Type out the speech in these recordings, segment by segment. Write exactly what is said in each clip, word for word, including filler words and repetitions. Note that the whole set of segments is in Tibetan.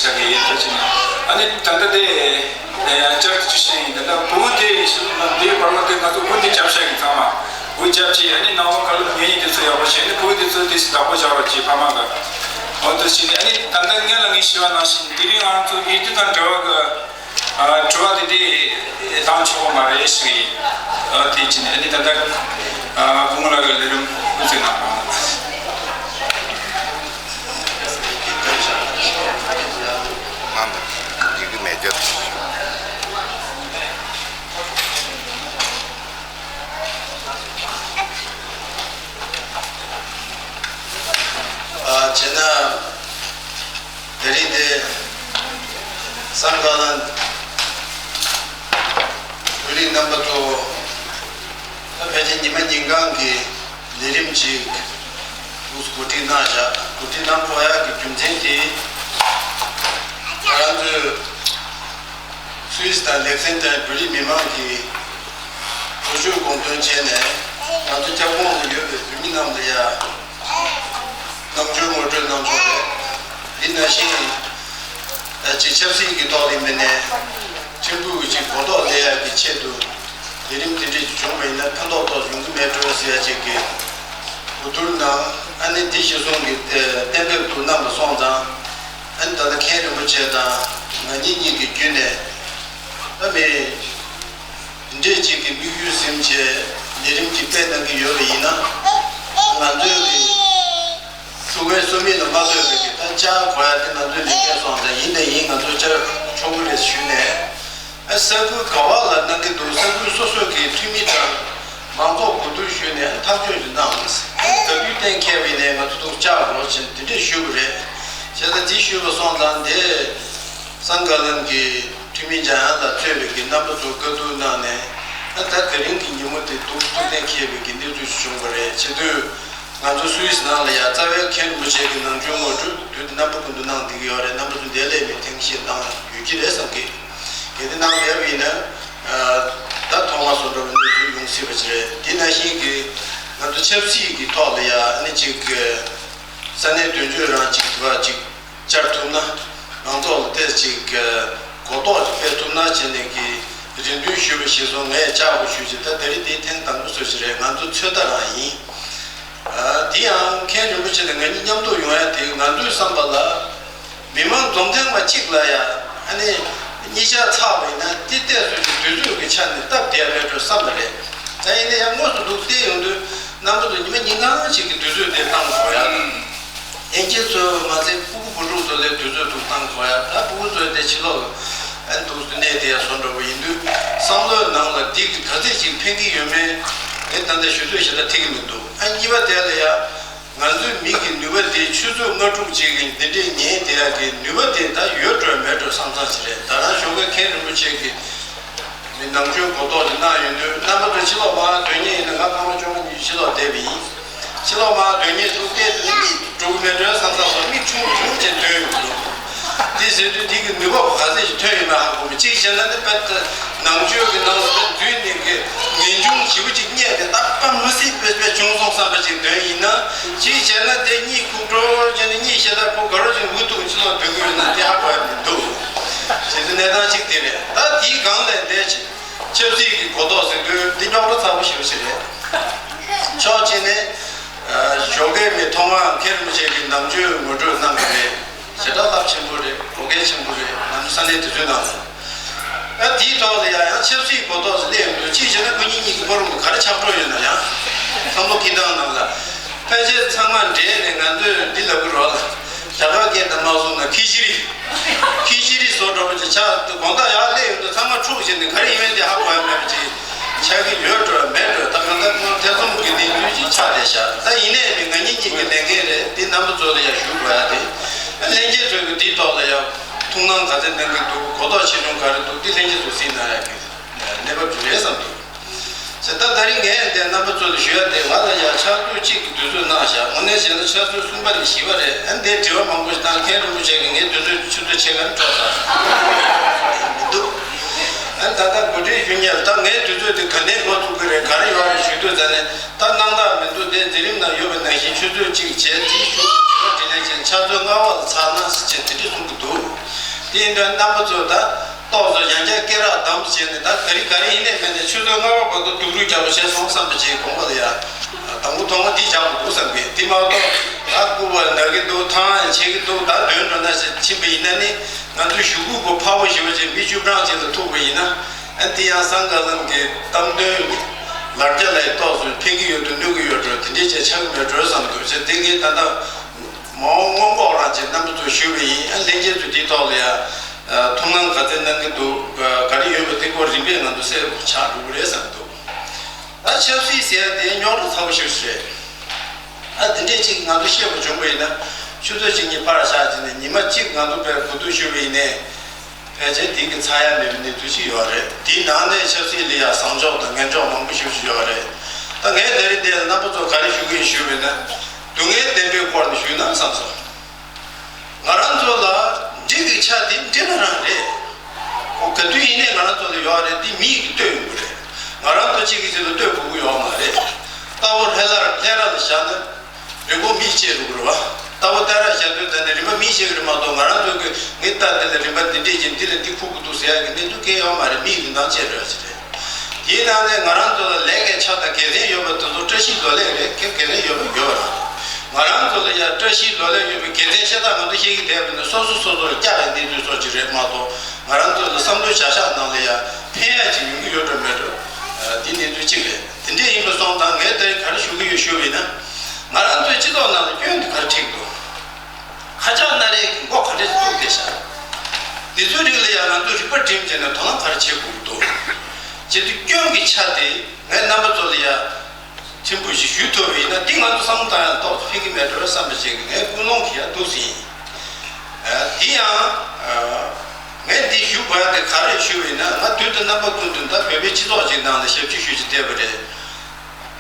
བྱ་གི་ཡིན་ཐུགས་ཆེ་ནས། ཨ་ནི་ད་ལྟ་དེ་བསྐྱར་དུ་ཅི་བཤད་ཡིན། ད་ལྟ་བུ་དེ་ཞིག་ལ་དེའི་བར་བ་དེ་ང་ཚོ་བུ་འདི་རྒྱབ་བྱ་གི་ཚང་མ་བུ་རྒྱབ་ཅིག་ཨ་ནི་ནང་བ་ག་ལ་ངེད་གཉིས་དེ་ཚོ་ཡག་པོ་བྱས་ནས་བུ་དེ་ཚོ་དེ་སི་བདག་པོ་བྱ་བ་ཅིག་ཕ་མ་ག་འོ་དུ་ཞིག་ཨ་ནི་ད་ལྟ་ངས་ལ་ངས་ཞུ་བ་ནང་བཞིན་དེ་རིང་ང་ཚོ་ཡིད་དུ་དང་འབྲེལ་བ་གི་ཨ་དྲི་བ་དེ་དེ་བཏང་ཆོག་གི་མ་རེད་ཞུ་གི་ཡིན། ཨ་དེ་ཅི་ནས་ཨ་ནི་ད་ལྟ་ཨ་བུ་མོ་ལགས་ཀྱི་ལས་རིམ་སྐུ་ཚེ་ནང་ལ། ཡི་གེ་མེད་རྒྱུ། ཨ་བྱས་ན་དེ་རིང་དེ་སང་ག་ལན་བོད་རིགས་རྣམ་པ་ཚོ་ད་ཕལ་ཆེར་ཉི་མ་ཉིན་གང་གི་ལས་རིམ་ཅིག་འདུག་གོ་སྒྲིག་གནང་བཞག་གོ་སྒྲིག་གནང་དགོས་ཡག་གི་རྒྱུ་མཚན་དེ་ང་རང་ཚོའི་སུད་སི་དང་ལེག་སེན་ཏན་བོད་རིགས་མི་མང་གིས་གྲོས་ཆོད་དགོངས་དོན་བྱས་ནས་ང་ཚོ་ཁྱབ་ཁོངས་ལ་ཡོད་པའི་བོད་མི་རྣམས་ལ་ཡ་ནང་ཆོས་ངོ་སྤྲོད་གནང་ཆོག་རེད། འདི་ནང་བཞིན་ཅིག་ཆབ་སྲིད་ཀྱི་ཐོག་ལ་མིན་ནས་ཁྲིམས་ཕུགས་ཀྱི་ཅིག་གོ་རྟོགས་ལེན་ཡག་གི་ཆེད་དུ་ལས་རིམ་དེ་འདྲས་ཅིག་བྱུང་བ་ཡིན་ན་ཕན་ཐོགས་ཏོག་ཙམ་ཡོང་གི་མེད་འགྲོ་ཟེར་ཡ་ཅིག་གི་གོ་བསྡུར་གནང་། ཨ་ནི་འདི་གཞིར་བཟུང་གི་གཏན་འབེབས་དུ་གནང་བ་སོང་ཙང་། ཨ་ནི་ད་ལྟ་མཁན་རིན་པོ་ཆེ་དང་ང་གཉིས་གཉིས་ཀྱི་བརྒྱུད་ནས་ཨ་མི་འདི་འདྲས་ཅིག་གི་དམིགས་ཡུལ་ཟིན་བྱས་ལས་རིམ་ཅིག་སྤེལ་གནང་གི་ཡོད་པ་ཡིན་ན། ང་ཚོའི་གི་ཚུགས་པའི་སོ་མི་ལ་མ་ལྟོས་པའི་གི་ད་བཅར་དགོས་ཡ་དེ་ང་ཚོའི་ལས་འགན་སོང་ཙང་ཡིན་ནས་ཡིན་ང་ཚོ་བཅར་ཆོག་གི་རེད་ཞུས་ནས། ཨ་ས་ཁུལ་ག་བ་ལ་གནང་གི་འདུག་ས་ཁུལ་སོ་སོ་གི་འཐུས་མི་དང་མང་ཚོགས་གོ་བསྡུར་ཞུས་ནས་ཐག་གཅོད་ཅིག་གནང་། ག་དུས་གཏན་འཁེལ་བ་ཡིན་ནའི་ང་ཚོ་ཐུགས་བཅག་དགོས་ཕྱིན་དེ་འདྲས་ཞུས་པ་རེད། བྱས་ཙང་དེ་ཞུས་པ་སོང་ཙང་དེ་སང་ག་ལན་གྱི་འཐུས་མི་འཇམ་དབྱངས་ལགས་གཙོས་པའི་གི་རྣམ་པ་ཚོ་བཀའ་བསྡུར་གནང་ནས་ཨ་ད་དེ་རིང་གི་ཉིན་མོ་དེ་འདུག་ཐུགས་གཏན་འཁེལ་བའི་གི་གནས་ཚུལ་ཞིག་བྱུང་བ་རེད། བྱེད་དུས། ང་ཚོ་སུད་སི་ནང་ལ་ཡང་རྩ་བའི་མཁན་རིན་པོ་ཆེ་གི་ནང་ཆོས་ངོ་སྤྲོད་དུས་དེ་རྣམ་པ་ཀུན་ཏུ་གནང་བསྡད་ཀྱི་ཡོད་རེད། རྣམ་པ་ཚོ་འདིར་སླེབས་ནས་ཐེངས་ཤིག་གནང་ཡོད་ཀྱི་རེད་བསམ་གི། གལ་ཏེ་གནང་མེད་པ་ཡིན་ན་ད་ཐོག་མ་བཟོ་འདྲ་བ་འདི་ཚོ་ཡོང་སྲིད་པ་ཅིག་རེད། དེ་ནང་བཞིན་གྱི་ང་ཚོ་ཆབ་སྲིད་ཀྱི་ཐོག་ལ་ཡང་ཨ་ནི་ཅིག་ས་གནས་དོན་གཅོད་རང་ཅིག་དུ་བ་ཅིག་བཅར་ཐུབ་ན། མང་ཚོགས་ལ་ཏོག་ཙམ་ཅིག་གོ་རྟོགས་ཅིག་སྤེལ་ཐུབ་ན་བྱས་ནས་ཀྱི་རེ་འདུན་ཞུས་པ་ཞིག་སོང་། ངས་བཅར་དགོས་ཞུས་ཅིག་ད་དེ་རིང་འདི་ཐེངས་དང་པོ་བཟོ་ཞིག་རེད། ང་ཚོ་ཚོད་ལྟ་རང་ཡིན། དེ་ཡང་མཁན་རིན་པོ་ཆེ་དང་ང་གཉིས་མཉམ་དུ་ཡོང་ཡ་དེ་ང་ཚོའི་བསམ་པ་ལ་མི་མང་འཛོམས་ཐེངས་མ་གཅིག་ལ་ཡ་ཨ་ནི་གཉིས་ཆ་ཚར་བ་ཡིན་ན་དེ་ཏོག་ཙམ་ཅིག་དུས་ཚོད་ཀྱི་ཆ་ནས་སྟབས་བདེ་མེད་འགྲོ་བསམ་པ་རེད། ད་ཡིན་ན་ཡང་དངོས་སུ་འདུག་བལྟས་ཡོང་དུས་རྣམ་པ་ཚོ་ཉི་མ་ཉིན་གང་ཞིག་གི་དུས་ཚོད་དེ་བཏང་དགོས་ཡ། ལྷན་རྒྱས་ཚོ་མ་ཚད་སྤུ་གུ་བུ་ཕྲུག་ཚོ་ལ་དུས་ཚོད་འདུག་བཏང་དགོས་ཡ། ད་སྤུ་གུ་ཚོ་དེ་ཕྱི་ལོགས་ལ་ཨ་འདུག་སུ་གནས་དེ་ཡ་བཟོ་འགྲོ་བ་ཡིན་དུས་བསམ་བློའི་ནང་ལ་འདི་ག་ཚོད་ཅིག་ཕན་གྱི་ཡོད་མེད་དེ་ད་ལྟ་ཞུ་ཚོད་ཞེ་དྲག་ཐིག་གི་མི་འདུག་ཨ་གཉིས་པ་དེ་ལ་ཡ་ང་ཚོའི་མི་གི་ནུས་པ་དེ་ཆུ་ཚོད་ལྔ་དྲུག་ཅིག་གི་འདི་འདྲའི་ཉལ་བསྡད་ཡ་གི་ནུས་པ་དེ་ད་ཡོད་འགྲོ་མེད་འགྲོ་བསམ་བསམ་ཞིག་རེད། ད་རང་ཞོགས་ཀས་མཁན་རིན་པོ་ཆེ་གི་མི་ནང་ཆོས་གོ་རྟོགས་ཅིག་གནང་ཡོང་དུས་རྣམ་པ་ཚོ་ཕྱི་ལོགས་མར་སྡོད་མཁན་ཡིན་ན་ང་སྐར་མ་བཅོ་ལྔ་ཉི་ཤུ་ཕྱི་ལོགས་བསྡད་པ་ཡིན། ཕྱི་ལོགས་མར་སྡོད་མཁན་ཚོ་སྐད་དུ་མིག་འགྲོ་གི་མེད་འགྲོ་བསམ་བསམ་སོགས་མིག་ཆུང་ཆུང་བྱས་སྡོད་ཡོང་གི་འདུག་དེ་ཟེར་དུས་དེ་གི་ནུས་པ་ག་ཚད་ཅིག་ཐོན་ཡོད་མེད་ཧ་གོ་མི་གཅིག་བྱས་ན་ནི་དཔེ་ནང་ཆོས་ཀྱི་ནང་ལ་དཔེ་འཛུལ་ནས་གི་ངེས་འབྱུང་ཞེ་པོ་ཅིག་རྙེད་དེ་ད་དཔེ་མི་སྲིད་དཔེ་དཔེ་བྱུང་སོང་བསམ་པ་ཅིག་འདོན་ཡིན་ན་གཅིག་བྱས་ན་དེ་གཉིད་ཁུག་འགྲོ་བྱས་ནས་གཉིད་ཤེས་ད་ཁོ་དགའ་རོགས་ཅིག་འུ་ཐུག་ཕྱི་ལོགས་སྡོད་གི་ཡོད་ན་དེ་ཧ་གོ་ཡ་མི་འདུག་ཟེར་དུས་གནས་སྟངས་གཅིག་དེ་རེད། ད་དེའི་སྒང་ལས་འདས་ཆེ། ཆབ་སྲིད་ཀྱི་གོ་རྟོགས་ཟེར་དུས་འདི་རྙོག་དྲ་ཚ་པོ་ཞེ་པོ་ཞིག་རེད། ཕྱོགས་གཅིག་ནས་ཨ་ཞོགས་ཀས་མི་ཐོག་མར་མཁན་རིན་པོ་ཆེ་གི་ནང་ཆོས་ངོ་སྤྲོད་གནང་གི་རེད། ཞེ་དྲག་རླབས་ཆེན་པོ་རེད། གོ་སྐལ་ཆེན་པོ་རེད། ང་ཚོ་ས་གནས་དེ་ཚོའི་ནང་ལ་ཨ་དེའི་ཐོག་ལ་ཡང་ཡང་ཆབ་སྲིད་གོ་རྟོགས་སུ་སླེབས་ཡོང་དུས་གཅིག་བྱས་ན་ཁོ་གཉིས་གཉིས་ཀྱི་ཕོ་རོག་གི་ག་རེ་ཆགས་འགྲོ་ཡོད་ན་ཡང་བསམ་བློ་འཁྱེར་སྟངས་ནང་ལ་ཕལ་ཆེར་ཚང་མ་འདྲེས་ནས་ང་ཚོས་འདི་ལབ་གི་རོགས་ལ་རྒྱ་གར་སྐད་དང་མ་སོང་ན་ཁི་ཤི་རི། ཁི་ཤི་རི་བཟོ་འགྲོ་བ་ཅིག་ཆགས་འདུག་དགོང་དག་ཡར་སླེབས་ཡོང་དུས་ཚང་མ་འཁྲུག་བྱས་ནས་ག་རེ་ཡིན་མིན་དེ་ཧ་གོ་ཡ་མེད་པ་ཅིག་ཆགས་ཀྱི་ཡོད་འགྲོ་མེད་འགྲོ། ད་གང་ལྟར་ཁོང་ཐེ་ཚོམ་གྱི་གནས་ཚུལ་ཅིག་ཆགས་བསྡད་ཤག་ད་ཡིན་ནའི་མི་ང་གཉིས་གཉིས་ཀྱི་ལས་འགན་རེད། འདི་རྣམ་པ་ཚོ་ལ་ཡང་ཞུ་དགོས་ཡ་དེ་ལྷན་རྒྱས་ཚོས་ཀྱི་འདིའི་ཐོག་ལ་ཡང་ཐུགས་སྣང་ག་ཚད་གནང་གི་འདུག་གོ་རྟོགས་ཆེ་ཆུང་ག་རེ་འདུག་འདི་ལྷན་རྒྱས་ཚོས་གཟིགས་གནང་ཡ་གི་གནས་བབ་ཅིག་རེད་བསམ་འདུག་ཟེར། ད་ད་རིང་ངས་འདི་རྣམ་པ་ཚོ་ལ་ཞུ་ཡ་དེ་ང་ལ་ཡང་ཕྱག་ཚོད་གཅིག་གི་དུས་ཚོད་གནང་བཞག་དངོས་གནས་བྱས་ན་ཕྱག་ཚོད་གསུམ་པ་ནས་བཞི་པ་རེད། ཨ་འདིའི་དྲི་བ་མང་པོ་ཞིག་བཏང་མཁན་རིན་པོ་ཆེ་གིས་ངའི་དུས་ཚོད་ཆུ་ཚོད་ཕྱེད་ཀ་ནས་འཕྲོག་ཚར་མི་འདུག་ཨ་ད་ལྟ་གོ་སྒྲིག་ཞུ་མཁན་ད་ངའི་དུས་ཚོད་དེ་ག་ནས་འགོ་ཚུགས་ཀྱི་རེད་ག་རེ་ཡོད་རེད་ཞུ་དུས་ད་ནས་ད་གནང་སྟངས་མི་འདུག་དེ་མཛད་རིམ་ནང་ཡོད་པ་ནང་བཞིན་ཆུ་ཚོད་གཅིག་བྱས་དེའི་གཞུག་གུ་དྲི་ལན་བྱས་ཕྱག་ཚོད་ལྔ་པ་ལ་ཚར་ན་ཟེར་བྱས་དེ་འདྲས་གསུང་གི་འདུག་དེ་འདྲ་རྣམ་པ་ཚོ་ད་ཏོག་ཙམ་ཡང་བསྐྱར་སྐེ་རགས་བསྡམས་བྱས་ནས། ད་ག་རེ་ག་རེ་ཡིན་ནའི་མེད་ནའི་ཆུ་ཚོད་ལྔ་པ་བར་དུ་སྡུག་རུས་རྒྱག་པ་བྱས་སོང་བསམ་པ་ཅིག་དགོངས་པ་ལ་ཡ། དང་པོ་ཐོག་མ་འདི་བྱ་དགོས་འདུག་བསམ་གི། དེ་མ་གཏོགས་ད་སྐུ་བ་ན་གི་འདུག་ཐང་ཡང་ཆད་ཀྱི་འདུག་ད་དོན་འགྲོ་ན་ཞིག་ཕྱིན་པ་ཡིན་ན་ནི། ང་ཚོའི་གཞུག་གུ་གོ་ཕར་བ་ཞེ་པོ་ཅིག་མི་བཅུ་གྲངས་ཅིག་ལ་ཐུག་པ་ཡིན་ན། ཨ་དེ་ཡང་སངས་དགའ་ལམ་གྱི་གཏམ་དོན་ལ་རྒྱ་ལ་ཡི་ཏོག་ཙམ་ཕན་གྱི་ཡོད་དུ་གནོད་ཀྱི་ཡོད་འགྲོ། དེ་འདྲས་ཅིག་ཆགས་ཀྱི་མེད་འགྲོ་བསམ་འདུག་ཅེས་དེ་ངས་ད་ལྟ། མ་འོངས་སྔོན་འགོག་རང་བྱེད་རྣམ་པ་ཚོ་ཞུས་པ་ཡིན། ཨ་ལྷན་རྒྱས་ཚོས་དེའི་ཐོག་ལ་ཡ་ཐུགས་སྣང་ག་ཚད་གནང་གི་འདུག་ག་རེ་ཡོད་པ་དེ་སྐོར་རིམ་པས་ང་ཚོ་གསལ་པོ་ཆགས་འགྲོ་གི་རེད་བསམ་འདུག་ད་ཆབ་སྲིད་ཟེར་ཡ་དེ་རྙོག་དྲ་ཚ་པོ་ཞེ་པོ་ཞིག་རེད། ཨ་དེ་འདྲས་ཅིག་ང་ཚོ་ཤེས་པ་བྱུང་བ་ཡིན་ན། ཆུ་ཚོད་གཅིག་གཉིས་ཕར་བཞག་བྱས་ནས་ཉི་མ་གཅིག་ང་ཚོ་དཔེ་གོ་བསྡུར་ཞུས་པ་ཡིན་ནའི། ཕལ་ཆེར་དེ་གི་ཚ་ཡ་མེད་པའི་གནས་ཚུལ་ཞིག་ཡོད་རེད། དེའི་ནང་ནས་ཆབ་སྲིད་ལ་ཡ་བཟང་ཕྱོགས་དང་ངན་ཕྱོགས་མང་པོ་ཞིག་ཞིག་ཡོད་རེད། ད་ངས་ད་རེས་འདིར་རྣམ་པ་ཚོ་ག་རེ་ཞུ་གི་ཡིན་ཞུས་པ་ཡིན་ན། སྡུག་བསྔལ་བདེན་པའི་སྐོར་ནས་ཞུས་ན་བསམ་སོང་། ང་རང་ཚོ་ལ་འགྲིག་གི་ཆ་དེ་འགྲིག་ང་རང་རེད། ཁོ་ག་དུས་ཡིན་ནའི་ང་རང་ཚོ་ལ་ཡོད་རེད། དེ་མི་ཡིས་ལྟོས་ཡོང་གི་རེད། ང་རང་ཚོ་གཅིག་གིས་གཅིག་ལ་ལྟོས་དགོས་ཀྱི་ཡོད་མ་རེད། རྟ་ཕོ་ལྷས་ར་ལྷས་ར་ལ་བཞག་ན། རིང་པོ་མིས་བྱེད་འགྲོ་གི་རེད་བ། རྟ་ཕོ་ལྟ་ར་བཞག་དུས་ད་ནི་རིན་པ་མིས་བྱེད་ཀྱི་རེད་མ་གཏོགས། ང་རང་ཚོ་གི་ངའི་རྟ་འདི་ལ་རིན་པ་འདི་འདྲས་ཀྱི་འདི་ལ་འདི་ཁུག་གི་འདུག་ཟེར་ཡག་གི་གནས་ཚུལ་སྐད་ཡོད་མ་རེད། མིས་རིན་ཐང་བྱེད་འགྲོ་ཡ་ཅིག་རེད། དེའི་ནང་ནས་ང་རང་ཚོ་ལ་ལས་ཀའི་ཆ་དང་དགེ་མཚན་ཡོད་པ་དེ་ཚོ་བཀྲ་ཤིས་ལོ་ལེགས་རེད། དགེ་དགེ་མཚན་ཡོད་པ་ཡོད་པ་རེད། ང་རང་ཚོ་ལ་ཡང་བཀྲ་ཤིས་ལོ་ལེགས་ཡོད་པའི་དགེ་མཚན་ཤ་སྟག་ང་ཚོ་ཤེས་ཀྱི་བསྡད་པ་ནི་སོ་སོ་སོ་སོར་བསྐྱར་བའི་གནས་ཚུལ་སོགས་ཅིག་རེད་མ་གཏོགས། ང་རང་ཚོ་ལ་བསམ་བློ་བྱ་གཞག་ནང་ལ་ཡང་ཕན་ཡག་ཅིག་ཡོང་གི་ཡོད་འགྲོ་མེད་འགྲོ། ཨ་འདི་གནས་ཚུལ་གཅིག་རེད། དེ་འདྲས་ཡིན་པ་སོང་ཙང་ངས་དེ་ག་རེ་ཞུ་གི་ཡོད་ཞུ་བ་ཡིན་ན། ང་རང་ཚོའི་སྤྱི་ཚོགས་ནང་ལ་སྐྱོན་དེ་ག་རེ་འཁྲིད་འདུག་ཁ་ཆག་སྣ་རལ་གྱི་མགོ་ག་འདྲས་བཙུགས་བསྡད་ཤག་འདི་ཚོའི་རིགས་ལ་ཡང་ང་ཚོས་རིག་པ་བསྒྲིམས་བྱས་ནས་དོ་སྣང་ག་རེ་བྱེད་དགོས་ཀྱི་འདུག་བྱེད་དུས་སྐྱོན་གྱི་ཆ་དེ་ངས་རྣམ་པ་ཚོ་ལ་ཡང་ཕྲན་བུ་ཞིག་ཞུ་ཐུབ་པ་ཡིན་ན། འདི་ང་ཚོ་བསམ་བློ་བཏང་ཡག་ཏོག་ཙམ་ཕན་གྱི་མེད་འགྲོ་བསམ་པ་ཞིག་གི་ངའི་ཀུན་སློང་གི་ཡང་འདུག་ཟིན། ཨ་འདི་ཡང་ཨ་ངས་འདི་ཞུ་དགོས་ཡག་དེ་ག་རེ་ཞུ་བ་ཡིན་ན། ང་དུས་དང་རྣམ་པ་ཀུན་ཏུ་ད་བོད་པའི་སྤྱི་ཚོགས་ཅིག་ནང་ལ་ཞབས་ཕྱི་ཞུ་ཅིག་བསྡད་པ་རེད།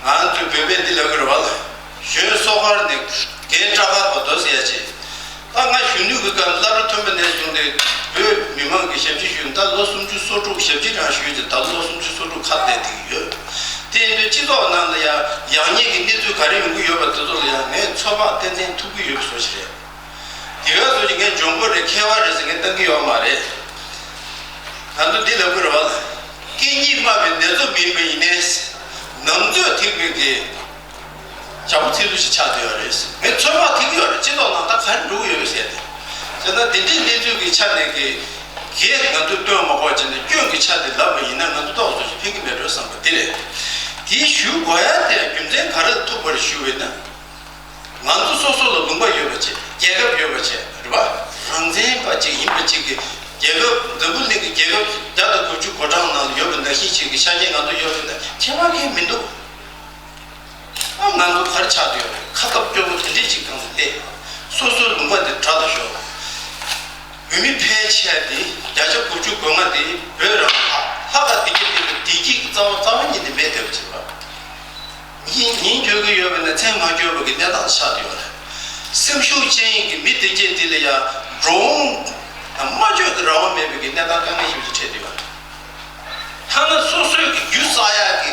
ང་ཚོས་བོད་པས་འདི་ལབ་ཀྱི་རེད་བ། གཞོན་སོ་དཀར་ནས་རྒན་སྐྲ་དཀར་བར་དུ་ཟེར་ཡ་ཅིག་ད་ང་གཞོན་ནུ་གི་སྐབས་སླར་ཐོན་པ་ནས་བཟུང་སྟེ་བོད་མི་མང་གི་ཞབས་ཕྱི་ཞུས། ད་ལོ་སུམ་ཅུ་སོ་དྲུག་ཞབས་ཕྱི་རང་ཞུས་ཏེ་ད་ལོ་སུམ་ཅུ་སོ་དྲུག་ཁ་གཏད་བསྡད་ཀྱི་ཡོད། དེ་ཡིན་དུས་སྤྱི་ཚོགས་ནང་ལ་ཡང་ཡག་ཉེས་ཀྱི་གནས་ཚུལ་ག་རེ་ཡོང་གི་ཡོད་པ་དེ་ཚོ་ལ་ཡང་ངས་ཚོད་དཔག་ཏན་ཏན་ཐུབ་ཀྱི་ཡོད་པ་བཟོ་ཞིག་རེད། དེ་ག་ཚོད་ཀྱི་ངས་འཇོན་པོ་རེད་མཁས་པ་རེད་ཟེར་ངས་བཏང་གི་ཡོད་མ་རེད། ང་ཚོ་འདི་ལབ་དགོས་རེད་བ། སྐད་གཉིས་སྨྲ་བའི་ནེ་ཙོ་མིན་པ་ཡིན་ནའི། ནམ་ཚོད་ཐིག་པའི་གི་བྱ་ཕོ་ཚིག་ལུ་ཞིག་ཆགས་བསྡད་ཡོད་རེད། ངས་ཚོད་དཔག་ཐིག་ཡོད་རེད། སྤྱི་ཚོགས་ནང་ད་ག་རེ་འགྲོ་གི་ཡོད་རེད་ཟེར་ཏེ། བྱས་ན་འདི་འདྲའི་གནས་ཚུལ་གྱི་ཆ་ནས་གི་གེ་ང་ཚོས་སྟོན་མ་དགོས་བྱས་ནས་སྐྱོན་གྱི་ཆ་དེ་ལབ་པ་ཡིན་ན་ང་ཚོ་ཏོག་ཙམ་ཞིག་ཕན་གྱི་མེད་འགྲོ་བསམ་པ་འདི་རེད། དེ་ཞུ་དགོས་ཡ་དེ་རྒྱུ་མཚན་ག་རེ་ལ་ཐུག་པ་རེད་ཞུ་བས་ན། ང་ཚོ་སོ་སོ་ལ་ལུང་པ་ཡོད་པ་བྱས། རྒྱལ་ཁབ་ཡོད་པ་བྱས། རེད་བ། རང་བཙན་པ་ཅིག་ཡིན་པ་ཅིག་གི་རྒྱལ་ཁབ། འཛམ་བུ་གླིང་གི་རྒྱལ་ཁབ་བརྒྱ་དང་དགུ་བཅུ་གོ་གྲངས་ནང་ལ་ཡོད་པ་ནང་བཞིན་ཅིག་གི་ཆ་རྐྱེན་ང་ཚོ་ཡོད་པ་ན་ཁྱད་པར་གང་ཡང་མི་འདུག་ཨ་ང་ཚོ་ག་རེ་ཆགས་བསྡད་ཡོད་རེད། ཁ་སྟབས་སྐྱོ་པོ་དེ་འདྲས་ཅིག་སྒང་ལ་སླེབས། སོ་སོའི་ལུང་པ་དེ་དྲག་ཏུ་ཤོར། བོད་མི་ཕལ་ཆེར་དེ་བརྒྱ་ཆ་དགུ་བཅུ་གོ་ལྔ་དེ་བོད་རང་ལ་ལྷག་དཀར་བདེ་སྐྱིད་དེ་ལ་བདེ་སྐྱིད་ཀྱི་རྩ་བ་རྩ་བ་ཉིད་ནས་མེད་བསྡད་པ་ཅིག་རེད། ཉིན་ཉིན་འགྱོད་ཀྱི་ཡོད་པ་ན་མཚན་མ་འགྱོད་པ་གི་གནས་སྟངས་ཆགས་བསྡད་ཡོད་རེད། སེམས་ཤུགས་ཅན་གྱི་མི་དེ་གྱད་དེ་ལ་ཡང་འགྲོ་འོང་དང་སྨྲ་བརྗོད་ཀྱི་རང་དབང་མེད་པའི་གི་གནས་སྟངས་དཀའ་ངལ་ཞིག་ཅིག་འཕྲད་བསྡད་ཡོད་རེད། ཐ་ན་སོ་སོའི་གི་རྒྱུ་བསགས་ཡག་གི་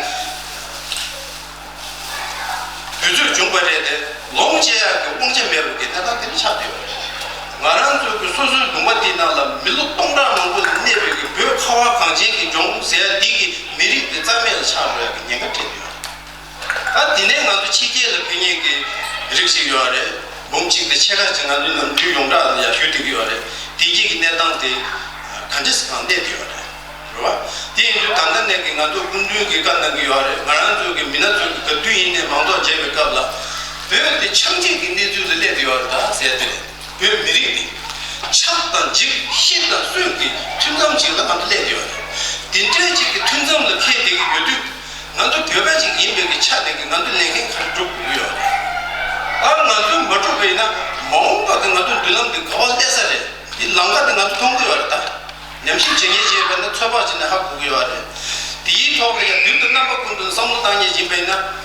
དུས་ཚོད་བྱུང་བ་རེད་དེ། ལོངས་སྤྱད་ཡག་གི་དབང་ཆ་མེད་པ་གི་གནས་སྟངས་དེ་འདྲ་ཆགས་བསྡད་ཡོད་རེད། ང་རང་ཚོའི་གི་སོ་སོའི་ལུང་པ་དེའི་ནང་ལ་མི་ལོ་སྟོང་ཕྲག་མང་པོ་ལ་གནས་པའི་གི་བོད་ཁ་བ་གངས་ཅན་གྱི་ལྗོངས་ཟེར་ཡ་འདི་གི་མི་རིགས་དེ་རྩ་མེད་ལ་ཆགས་འགྲོ་ཡག་གི་ཉེན་ཁ་འཕྲད་ཡོད་རེད། ད་དེ་ནས་ང་ཚོ་ཕྱི་རྒྱལ་ལ་ཕེབས་མཁན་གྱི་རིགས་ཤིག་ཡོད་རེད། འབུམ་གཅིག་དང་ཕྱེད་ཀ་ཅིག་ང་ཚོའི་ནམ་རྒྱུན་ཡོངས་གྲགས་ལ་ཡང་ཞུ་བསྡད་ཀྱི་ཡོད་རེད། དེ་གྱད་ཀྱི་གནས་སྟངས་དེ་ག་འདྲས་སེ་གང་གནས་བསྡད་ཡོད་རེད། རེད་བ། དེ་ཡིན་དུས་ད་ལྟ་ནས་ཀྱི་ང་ཚོ་སྐུ་མདུན་གྱིས་བཀའ་གནང་གི་ཡོད་རེད། ང་རང་ཚོ་གི་མི་སྣ་ཚོ་གི་ག་དུས་ཡིན་ནའི་མང་ཚོགས་མཇལ་བའི་སྐབས་ལ་བོད་དེ་ཆགས་འཇིག་གི་གནས་ཚུལ་ལ་སླེབས་བསྡད་ཡོད་རེད་ད་ཟེར་དེ་རེད། བོད་མི་རིགས་འདི་ཆགས་དང་འཇིག་ཤི་དང་གསོན་གྱི་མཐུན་མཚམས་ཅིག་ལ་ང་ཚོ་སླེབས་བསྡད་ཡོད་རེད། དེ་འདྲའི་ཅིག་གི་མཐུན་མཚམས་ལ་འཁེལ་བསྡད་ཀྱི་ཡོད་དུས། ང་ཚོ་བོད་པ་ཅིག་ཡིན་པའི་གི་ཆ་དེ་གི་ང་ཚོ་ལས་འགན་ག་རེ་སྒྲུབ་དགོས་ཀྱི་ཡོད་རེད། ཨ་ང་ཚོས་མ་སྒྲུབ་པ་ཡིན་ན་མ་འོངས་པ་གི་ང་ཚོ་མདུན་ལམ་དེ་ག་པར་སླེབས་ས་རེད། དེ་ལམ་ཁ་དེ་ང་ཚོ་མཐོང་གི་ཡོད་རེད་ད། ཉམས་ཞིབ་བྱེད་མཁན་ཅིག་ཡིན་པ་ན་ཚོད་དཔག་བྱས་ནས་ཧ་གོ་གི་ཡོད་རེད། དེའི་ཐོག་ལ་ཡང་དུས་དང་རྣམ་པ་ཀུན་ཏུ་བསམ་བློ་བཏང་མཁན་ཅིག་ཡིན་པ་ཡིན་ན།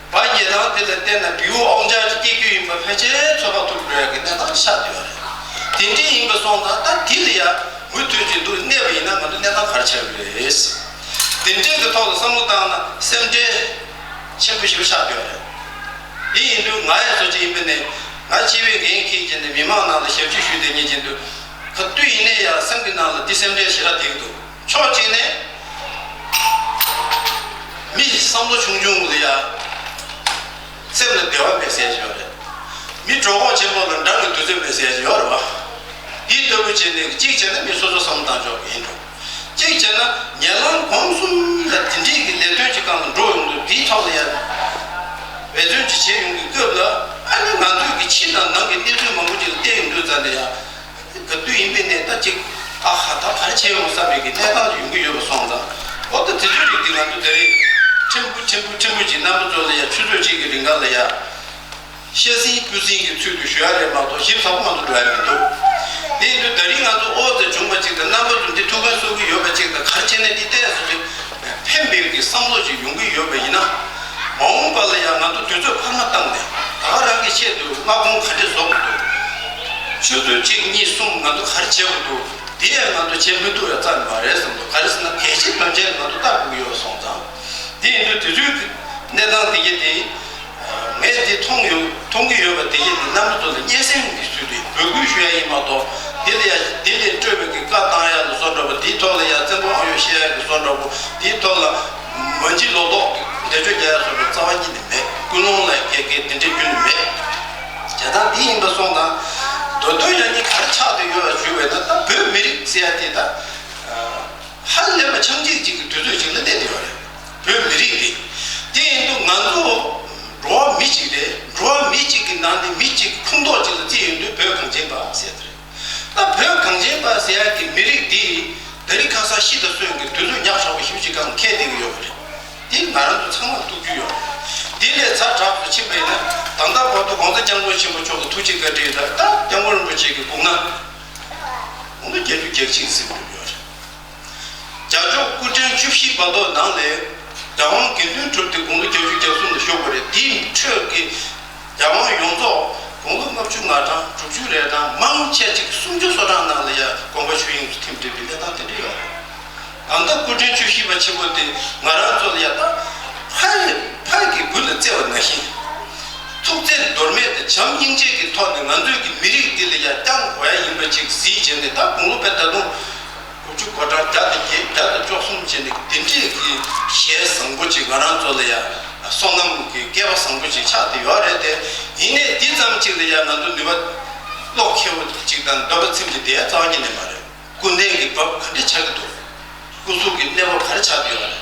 བ་ཉལ་སྟངས་དེ་ལ་བལྟས་ན་བེའུ་ཨོག་ཅག་ཅིག་སྐྱེ་རྒྱུ་ཡིན་པ་ཕལ་ཆེར་ཚོད་དཔག་ཐུབ་འགྲོ་ཡ་གི་གནས་སྟངས་ཆགས་བསྡད་ཡོད་རེད། དེ་འདྲ་ཡིན་པ་སོང་ཙང་ད་དེ་ལ་ཡ་མུ་མཐུད་ཅིག་འདུག་གནས་པ་ཡིན་ན་ང་ཚོ་གནས་སྟངས་ག་རེ་ཆགས་ཀྱི་རེད། དེ་འདྲའི་གི་ཐོག་ལ་བསམ་བློ་བཏང་ན་སེམས་ཁྲལ་ཆེན་པོ་ཞིག་ཆགས་བསྡད་ཡོད་རེད། དེ་ཡིན་དུས་ང་ཡང་བཟོ་ཅིག་ཡིན་པ་ནས་ང་སྤྱི་པའི་འགན་འཁྱེར་བྱས་ནས་མི་མང་ནང་ལ་ཞབས་ཕྱི་ཞུས་བསྡད་མཁན་ཡིན་དུས། དུས་ཡིན་ནའི་ཡང་སེམས་ཀྱི་ནང་ལ་འདི་སེམས་ཁྲལ་ཞེ་དྲག་སྡོད་ཀྱི་འདུག་ཕྱོགས་གཅིག་ནས་མི་བསམ་བློ་ཆུང་ཆུང་ལ་ཡང་སེམས་ལ་བདེ་བ་མེད་ཟེར་གྱི་ཡོད་རེད། མི་གྲོད་ཁོག་ཆེན་པོ་ལ་འགྲམ་གྱི་དུས་ཚོད་མེད་ཟེར་གྱི་ཡོད་རེད་བ། འདི་ལྟ་བུ་བྱས་ནས་གཅིག་བྱས་ན་མི་སོ་སོ་བསམ་བློ་བཏང་ཆོག་གི་ཡིན་འགྲོ། གཅིག་བྱས་ན་ཉེ་ལམ་གོང་གསུམ་ལ་དེ་འདྲའི་གི་ལས་དོན་གྱི་སྒང་ལ་འགྲོ་ཡོང་དུས་དེའི་ཐོག་ལ་ཡང་འབད་བརྩོན་ཅིག་བྱེད་ཡོང་གི་སྐབས་ལ། ཨ་ནི་ང་ཚོས་ཀྱི་ཕྱི་དང་ནང་གི་གནས་ཚུལ་མང་པོ་ཅིག་ལ་བལྟས་ཡོང་དུས་ཙམ་ལ་ཡང་ག་དུས་ཡིན་པའི་ནས་ད་ཅིག་ཨ་ཧ་ད་ག་རེ་བྱས་ཡོང་བསམ་པའི་གི་གནས་སྟངས་ཅིག་ཡོང་གི་ཡོད་པ་སོང་ཙང་། འོ་ད་དེ་ཚོའི་རིགས་དེ་ང་ཚོ་ད་རེས་ཕྲན་བུ་ཕྲན་བུ་ཕྲན་བུ་ཅིག་རྣམ་པ་ཚོ་ལ་ཡང་ཆུ་ཚོད་གཅིག་གི་རིང་ག་ལ་ཡང་། ཤ་ཟིན་སྤུ་ཟིན་གྱི་ཚུལ་དུ་ཞུ་ཡ་རེད་མ་གཏོགས་ཞིབ་ཚགས་པོ་མ་གཏོགས་འགྲོ་ཡ་མི་འདུག་དེ་ཡིན་དུས་ད་རིང་ང་ཚོ་ཨོ་ཙེ་བྱུང་བ་ཅིག་དང་རྣམ་པ་ཚོ་འདི་ཐུགས་ཕན་གསོས་ཀྱི་ཡོད་པ་ཅིག་དང་ག་རེ་བྱས་ནས་འདི་བལྟས་སོང་ཅིག་ཕན་པའི་གི་བསམ་བློ་ཅིག་ཡོང་གི་ཡོད་པ་ཡིན་ན། མ་འོངས་པ་ལ་ཡང་ང་ཚོ་དུས་ཚོད་འཕར་མ་བཏང་ནས་ད་ག་རང་གི་ཆེད་དུ་སྔ་དགོང་ག་འདྲས་བཟོ་དགོས་འདུག་ཆུ་ཚོད་གཅིག་གཉིས་གསུམ་ང་ཚོ་ག་རེ་བྱེད་དགོས་འདུག་དེ་ཡང་ང་ཚོ་བྱེད་མི་ཐུབ་ཡ་རྩ་ནས་མ་རེད་བསམ་འདུག་ག་རེ་ཟེར་ན་གལ་ཆེ་དོན་ཆེན་ང་ཚོ་ལྟ་དགོས་ཀྱི་ཡོད་པ་སོང་ཙང་། དེ་ཡིན་དུས་དུས་ཚོད་ཀྱི་གནས་སྟངས་དེ་གྱད་དེ། ངས་འདི་མཐོང་ཡོད་མཐོང་གི་ཡོད་པ་དེ་གྱད་དེ་རྣམ་པ་ཚོ་ལ་སྙན་སེང་གི་ཚུལ་དུ་འབོད་སྐུལ་ཞུ་ཡ་ཡིན་མ་གཏོགས། དེ་ལ་ཡ་དེ་ལས་སྤྲོས་པའི་གི་བཀའ་བཏང་ཡ་ལ་བཟོ་འདྲ་པོ། དེའི་ཐོག་ལ་ཡ་བཙན་པོ་ཨང་ཡོད་བཤད་ཡ་གི་བཟོ་འདྲ་པོ། དེའི་ཐོག་ལ་མ་འཇིགས་ལོག་ལོག་གི་འགྲེལ་བརྗོད་རྒྱག་ཡ་བཟོ་འདྲ་རྩ་བ་ཉིད་ནས་མེད། ཀུན་སློང་ལ་གལ་གལ་དེ་འདྲའི་རྒྱུན་ནས་མེད། བྱས་ཙང་འདི་ཡིན་པ་སོང་ཙང་། མདོ་དོན་ཡང་སྙིང་ག་རེ་ཆགས་བསྡད་ཡོད་པ་ཞུས་པ་ཡིན་ན། ད་བོད་མི་རིགས་ཟེར་ཡ་དེ་ད་ཧ་ལས་པ་ཆགས་འཇིག་ཅིག་གི་དུས་ཚོད་ཅིག་ལ་གནས་བསྡད་ཡོད་རེད། བོད་མི་རིགས་དེ། དེ་ཡིན་དུས་ང་ཚོ་འགྲོ་བ་མི་གཅིག་རེད། འགྲོ་བ་མི་གཅིག་གི་ནང་ནས་མི་གཅིག་གི་ཁོངས་གཏོགས་ཅིག་ལ་བརྩིས་ཡོང་དུས་བོད་གངས་ཅན་པ་ཟེར་དེ་རེད། ད་བོད་གངས་ཅན་པ་ཟེར་ཡ་གི་མི་རིགས་འདི་ད་རིང་ཁ་སང་ཤི་དང་གསོན་གྱི་དུས་ཚོད་ཉག་ཕྲ་བོ་ཞེ་པོ་ཅིག་སྒང་འཁེལ་བསྡད་ཀྱི་ཡོད་པ་རེད། དེ་ང་རང་ཚོ་ཚང་མར་ཐུགས་རྒྱུས་ཡོད་རེད། དེ་ལས་ཚ་དྲག་ཏུ་ཕྱིན་པ་ཡིན་ན། ད་ལྟ་བར་དུ་༸གོང་ས་༸སྐྱབས་མགོན་ཆེན་པོ་མཆོག་གི་ཐུགས་རྗེ་བཀའ་དྲིན་དང་། ད་༸སྐྱབས་མགོན་རིན་པོ་ཆེ་གི་དགུང་ན་དགུང་ལོ་བརྒྱད་ཅུ་གྱ་གཅིག་ཟིན་འགྲོ་ཡོད་རེད། རྒྱལ་མཆོག་སྐུ་ཕྲེང་བཅུ་བཞི་བར་དོ་ནང་ལས་རྒྱལ་དབང་དགེ་འདུན་གྲུབ་དེ་དགུང་ལོ་བརྒྱད་ཅུ་གྱ་གསུམ་ལ་བཞུགས་པ་རེད། དེའི་ཁྲོད་ཀྱི་རྒྱལ་དབང་ཡོངས་རྫོགས་དགུང་ལོ་ལྔ་བཅུ་ང་གྲངས་དྲུག་ཅུ་རེ་གྲངས། མང་ཆེ་ཅིག་སུམ་ཅུ་སོ་གྲངས་ནང་ལ་ཡ་དགོངས་པ་ཆོས་དབྱིངས་སུ་ཐིམ་བསྡད་པའི་གནས་སྟངས་དེ་འདྲ་ཡོད་རེད། ད་ལྟ་སྐུ་ཕྲེང་བཅུ་བཞི་པ་ཆེན་པོ་དེ་ང་རང་ཚོ་ལ་ཡ་ད་ཕ་ཡི་ཕ་གི་མགུལ་ལ་བརྩེ་བ་ནང་བཞིན། ཐུགས་བརྩེ་འདོར་མེད་དང་བྱམས་སྙིང་རྗེ་གི་ཐོག་ནས་ང་ཚོའི་གི་མི་རིགས་འདི་ལ་ཡ་བསྐྱང་དགོས་ཡ་ཡིན་པ་ཅིག་གཟིགས་བྱས་ནས། ད་དགུང་ལོ་དཔེ་ད་དུང་དགུ་བཅུ་གོ་གྲངས་བརྒྱ་དང་བརྒྱད་བརྒྱ་དང་བཅུ་གསུམ་བྱས་ནས་དེ་འདྲའི་གི་ཞལ་བཟང་པོ་ཅིག་ང་རང་ཚོ་ལ་ཡ་བསོད་ནམས་ཀྱི་སྐལ་བ་བཟང་པོ་ཅིག་ཆགས་བསྡད་ཡོད་རེད་དེ། ཡིན་ནའི་འདི་ཙམ་ཅིག་ལ་ཡ་ང་ཚོ་ནུས་པ་བློ་ཁེལ་བོ་ཅིག་དང་འདོད་པ་ཚིམ་གྱི་བསྡད་ཡ་རྩ་བ་ཉིད་ནས་མ་རེད། སྐུ་ལྡན་གྱི་བབ་ག་འདྲ་ཆགས་ཀྱི་འདུག་སྐུ་གཟུགས་ཀྱི་གནས་བབ་ག་རེ་ཆགས་ཀྱི་ཡོད་རེད།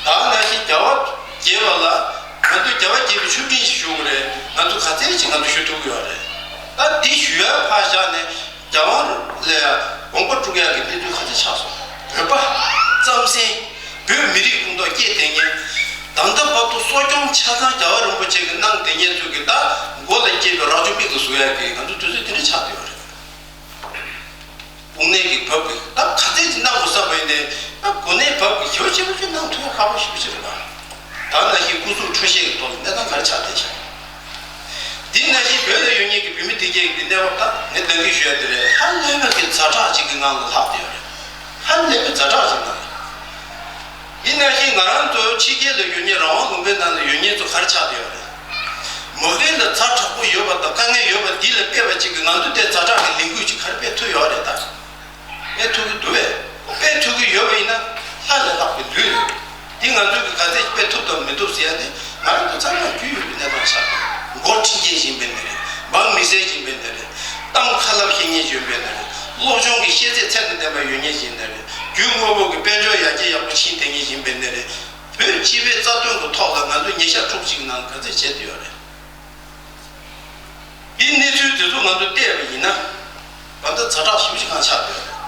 ད་ནང་བཞིན་རྒྱལ་བ་དགྱེས་པ་ལ་ང་ཚོས་རྒྱལ་བ་དགྱེས་པའི་མཆོད་སྤྲིན་ཞིག་ཞུ་དགོས་རེད། ང་ཚོ་ག་ཚད་ཅིག་ང་ཚོ་ཞུ་ཐུབ་ཀྱི་ཡོད་རེད། ད་འདི་ཞུ་ཡ་ཕར་བཞག་ནས། རྒྱལ་དབང་ལ་ཡ་དགོངས་པ་དཀྲུག་ཡག་གི་གནས་ཚུལ་ག་ཚད་ཆགས་སོང་། བོད་པ་རྩམ་ཟན། བོད་མི་རིགས་ཁོངས་གཏོགས་སྐྱེས་བསྡད་མཁན། ད་ལྟ་བར་དུ་གསོ་སྐྱོང་ཆ་ཚང་རྒྱལ་བ་རིན་པོ་ཆེ་གིས་གནང་བསྡད་མཁན་ཚོ་གི་ད་མགོ་ལ་སྐྱེས་པའི་རྭ་ཅོ་མིག་ཏུ་ཟུག་ཡག་གི་ང་ཚོ་དུས་ཚོད་དེ་འདྲ་ཆགས་བསྡད་ཡོད་རེད། དབུ་ནས་ཀྱི་བབ་ཀྱི་ད་ག་ཚད་ཅིག་གནང་དགོས་བསམ་པ་ཡིན་ནའི། ད་གོ་གནས་བབ་ཀྱི་ཞེ་པོ་ཞེ་པོ་ཅིག་གནང་ཐུབ་ཡ་ཁག་པོ་ཞེ་པོ་ཅིག་རེད་པ། ད་ནང་བཞིན་སྐུ་གཟུགས་འཕྲོད་བཞེས་ཀྱི་ཐོག་ལ་གནས་སྟངས་ག་རེ་ཆགས་བསྡད་ཤག་འདི་ནང་བཞིན་བོད་ལ་ཡོད་མཁན་གྱི་བོད་མི་དེ་གས་ཀྱི་གནས་བབ་ད་ངས་ད་གིན་ཞུ་ཡ་དེ་རེད། ཧ་ལས་པའི་གི་ཛ་དྲག་ཅིག་གི་ངང་ལ་ལྷག་བསྡད་ཡོད་རེད། ཧ་ལས་པའི་ཛ་དྲག་ཅིག་ནང་། འདི་ནང་བཞིན་ང་རང་ཚོ་ཕྱི་རྒྱལ་ལ་ཡོད་མཁན། རང་དབང་ལུང་པའི་ནང་ལ་ཡོད་མཁན་ཚོ་ག་རེ་ཆགས་བསྡད་ཡོད་རེད། མ་གི་ལ་ཛ་དྲག་པོ་ཡོད་པ་དང་དཀའ་ངལ་ཡོད་པ་འདི་ལ་དཔེ་བ་ཅིག་གིས་ང་ཚོ་དེ་ཛ་དྲག་གི་ལས་འགུལ་ཅིག་ག་རེ་སྤེལ་ཐུབ་ཡོད་རེད་ད། སྤེལ་ཐུབ་ཀྱི་འདུག་པས། སྤེལ་ཐུབ་ཀྱི་ཡོད་པ་ཡིན་ན་ལྷ་ལས་ལྷག་པའི་ལུས་རེད། འདི་ང་ཚོས་ཀྱི་ག་ཚད་སྤེལ་ཐུབ་དང་མི་ཐུབ་ཟེར་ཡ་དེ་ང་རང་ཚོ་ཚང་མ་རྒྱུས་ཡོད་པའི་གནས་སྟངས་ཆགས་འདུག་མགོ་འཕྲིན་ཅན་ཞིག་ཡིན་པའི་ནི་རེད། འབངས་མི་སེར་ཞིག་ཡིན་པའི་ནི་རེད། གཏམ་ཁ་ལབ་ཤེས་མཁན་ཞིག་ཡིན་པའི་ནི་རེད། སློབ་སྦྱོང་གི་ཤེས་ཚད་ཚད་དང་ལྡན་པ་ཡོད་མཁན་ཞིག་ཡིན་ནི་རེད། རྒྱུད་སྔོན་པོ་གི་དཔལ་འབྱོར་ཡར་རྒྱས་ཡག་པོ་ཕྱིན་བསྡད་མཁན་ཞིག་ཡིན་པའི་ནི་རེད། བོད་སྤྱི་པའི་རྩ་དོན་གྱི་ཐོག་ལ་ང་ཚོ་ཉིན་ཞག་དྲུག་ཅིག་ནང་ག་ཚད་བྱེད་ཐུབ་ཡོད་རེད། འདི་གནས་ཚུལ་དེ་ཚོ་ང་ཚོ་བལྟས་པ་ཡིན་ན། ད་ལྟ་ཛ་དྲག་ཞེ་པོ་ཅིག་གང་ཆགས་ཡོད་རེད།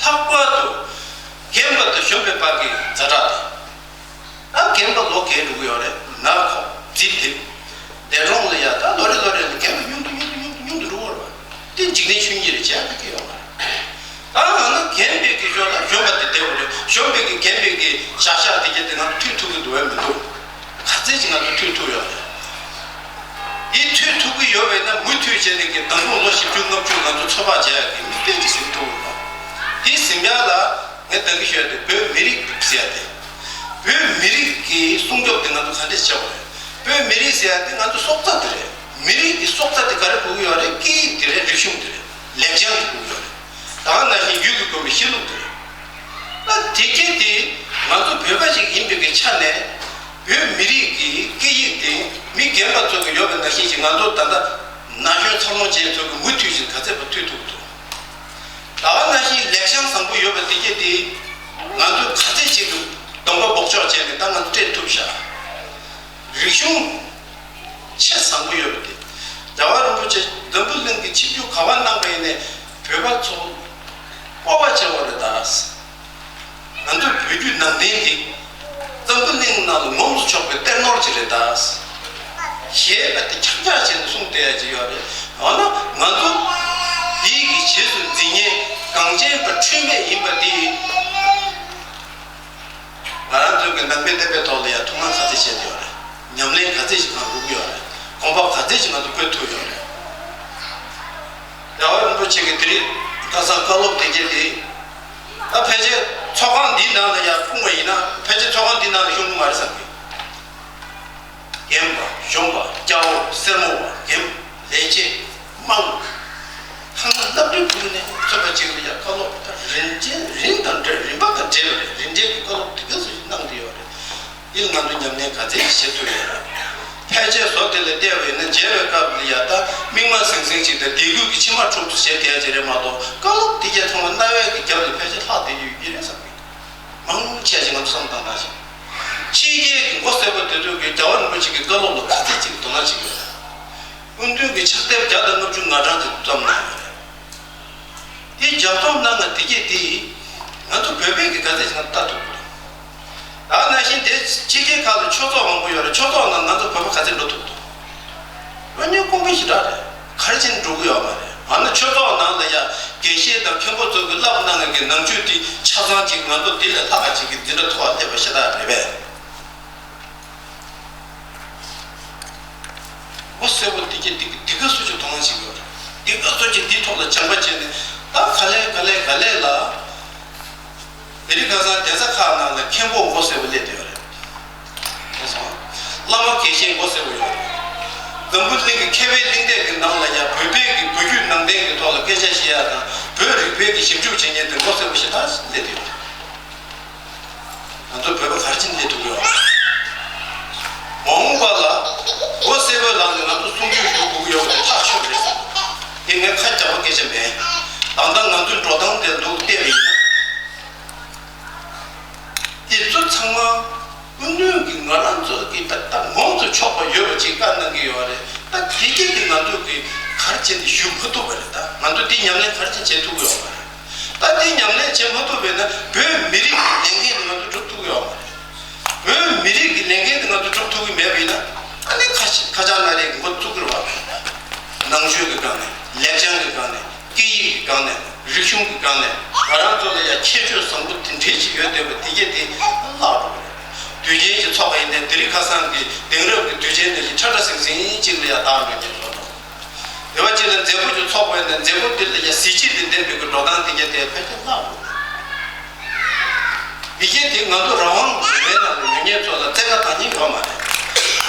ལྷག་པར་དུ་རྒན་པ་དང་གཞོན་པའི་བར་གྱི་ཛ་དྲག་དེ། ད་རྒན་པ་ལོ་རྒས་འགྲོ་གི་ཡོད་རེད། ན་ཁོག་རྫི་རྡེབ། འདས་གྲོངས་ལ་ཡ་ད་ལོ་རེ་ལོ་རེ་ལ་རྒན་པ་ཉུང་དུ་ཉུང་དུ་ཉུང་དུ་ཉུང་དུ་འགྲོ་གི་ཡོད་རེད་པ། དེ་འཇིག་རྟེན་ཆོས་ཉིད་རེད། བྱས་ན་ཕན་གྱི་ཡོད་མ་རེད། ད་ང་ནི་རྒན་པའི་གི་ཞོར་ལ་གཞོན་པ་དེ་བསྡད་དགོས་རེད། གཞོན་པའི་གི་རྒན་པའི་གི་བྱ་བཞག་དེ་གྱད་དེ་ང་ཚོ་མཐུད་ཐུབ་ཀྱི་འདུག་པས་མི་འདུག་ག་ཚད་ཅིག་ང་ཚོ་མཐུད་ཐུབ་ཡོད་རེད། འདི་མཐུད་ཐུབ་ཀྱི་ཡོད་པས་ན་མུ་མཐུད་བྱས་ནས་ཀྱི་ད་དུང་ལོ་བཞི་བཅུ་ལྔ་བཅུ་ང་ཚོ་ཚོད་དཔག་བྱས་ཡག་གི་མི་དཔེ་ཅིག་ཟིན་ཐུབ་ཀྱི་རེད། འདི་ཟིན་ཡག་ལ་ངས་ད་གིན་ཞུས་ཏེ་བོད་མི་རིགས་ཟེར་ཡག་དེ། བོད་མི་རིགས་ཀྱི་སྲུང་སྐྱོབ་དེ་ང་ཚོ་ག་འདྲས་བྱེད་དགོས་རེད། བོད་མི་རིགས་ཟེར་ཡག་དེ་ང་ཚོ་སྲོག་རྩ་དེ་རེད། མི་རིགས་ཀྱི་སྲོག་རྩ་དེ་ག་རེ་དགོས་ཀྱི་ཡོད་རེད། སྐད་ཡིག་དེ་རེད། རིག་གཞུང་དེ་རེད། ལེགས་བྱང་དེ་དགོས་ཀྱི་ཡོད་རེད། ད་ གང་ནང་བཞིན་ཡུལ་གྱི་དགོན་པའི་གཞི་ལུགས་དེ་རེད། ད་དེ་སྐད་དེ་ང་ཚོ་བོད་པ་ཞིག་ཡིན་པའི་གི་ཆ་ནས་བོད་མི་རིགས་ཀྱི་སྐད་ཡིག་དེ་མི་རྒན་པ་ཚོ་གི་ཡོད་པའི་ནང་བཞིན་ཞིག་ང་ཚོ་ད་ལྟ་ན་གཞོན་འཚར་ལོངས་ཅན་ཚོ་གི་མུ་མཐུད་བཞིན་ག་ཚད་པ་མཐུད་ཐུབ་ཀྱི་འདུག་ད་ག་ནང་བཞིན་ལེགས་བྱང་བཟང་པོ་ཡོད་པ་དེ་སྐད་དེ་ང་ཚོས་ག་ཚད་ཅིག་གི་གདོང་པ་འབོག་ཆོག་བྱས་ནས་ད་ང་ཚོ་སྤྲད་ཐུབ་ཤག་རིག་གཞུང་ཆེས་བཟང་པོ་ཡོད་པ་དེ། རྒྱལ་བ་རིན་པོ་ཆེ་འཛམ་བུ་གླིང་གི་ཆིབས་བསྒྱུར་ག་པར་གནང་པ་ཡིན་ནའི་བོད་པ་ཚོ་སྤོབས་པ་ཆེ་བ་རེད་ད། ང་ཚོ་བོད་བརྒྱུད་ནང་བསྟན་དེ་འཛམ་བུ་གླིང་ནང་ལ་ངོམས་སུ་ཆོག་པའི་གཏེར་ནོར་ཅིག་རེད་ད། ཞེས་པ་དེ་ཁྱབ་བསྒྲགས་བྱས་ནས་གསུངས་བསྡད་ཡ་ཅིག་ཡོད་རེད། འོ་ན་ང་ཚོ་འདི་གི་རྗེས་སུ་འཛིན་མཁན་གངས་ཅན་པ་འཁྲུལ་མེད་ཡིན་པ་དེ། ང་རང་ཚོའི་གི་ནང་པའི་བསྟན་པའི་ཐོག་ལ་ཡང་ཐུགས་སྣང་ག་ཚད་བྱས་ཡོད་རེད། ཉམས་ལེན་ག་ཚད་ཅིག་གང་རུབ་ཡོད་རེད། གོམ་པ་ག་ཚད་ཅིག་ང་ཚོ་སྤོས་ཐུབ་ཡོད་རེད། རྒྱལ་བ་རིན་པོ་ཆེ་གིས་དེ་རིང་ཁ་སང་བཀའ་སློབ་དེ་གྱད་དེ། ད་ཕལ་ཆེར་ཚོགས་ཁང་འདིའི་ནང་ལ་ཡང་སྤུངས་པ་ཡིན་ན་ཕལ་ཆེར་ཚོགས་ཁང་འདིའི་ནང་ལ་ཤོང་གི་མ་རེད་བསམ་གི། རྒན་པ་གཞོན་པ་སྐྱ་བོ་སེར་མོ་བ་རྒན་ལས་བྱེད་དམངས། ཐང་ན་སློབ་གྲྭའི་ཕུག་ནས་ཚོད་པ་གཅིག་ལ་ཡང་བཀའ་སློབ་ད་རིམ་ཅན་རིམ་དང་འབྲེལ་རིམ་པ་དང་འབྲེལ་བ་རེད། རིམ་གྲས་ཀྱི་བཀའ་སློབ་དེ་ག་ཚོད་ཞིག་གནང་བསྡད་ཡོད་རེད། འདི་ལ་ང་ཚོ་ཉམས་ལེན་ག་ཚད་ཞིག་བྱེད་ཐུབ་ཡོད་རེད། ཕལ་ཆེར་བཟོ་དེ་ལ་བལྟས་པ་ཡིན་ན་མཇལ་བའི་སྐབས་ལ་ཡ་ད་མིག་མ་ཟིང་ཟིང་ཅིག་དང་དད་གུས་ཀྱི་མཆི་མ་འཁྲུག་ཏུ་བྱེད་བསྡད་ཡ་ཅིག་རེད་མ་གཏོགས་བཀའ་སློབ་དེ་གྱད་ཚང་མ་རྣ་བའི་གི་རྒྱབ་ལ་ཕལ་ཆེར་ལྷག་བསྡད་ཀྱི་ཡོད་ཀྱི་རེད་བསམ་གི། མང་ཆེ་ཞིག་ང་ཚོ་བསམ་བཏང་ན་ཞིག་ཕྱི་རྒྱལ་གྱི་མགོ་སེར་པོ་དེ་ཚོ་གིས་རྒྱལ་བ་རིན་པོ་ཆེ་གི་བཀའ་སློབ་ལ་ག་ཚད་ཅིག་དོ་སྣང་བྱེད་ཀྱི་ཡོད་རེད། སྐུ་མདུན་གྱི་ཕྱག་དེབ་བརྒྱ་དང་ལྔ་བཅུ་ང་གྲངས་ཅིག་བརྩམས་གནང་ཡོད་རེད། དེ་ལྗགས་རྩོམ་གནང་ང་དེ་གྱད་དེ་ང་ཚོ་བོད་པས་ཀྱི་ག་ཚད་ཅིག་ང་ལྟ་ཐུབ་ཀྱི་འདུག་ད་ནང་བཞིན་དེ་ཕྱི་རྒྱལ་ཁག་ལ་ཆོས་ཚོགས་མང་པོ་ཡོད་རེད། ཆོས་ཚོགས་ནང་ང་ཚོ་བོད་པ་ག་ཚད་འགྲོ་ཐུབ་ཀྱི་འདུག་དངོས་གནས་དཀོན་པོ་ཞེ་དྲག་རེད། ག་རེ་བྱས་ནས་འགྲོ་གི་ཡོད་མ་རེད། ཨ་ནི་ཆོས་ཚོགས་ནང་ལ་ཡ་དགེ་བཤེས་དང་མཁན་པོ་ཚོ་གི་བསླབ་གནང་མཁན་གྱི་ནང་ཆོས་དེ་ཆ་ཚང་ཅིག་ང་ཚོ་འདི་ལས་ལྷག་པ་ཅིག་གི་འཛིན་གྲྭ་མཐོ་བ་སླེབས་པ་ཞེ་དྲག་རེད་པས། མགོ་སེར་པོ་དེ་གྱད་དེ་གི་དེ་ག་སུ་ཅིག་མཐོང་ཆེན་ཡོད་རེད། དེ་ག་སུ་ཅིག་འདིའི་ཐོག་ལ་སྦྱང་པ་བྱས་ནས་ད་ག་ལེ་ག་ལེ་ག་ལེ་ལ། དེ་རིང་ཁ་སང་གདན་ས་ཁག་ནང་ལ་མཁན་པོ་མགོ་སེར་པོ་སླེབས་བསྡད་ཡོད་རེད། བླ་མ་དགེ་བཤེས་མགོ་སེར་པོ་ཡོད་རེད། འཛམ་བུ་གླིང་གི་མཁས་པའི་གླེང་སྟེགས་ཀྱི་ནང་ལ་ཡང་བོད་པའི་གི་བོད་བརྒྱུད་ནང་བསྟན་གྱི་ཐོག་ལ་སྐད་ཆ་བཤད་ཡ་དང་བོད་རིག་པའི་གི་ཞིབ་འཇུག་བྱེད་མཁན་དེ་མགོ་སེར་པོ་ཞེ་དྲག་སླེབས་བསྡད་ཡོད་རེད། ང་ཚོ་བོད་པ་ག་རེ་བྱས་ནས་སླེབས་ཐུབ་ཀྱི་ཡོད། མ་འོངས་པ་ལ་མགོ་སེར་པོའི་ལག་ནས་ང་ཚོ་སྲུང་སྐྱོབ་ཞུ་དགོས་ཀྱི་ཡོད་པ་དེ་ཐག་ཆོད་རེད། དེ་ངས་ཁ་རྒྱག་པ་སྐད་ཆ་མིན། ད་ལྟ་ང་ཚོའི་འགྲོ་སྟངས་དེ་འདུག་བལྟས་པ་ཡིན་ན། དེ་ཚོ་ཚང་མ་སྐུ་མདུན་གྱིས་ང་རང་ཚོ་གི་ད་ལྟ་ངོམས་སུ་ཆོག་པ་ཡོད་པ་ཅིག་བཀའ་གནང་གི་ཡོད་རེད། ད་དེ་གྱད་དེ་ང་ཚོ་གིས་ག་རེ་བྱས་ནས་ཞུ་མ་ཐུབ་པ་རེད། ད་ང་ཚོ་དེ་ཉམས་ལེན་ག་རེ་བྱས་བྱེད་ཐུབ་ཀྱི་ཡོད་མ་རེད། ད་དེ་ཉམས་ལེན་བྱེད་མ་ཐུབ་པས་ན་བོད་མི་རིགས་ཀྱི་ལས་འགན་དེ་ང་ཚོ་སྒྲུབ་ཐུབ་ཀྱི་ཡོད་མ་རེད། བོད་མི་རིགས་ཀྱི་ལས་འགན་དེ་ང་ཚོ་སྒྲུབ་ཐུབ་ཀྱི་མེད་པ་ཡིན་ན་ཨ་ནི་ཁ་ཁ་ཆག་སྣ་རལ་གྱི་འགོ་བཙུགས་ཀྱི་རེད་བ། ནང་ཆོས་ཀྱི་སྒང་ནས་ལེགས་བྱང་གི་སྒང་ནས། སྐད་ཡིག་གི་སྒང་ནས་རིག་གཞུང་གི་སྒང་ནས་ང་རང་ཚོ་ལ་ཡང་ཁྱད་ཆོས་བཟང་པོ་དེ་འདྲའི་ཅིག་ཡོད་བསྡད་པ་དེ་གྱད་དེ་བརླག་འགྲོ་གི་རེད། དུས་ཆེན་ཅིག་ཚོགས་པ་ཡིན་ནའི་དེ་རིང་ཁ་སང་གི་དེང་རབས་ཀྱི་དུས་ཆེན་དེ་ཅིག་ཁྲ་ཁྲ་ཟིང་ཟིང་ཅིག་ལ་ཡང་བདག་འགྲོ་གི་ཡོད་དོ། དེ་བ་ཅིག་ལ་མཛད་སྒོ་ཅིག་ཚོགས་པ་ཡིན་ནའི་མཛད་སྒོ་དེ་ལ་ཡང་གཟི་བརྗིད་དང་ལྡན་པའི་གི་འགྲོ་སྟངས་དེ་གྱད་དེ་ཕལ་ཆེར་བརླག་འགྲོ་གི་རེད། མི་སྐྱེ་དེ་ང་ཚོ་རང་དབང་རེད་ན་ཡོད་ངེས་ཚོ་ལ་བཙན་བཀའ་བཏང་མཁན་ཡོད་མ་རེད།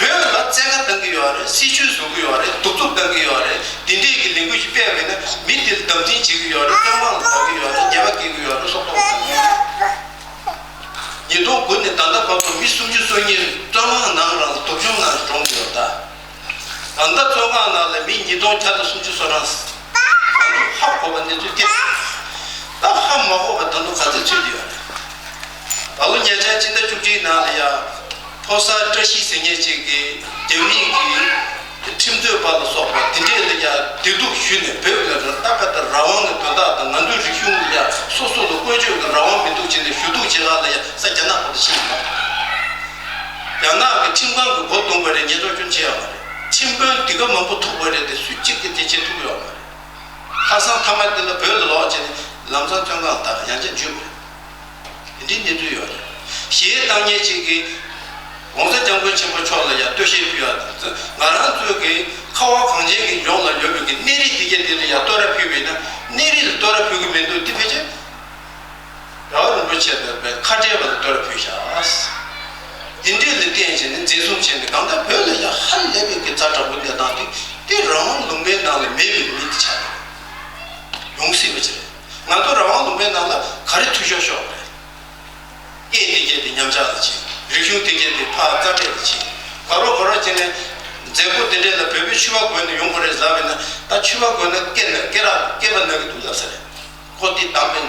བོད་ལ་བཙན་བཀའ་བཏང་གི་ཡོད་རེད། སྲིད་བྱུས་བཟོ་གི་ཡོད་རེད། གདུག་རྩུབ་བཏང་གི་ཡོད་རེད། དེ་འདྲས་ཀྱི་ལས་འགུལ་ཞིག་སྤེལ་བས་ན་མི་དེ་ལ་དམ་འཛིན་བྱེད་ཀྱི་ཡོད་རེད། བཙོན་ཁང་ལ་བསྡད་ཀྱི་ཡོད་རེད། ཉེས་པ་བཀལ་གྱི་ཡོད་རེད། སྲོག་ཐོག་བཏང་གི་ཡོད་རེད། ཉིས་སྟོང་དགུ་ནས་ད་ལྟ་བར་དུ་མི་སུམ་ཅུ་སོ་གཉིས་བཙོན་ཁང་ནང་རང་ལ་སྡུག་སྦྱོང་ནང་གྲོངས་ཀྱི་ཡོད་ད། ད་ལྟ་བཙོན་ཁང་ནང་ལ་མི་ཉིས་སྟོང་བརྒྱ་དང་སུམ་ཅུ་སོ་གྲངས་ཧ་གོ་བ་གནས་ཚུལ་སྐད་ད་ཧ་མ་གོ་བ་ད་དུང་ག་ཚོད་ཚུད་ཀྱི་ཡོད་རེད། ད་ལོ་ཉེ་ཆར་ཕྱི་ཟླ་བཅུ་གཅིག་ནང་ལ་ཡ་ཕོ་གསར་བཀྲ་ཤིས་ཟེར་མཁན་ཅིག་གིས་རྒྱ་མིའི་གི་ཁྲིམས་རྩོད་པ་ལ་སོགས་པ་དེ་འདྲས་ལ་ཡ་བདེ་སྡུག་ཞུས་ནས་བོད་ལ་ར་ཏ་ཀ་ཏ་རང་དབང་གི་དོན་དག་དང་ང་ཚོའི་རིག་གཞུང་ལ་ཡ་སོ་སོ་ལ་བཀོལ་སྤྱོད་ཀྱི་རང་དབང་མི་འདུག་བྱས་ནས་ཞུ་གཏུག་བྱེད་ག་ལ་ཡ་ས་རྒྱ་ནག་བར་དུ་ཕྱིན་ཡོད། རྒྱ་ནག་གི་ཁྲིམས་ཁང་གི་སྒོ་རྡུང་བ་རེད། ཉེས་གསོག་སྐྱོན་ཆེ་ཡོད་མ་རེད། ཁྲིམས་དཔོན་འདི་ག་མང་པོ་ཐུག་པ་རེད་དེ་སུ་གཅིག་གིས་དེ་བྱེད་ཐུབ་ཡོད་མ་རེད། ལྷག་བསམ་མཐའ་མ་དེ་ལ་བོད་ལ་ལོག་བྱས་ནས་ལམ་སང་བཙོན་ཁང་ལ་ཡང་བསྐྱར་འཇུས་པ་རེད། དེ་འདྲའི་གནས་ཚུལ་ཡོད་རེད། གཞས་བཏང་མཁན་ཅིག་གིས་༸གོང་ས་༸སྐྱབས་མགོན་ཆེན་པོ་མཆོག་ལ་ཡང་བསྟོད་གཞས་ཕུལ་ཡ་དང་། ང་རང་ཚོའི་གི་ཁ་བ་གངས་ཅན་གྱི་ལྗོངས་ལ་ཡོད་པའི་གི་གནས་རི་དེ་གྱད་དེ་ལ་ཡང་བསྟོད་ར་ཕུལ་བས་ན་གནས་རི་ལ་བསྟོད་ར་ཕུལ་གི་མི་འདུག་དེ་ཕལ་ཆེར་རྒྱལ་བ་རིན་པོ་ཆེ་དང་བའི་ཁ་བྲལ་བ་ལ་བསྟོད་ར་ཕུལ་ཤག་དེ་འདྲས་ལ་བརྟེན་བྱས་ནས་འཛིན་བཟུང་བྱས་ནས་གང་ལྟར་བོད་ལ་ཡང་ཧ་ལས་པའི་གི་ཛ་དྲག་པོ་གནས་སྟངས་དེ་དེ་རང་དབང་ལུང་པའི་ནང་ལ་མེད་པའི་མི་དེ་ཆགས་ཡོད། ཡོང་སྲིད་པ་ཅིག་རེད། ང་ཚོ་རང་དབང་ལུང་པའི་ནང་ལ་ག་རེ་འཐུས་ཤོར་ཤོར་བ་རེད། སྐད་དེ་སྐད་དེ་ཉམས་ཆག་ལ་ཕྱིན། རིག་གཞུང་དེ་སྐད་དེ་ཕར་རྩ་འགྲད་ལ་ཕྱིན། ག་རོ་ག་རོ་བྱས་ནས་མཛད་སྒོ་དེ་འདྲས་ལ་བོད་པའི་ཕྱུ་པ་གོན་ནས་ཡོང་དགོས་རེད་ལབ་པས་ན། ད་ཕྱུ་པ་གོན་ན་སྐེ་ན་སྐེ་རགས་སྐེད་པ་ན་གི་འདུག་ལབ་ས་རེད། ཁོ་དེ་དམ་པའི་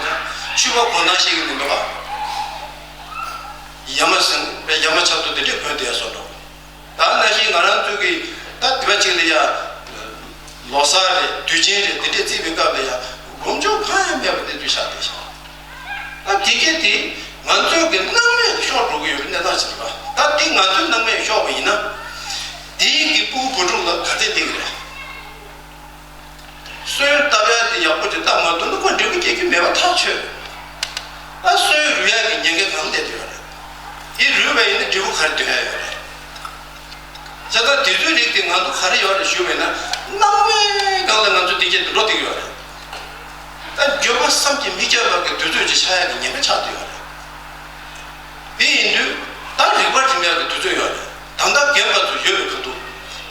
ཚོ་ཕྱུ་པ་གོན་སྟངས་ཤེས་ཀྱི་མི་འདུག་ག་ཡ་མ་ཟིན་པའི་ཡ་མ་ཆབ་ཏོ་དེ་འདྲས་གོན་བསྡད་སོང་འགྲོ། ད་ནང་བཞིན་ང་རང་ཚོ་གི་ད་དེ་བ་གཅིག་ལ་ཡ། ལོ་གསར་རེད། དུས་ཆེན་རེད། དེ་འདྲས་བརྩིས་པའི་སྐབས་ལ་ཡ་ལོངས་སྤྱོད་གང་ཡང་མེད་པ་དེ་དུས་ཤར་བསྡད་ཤག་ད་དེ་གས་དེ་ང་ཚོའི་གི་སྣང་མེད་ཤོར་འགྲོ་གི་ཡོད་པའི་གནས་སྟངས་ཤིག་རེད་པ། ད་དེ་ང་ཚོའི་སྣང་མེད་ཤོར་བ་ཡིན་ན། དེའི་གི་སྤུ་གུ་བུ་ཕྲུག་ལ་ག་ཚད་བསྡད་ཀྱི་རེད། སོན་བཏབ་ཡ་དེ་ཡག་པོ་ཅིག་བཏབ་མ་ཐུབ་ན་ཁོ་འབྲས་བུ་སྐྱེ་རྒྱུ་མེད་པ་ཐག་ཆོད། ད་སོན་རུལ་ཡ་གི་ཉེན་ཁ་གང་སླེབས་ཡོད་རེད། དེ་རུལ་བ་ཡིན་ན་འབྲས་བུ་ག་རེ་འདོན་ཡ་ཡོད་རེད། བྱས་ཙང་དེ་ཚོའི་རིགས་དེ་ང་ཚོ་ག་རེ་ཡོད་རེད་ཞུས་པས་ན། སྣང་བའི་སྒང་ལ་ང་ཚོ་དེ་སྐད་དུ་འགྲོ་བསྡད་ཡོད་རེད། ད་འགྱོད་པ་བསམ་གྱིས་མི་ཁྱབ་པ་གི་དུས་ཚོད་ཅིག་ཆགས་ཡ་གི་ཉེན་ཁ་ཆགས་བསྡད་ཡོད་རེད། དེ་ཡིན་དུས་ད་རིག་པ་སྒྲིམ་ཡག་གི་དུས་ཚོད་ཡོད་རེད། ད་ལྟ་རྒན་པ་ཚོ་ཡོད་པའི་ཁ་ཐུག་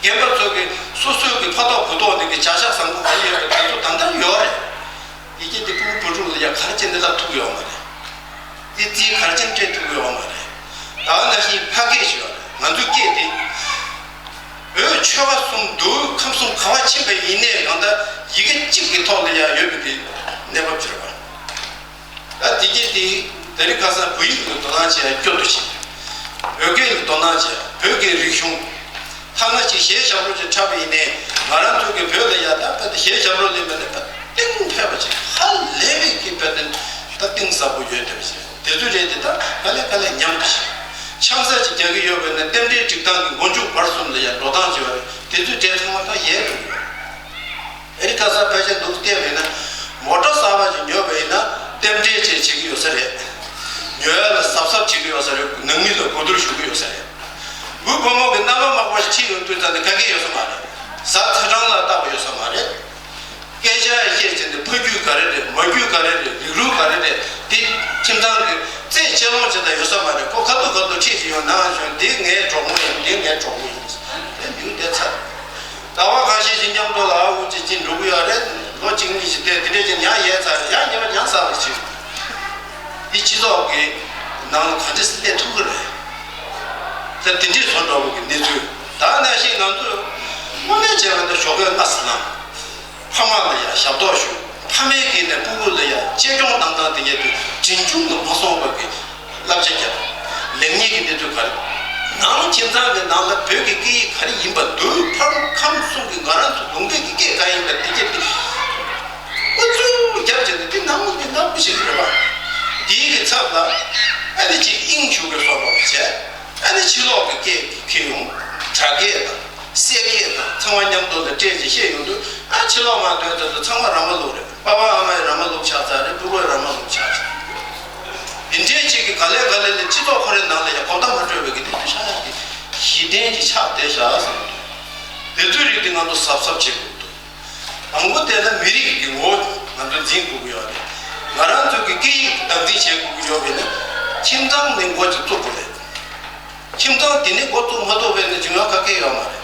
རྒན་པ་ཚོ་གིས་སོ་སོའི་གི་ཕ་ཐོག་བུ་ཐོག་ནས་གི་བྱ་གཞག་བཟང་པོ་ག་རེ་ཡོད་པ་དེ་ཚོ་ད་ལྟ་ཡོད་རེད། ཡི་གེ་དེ་སྤུ་གུ་བུ་ཕྲུག་ལ་ཡ་ག་རེ་བྱས་ནས་བསླབ་ཐུབ་ཀྱི་ཡོད་མ་རེད། དེ་རྩིས་ག་རེ་བྱས་ནས་སྤྲད་ཐུབ་ཀྱི་ཡོད་མ་རེད། ད་ནང་བཞིན་ཕ་སྐད་ཞིག་ཡོད་རེད། ང་ཚོའི་སྐད་དེ། བོད་ཆོལ་ཁ་གསུམ་འདུལ་ཁམས་གསུམ་ག་བ་ཕྱིན་པ་ཡིན་ནའི་གང་ལྟར་ཡི་གེ་གཅིག་གི་ཐོག་ལ་ཡ་ཡོད་པའི་གི་གནས་བབ་ཅིག་རེད་པ། ད་དེ་གྱད་དེ་དེ་རིང་ཁ་སང་བོད་ཡིག་ལ་དོ་སྣང་བྱེད་ཡ་སྐྱོ་དུ་ཕྱིན། བོད་སྐད་ལ་དོ་སྣང་བྱེད་ཡ། བོད་ཀྱི་རིག་གཞུང་། ཐ་ན་ཅིག་གཞས་ཞབས་བྲོ་ཅིག་འཁྲབ་པ་ཡིན་ནའི་ང་རང་ཚོ་གི་བོད་ལ་ཡ་ད་ད་གཞས་ཞབས་བྲོ་ལེན་པ་ནི་ད་གཏིང་ཕེབས་པ་ཅིག་ཧ་ལས་པའི་གི་བོད་དོན་ད་གཏིང་ཟབ་པོ་ཡོད་བསྡད་པ་ཅིག་དེ་ཚོ་རེད་དེ་ད་ག་ལེ་ག་ལེ་ཉམས་དུ་ཕྱིན། ཆང་ས་ཅིག་རྒྱག་གི་ཡོད་པ་ན་རྟེན་འབྲེལ་སྒྲིག་སྟངས་ཀྱི་མགོ་མཇུག་བར་གསུམ་ལ་ཡ་འགྲོ་སྟངས་ཅིག་ཡོད་རེད། དེ་ཚོའི་གྲས་ཚང་མ་ད་ཡལ་འགྲོ་གི་ཡོད་རེད། ཨེ་རི་ཁ་ས་ཕལ་ཆེར་འདུག་བལྟས་པས་ན། མོ་ཊ་གསར་པ་ཅིག་ཉོས་པ་ཡིན་ན་རྟེན་འབྲེལ་ཅིག་བྱེད་ཀྱི་ཡོད་ས་རེད། ཉོ་ཡ་ལ་གཟབ་གཟབ་བྱེད་ཀྱི་ཡོད་ས་རེད། ནང་མི་ལ་གོ་བསྡུར་ཞུ་གི་ཡོད་ས་རེད། བུ་བུ་མོ་གི་རྣམ་པ་མང་པོ་ཞིག་ཁྲིད་ཡོང་དུས་ཙམ་དུ་ག་གེ་ཡོད་ས་མ་རེད། བཟའ་ཚ་གྲང་ལ་བལྟ་བ་ཡོད་ས་མ་རེད། སྐད་ཆ་བཤད་བྱས་ནས་ཕ་རྒྱུད་ག་རེ་རེད། མ་རྒྱུད་ག་རེ་རེད། རིགས་རུས་ག་རེ་རེད། དེ་ཁྱིམ་ཚང་གི་རྩད་གཅོད་ལོང་བྱེད་ད་ཡོད་ས་མ་རེད། ཁོ་ཁ་ཐུག་ཁ་ཐུག་ཁྲིད་ཅིག་ཡོང་ནང་བྱོན། འདི་ངའི་གྲོགས་མོ་ཡིན། འདི་ངའི་གྲོགས་མོ་ཡིན། དེ་མིང་དེ་ཚར། ཟླ་བ་ཁ་ཤས་ཤིག་མཉམ་དུ་ལ་ཨ་འུ་ཅིག་ཅིག་འགྲོ་གི་ཡོད་རེད། ལོ་གཅིག་གཉིས་ཤིག་བསྡད། དེ་འདྲས་ཀྱི་ཡང་ཡལ་ཚར་རེད། ཡང་ཉི་མ་ཡང་གསར་པ་ཞིག་འདི་སྤྱི་ཚོགས་ཀྱི་ནང་ལ་ག་འདྲས་སེ་སླེབས་ཐུབ་ཀྱི་རེད། ད་དེ་འདྲས་བཟོ་འདྲ་བོ་གི་གནས་ཚུལ། ད་ནང་བཞིན་ང་ཚོས་དངོས་གནས་བྱས་པ་ན་ཞོགས་ཀས་སྔ་ས་ལངས། ཕ་མ་ལ་ཡང་ཞབས་ཏོག་ཞུ། ཕ་མའི་གི་ནས་སྤུ་གུ་ལ་ཡང་གཅེས་སྐྱོང་གནང་སྟངས་དེ་གས་དེ་འབྲིང་ཆུང་དུ་མ་སོང་བ་གི་བསླབ་བྱ་བརྒྱབ། ལེགས་ཉེས་ཀྱི་གནས་ཚུལ་ག་རེ། ནང་ཁྱིམ་ཚང་གི་ནང་ལ་བོད་ཀྱི་སྐད་ཡིག་ག་རེ་ཡིན་པ། འདུལ་ཕམ་ཁམས་གསུམ་གྱི་ང་རང་ཚོ་ལུང་པའི་གི་སྐད་ག་ཡིན་པ་དེ་གས་དེ་ཨུ་ཚུགས་བརྒྱབ་བྱས་ནས་དེ་ནང་གི་ནག་པོ་ཞིག་རེད་པ། དེའི་གི་ཚབ་ལ་ཨ་ནི་ཅིག་དབྱིངས་ཞུགས་པའི་བཟོ་འདྲ་བྱས། ཨ་ནི་ཕྱི་ལོགས་ཀྱི་སྐད་ཀྱི་ཁྱེར་ཡོང་། དྲ་སྐད་དང་། གསལ་སྐད་དང་ཚང་མ་མཉམ་དུ་ལ་སྤྲད་ཅིག་བཤད་ཡོང་དུས། ཨ་ཕྱི་ལོགས་མ་ཐོན་ཚར་དུས་ཚང་མ་ར་མ་ལུག་རེད། པ་ཕ་ཨ་མ་ཡི་ར་མ་ལུག་ཆགས་ཚར་རེད། སྤུ་གུའི་ར་མ་ལུག་ཆགས་ཚར། འདི་འདྲའི་ཅིག་གི་ག་ལེ་ག་ལེ་ལ་སྤྱི་ཚོགས་ཁོ་རའི་ནང་ལ་ཡང་གོ་བརྡ་མ་སྤྲོད་པའི་གི་དེ་དུས་ཤ་ཡག་གི་གཞི་རྟེན་ཅིག་ཆགས་བསྡད་ཤག་བསམ་འདུག་དེ་ཚོའི་རིགས་དེ་ང་ཚོ་གཟབ་གཟབ་བྱེད་དགོས་འདུག་དང་པོ་དེ་ལ་མི་རིགས་ཀྱི་ངོ་བོ་ང་ཚོ་འཛིན་དགོས་ཀྱི་ཡོད་རེད། ང་རང་ཚོ་གི་སྐད་ཡིག་དང་འཛིན་བྱེད་དགོས་ཀྱི་ཡོད་པས་ན། ཁྱིམ་ཚང་ནས་འགོ་ཅིག་བཙུགས་དགོས་རེད། ཁྱིམ་ཚང་དེ་ནས་འགོ་བཙུགས་མ་ཐུབ་པས་ན་འབྱུང་བ་ག་གེ་ཡོད་མ་རེད།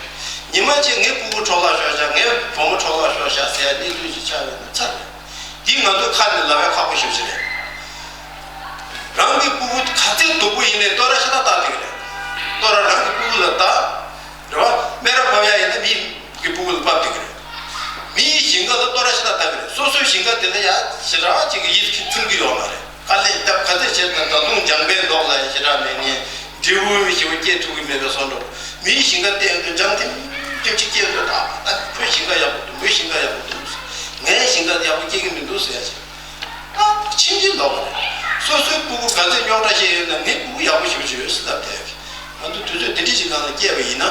ཉི་མ་གཅིག་ངའི་སྤུ་གུ་འཕྲོ་བརླག་ཤོར་ཤག་ངའི་བུ་མོ་འཕྲོ་བརླག་ཤོར་ཤག་ཟེར་ཡ་གནས་ཚུལ་ཞིག་ཆགས་ཡོད་ན་ཚར་རེད། འདི་ང་ཚོའི་ཁ་ནས་ལབ་ཡ་ཁག་པོ་ཞེ་པོ་ཅིག་རེད། རང་གི་སྤུ་གུ་ག་ཚད་སྡུག་པོ་ཡིན་ནའི་བསྟོད་ར་ཤ་སྟག་བཏགས་བསྡད་ཀྱི་རེད། བསྟོད་ར་རང་གི་སྤུ་གུ་ལ་བཏགས། རེད་བ། སྨད་ར་བབས་ཡ་ཡིན་ན་མི་གི་སྤུ་གུ་ལ་བབས་བསྡད་ཀྱི་རེད། མིའི་ཞིང་ཁ་ལ་བསྟོད་ར་ཤ་སྟག་བཏགས་ཀྱི་རེད། སོ་སོའི་ཞིང་ཁ་དེ་ལ་ཡ་ཞེ་དྲག་ཅིག་གི་ཡིད་ཚིམ་གྱི་ཡོད་མ་རེད། དཀའ་ལས་སྟབས་ག་ཚད་བྱས་ན་ད་དུང་འཇམ་པའི་མདོག་ལ་ཞེ་དྲག་མེད་ནས་འབྲས་བུ་ཞེ་པོ་སྐྱེ་ཐུབ་ཀྱི་མེད་པའི་བཟོ་འདྲ། མིའི་ཞིང་ཁ་བལྟས་དུས་འཇམ་ཐིང་ཐིང་ཅིག་སྐྱེས་འདུག་ད་ཁོའི་ཞིང་ཁ་ཡག་པོ་འདུག་མོའི་ཞིང་ཁ་ཡག་པོ་འདུག་ངའི་ཞིང་ཁ་ཡག་པོ་སྐྱེ་གི་མི་འདུག་ཟེར་ཡ་ཞིག་ད་ཕྱིན་ཅི་ལོག་པ་རེད། སོ་སོའི་སྤུ་གུ་ག་ཚོད་རྙོག་དྲ་བཤད་ཡོད་ན་ངའི་སྤུ་གུ་ཡག་པོ་ཞེ་པོ་ཅིག་ཡོད་ཟེར་ལབ་བསྡད་ཡོད། ང་ཚོ་དུས་ཚོད་དེ་འདྲ་ཞིག་ནང་ལ་སྐྱེས་པ་ཡིན་ན།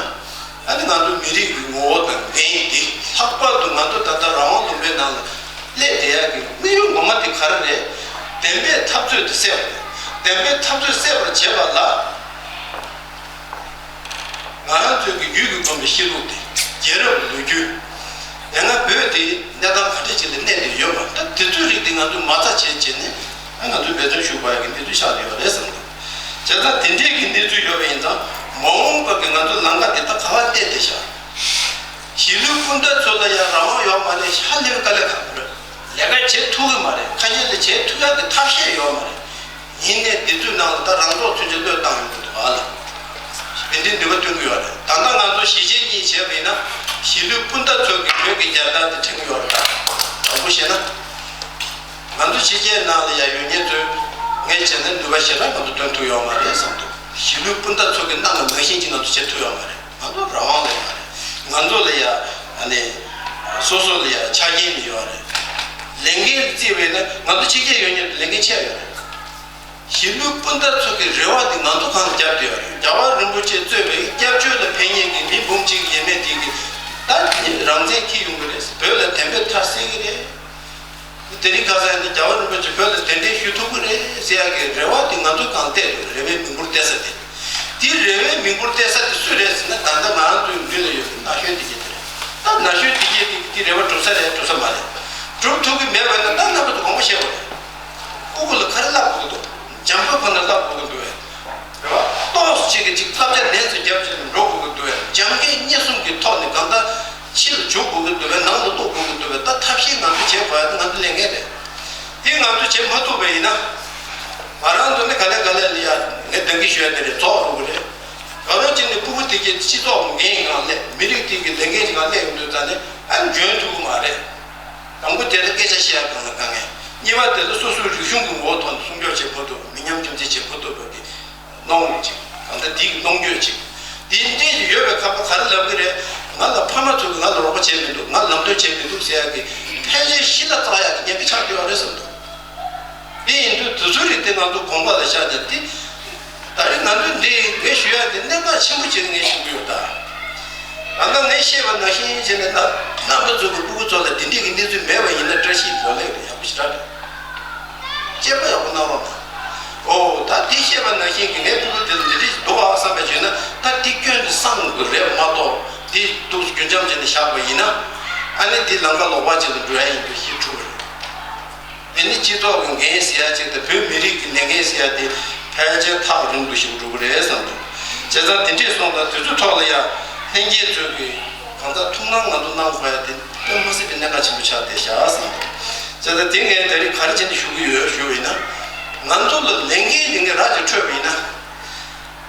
ཨ་ནི་ང་ཚོ་མི་རིགས་ཀྱི་ངོ་བོ་དང་འགན་དེ། ལྷག་པར་དུ་ང་ཚོ་ད་ལྟ་རང་དབང་ལུང་པའི་ནང་ལ་སླེབས་བསྡད་ཡག་གི་དམིགས་ཡུལ་ངོ་མ་དེ་ག་རེ་རེད། བདེན་པའི་འཐབ་རྩོད་དེ་སེལ་བ་རེད། བདེན་པའི་འཐབ་རྩོད་སེལ་བར་བྱེད་པ་ལ། ང་རང་ཚོའི་གི་ཡུལ་གྱི་བསྒོམས་པའི་གཤིས་ལུགས་དེ། རྒྱལ་རབས་ལོ་རྒྱུས། ཡང་ན་བོད་དེ་གནས་སྟངས་ག་འདྲ་ཅིག་ལ་གནས་བསྡད་ཡོད་པ། ད་དེ་ཚོའི་རིགས་དེ་ང་ཚོས་མ་རྩ་བྱས་བྱས་ནས་ང་ཚོས་འབད་བརྩོན་ཞུ་དགོས་ཡག་གི་གནས་ཚུལ་ཆགས་ཡོད་རེད་བསམ་གི་འདུག་བྱས་ཙང་དེ་འདྲའི་གི་གནས་ཚུལ་ཡོད་པ་ཡིན་ཙང་། མ་འོངས་པ་གི་ང་ཚོའི་ལམ་ཁ་དེ་ད་ག་པར་གནས་བསྡད་ཤག་གཞིས་ལུས་སྤུན་ཟླ་ཚོ་ལ་ཡང་རང་དབང་ཡོད་མ་རེད། ཧ་ལས་པའི་དཀའ་ལས་ཁག་པོ་རེད། ལས་ཀ་བྱེད་ཐུབ་ཀྱི་མ་རེད། ཁ་ཤས་ལ་བྱེད་ཐུབ་ཡག་གི་ཐབས་ཤེས་ཡོད་མ་རེད། ཡིན་ནའི་འདི་ཚོའི་ནང་ལ་ད་རང་ཐོག་ཚུན་ཆད་བློས་བཏང་ཡོང་གི་འདུག་ཨ་ལ། དེ་འདྲའི་ནུས་པ་སྟོན་གྱི་ཡོད་རེད། ད་ལྟ་ང་ཚོ་གཞིས་བྱེས་གཉིས་བྱས་པ་ཡིན་ན་གཞིས་ལུས་སྤུན་ཟླ་ཚོ་གི་བོད་ཀྱི་རྒྱལ་དར་དེ་འཁྲེང་གི་ཡོད་རེད། ད་དྲང་པོ་བཤད་ན། ང་ཚོ་གཞིས་བྱེས་ནང་ལ་ཡ་ཡོད་མཁན་ཚོས་ངས་བྱས་ན་ནུས་པ་ཞེ་དྲག་ང་ཚོ་སྟོན་ཐུབ་ཡོད་མ་རེད་བསམ་འདུག་གཞིས་ལུས་སྤུན་ཟླ་ཚོ་གི་གནང་བ་ནང་བཞིན་གྱི་ང་ཚོ་བྱེད་ཐུབ་ཡོད་མ་རེད། ང་ཚོ་རང་དབང་ལ་ཡོད་རེད། ང་ཚོ་ལ་ཡ་ཨ་ནི་སོ་སོ་ལ་ཡ་ཆ་རྐྱེན་ནི་ཡོད་རེད། ལས་འགན་རྩིས་པས་ན་ང་ཚོ་ཕྱི་རྒྱལ་ཡོད་མཁན་ལས་འགན་ཆེ་ཡོད་རེད། གཞིས་ལུས་སྤུན་ཟླ་ཚོ་གི་རེ་བ་འདི་ང་ཚོ་གང་ལ་བརྒྱབ་བསྡད་ཡོད་རེད། རྒྱལ་བ་རིན་པོ་ཆེ་གཙོས་པའི་སྐྱབས་བཅོལ་ལ་ཕེབས་མཁན་གྱི་མི་འབུམ་གཅིག་ཡས་མས་དེ་གི་ད་རང་བཙན་འཁྱེར་ཡོང་གི་རེད། བོད་ལ་བདེན་པའི་མཐའ་གསལ་གི་རེད། དེ་རིང་ཁ་སང་ཡིན་ན་རྒྱལ་བ་རིན་པོ་ཆེ་བོད་ལ་གདན་འདྲེན་ཞུ་ཐུབ་ཀྱི་རེད་ཟེར་ཡག་གི་རེ་བ་དེ་ང་ཚོས་གང་གཏད་དགོས་རེད། རེ་བའི་མིག་འབུར་གཏད་ས་དེ། དེ་རེ་བའི་མིག་འབུར་གཏད་ས་དེ་སུ་རེད་ཟེར་ན་ད་ལྟ་ང་རང་ཚོའི་མདུན་ལ་ཡོད་པའི་ན་གཞོན་དེ་གྱད་དེ་རེད། ད་ན་གཞོན་དེ་གྱད་དེ་དེ་རེ་བ་འགྲུབ་ས་རེད་འགྲུབ་ས་མ་རེད། འགྲུབ་ཐུབ་ཀྱི་མེད་པ་ཡིན་ན་ད་རྣམ་པ་ཚོ་དགོངས་པ་བཞེས་དགོས་རེད། སྤུ་གུ་ལ་ག་རེ་བསླབ་དགོས་ཀྱི་འདུག་འཇམ་པོའི་ཁ་ནས་བསླབ་དགོས་ཀྱི་འདུག་བས། རེད་བ། ཏོག་ཙམ་ཅིག་གིས་ཅིག་བསླབ་བྱ་ལན་ཙམ་བརྒྱབ་བྱས་ནས་འགྲོ་དགོས་ཀྱི་འདུག་བས། འཇམ་མགོན་སྙན་གསུམ་གྱི་ཐོག་ནས་གང་ལྟར་ཕྱི་ལ་འཇུག་དགོས་ཀྱི་འདུག་བས། ནང་ལ་གཏོགས་དགོས་ཀྱི་འདུག་བས། ད་ཐབས་ཤེས་ང་ཚོ་བྱེད་དགོས་ཡ་དེ་ང་ཚོ་ལས་འགན་རེད། དེ་ང་ཚོ་བྱེད་མ་ཐུབ་པ་ཡིན་ན། ང་རང་ཚོ་ནི་ག་ལེ་ག་ལེ་ལ་ཡ་ངས་འདང་གི་ཞུ་ཡ་དེ་རེད་རྫོགས་འགྲོ་གི་རེད། ག་རང་ཅིག་ནི་སྤུ་གུ་དེ་གའི་སྤྱི་ཚོགས་འགན་གང་ལས་མི་རིགས་དེ་གི་ལས་འགན་ཅིག་གང་ལས་ཡོང་དུས་ཙང་ནས་ཨ་ནི་འཇོན་ཐུབ་ཀྱི་མ་རེད། དང་པོ་དེ་ལ་སྐད་ཆ་བཤད་ཡ་གང་ལ་དཀའ་ངལ། གཉིས་པ་དེ་ལ་སོ་སོའི་རིག་གཞུང་གི་ངོ་བོ་ཐོག་ནས་སྲུང་སྐྱོབ་བྱེད་ཕོད་ཐུབ་མི་ཉམས་རྒྱུན་འཛིན་བྱེད་ཕོད་ཐུབ་པ་གི་གནོང་ངོ་ཅིག་གང་ལྟར་དེའི་གནོང་འགྱོད་ཅིག་དེ་འདྲས་ཡོད་པའི་ཁ་པར་ག་རེ་ལབ་གི་རེད། ང་ལ་ཕ་མ་ཚོས་ང་ལ་རོགས་པ་བྱས་མི་འདུག་ང་ལམ་སྟོན་བྱས་མི་འདུག་ཟེར་ཡ་གི་ཕལ་ཆེར་ཤི་ལ་བཙག་ཡ་གི་ཉེན་ཁ་ཆགས་ཀྱི་ཡོད་རེད་བསམ་འདུག་དེ་ཡིན་དུས་དེ་ཚོའི་རིགས་དེ་ང་ཚོ་དགོངས་པ་ལ་བཞག་བྱས་ཏེ། ད་རེས་ང་ཚོས་འདི་ངས་ཞུ་ཡ་དེ་གནད་འགག་ཆེན་པོ་ཅིག་ངས་ཞུ་གི་ཡོད་ད། ད་ལྟ་ངས་བཤད་པ་ནང་བཞིན་བྱས་ནས་ད་རྣམ་པ་ཚོ་གི་སྤུ་གུ་ཚོ་ལ་དེ་འདྲས་ཀྱི་གནས་ཚུལ་མེད་པ་ཡིན་ན་བཀྲ་ཤིས་བདེ་ལེགས་རེད། ཡག་པོ་ཞེ་དྲག་རེད། དཔྱད་པ་ཡག་པོ་གནང་རོགས་གནང་། ཨོ་ད་འདི་བཤད་པ་ནང་བཞིན་གྱི་ངའི་སྤུ་གུ་དེ་ལ་འདི་འདྲས་ཞིག་འདུག་ཨ་བསམ་པ་བྱས་ན་ད་འདི་སྐྱོན་དེ་བསམ་དགོས་རེད་མ་གཏོགས་འདི་འདུག་རྒྱུན་འབྱམས་བྱས་ནས་བཞག་པ་ཡིན་ན་ཨ་ནི་འདི་ལམ་ཁ་ལོག་པ་ཅིག་ལ་འགྲོ་ཡ་ཡིན་པའི་ཤེས་ཐུབ་རེད། དེ་ནི་སྤྱི་ཚོགས་ཀྱི་འགན་ཟེར་ཡ་ཅིག་དང་བོད་མི་རིགས་ཀྱི་ལས་འགན་ཟེར་ཡ་དེ་ཕལ་ཆེར་ཐག་རིང་དུ་ཞིག་འགྲོ་གི་རེད་བསམ་འདུག་བྱས་ཙང་དེ་འདྲས་སོང་ཙང་དེ་ཚོའི་ཐོག་ལ་ཡ་ལྷན་རྒྱས་ཚོས་ཀྱི་གང་ཟག་ཐུགས་སྣང་ང་ཚོ་གནང་དགོས་ཡ་དེ་དཔེ་མ་སྲིད་པའི་གནད་འགག་ཆེན་པོ་ཆགས་བསྡད་ཤག་བསམ་འདུག་བྱས་ཙང་དེ་ངས་ད་རེས་ག་རེ་བྱས་ནས་ཞུ་གི་ཡོད་ཞུ་བ་ཡིན་ན། ང་ཚོ་ལ་ལས་འགན་དེ་ངས་ར་ཅིག་འཕྲོད་པ་ཡིན་ན།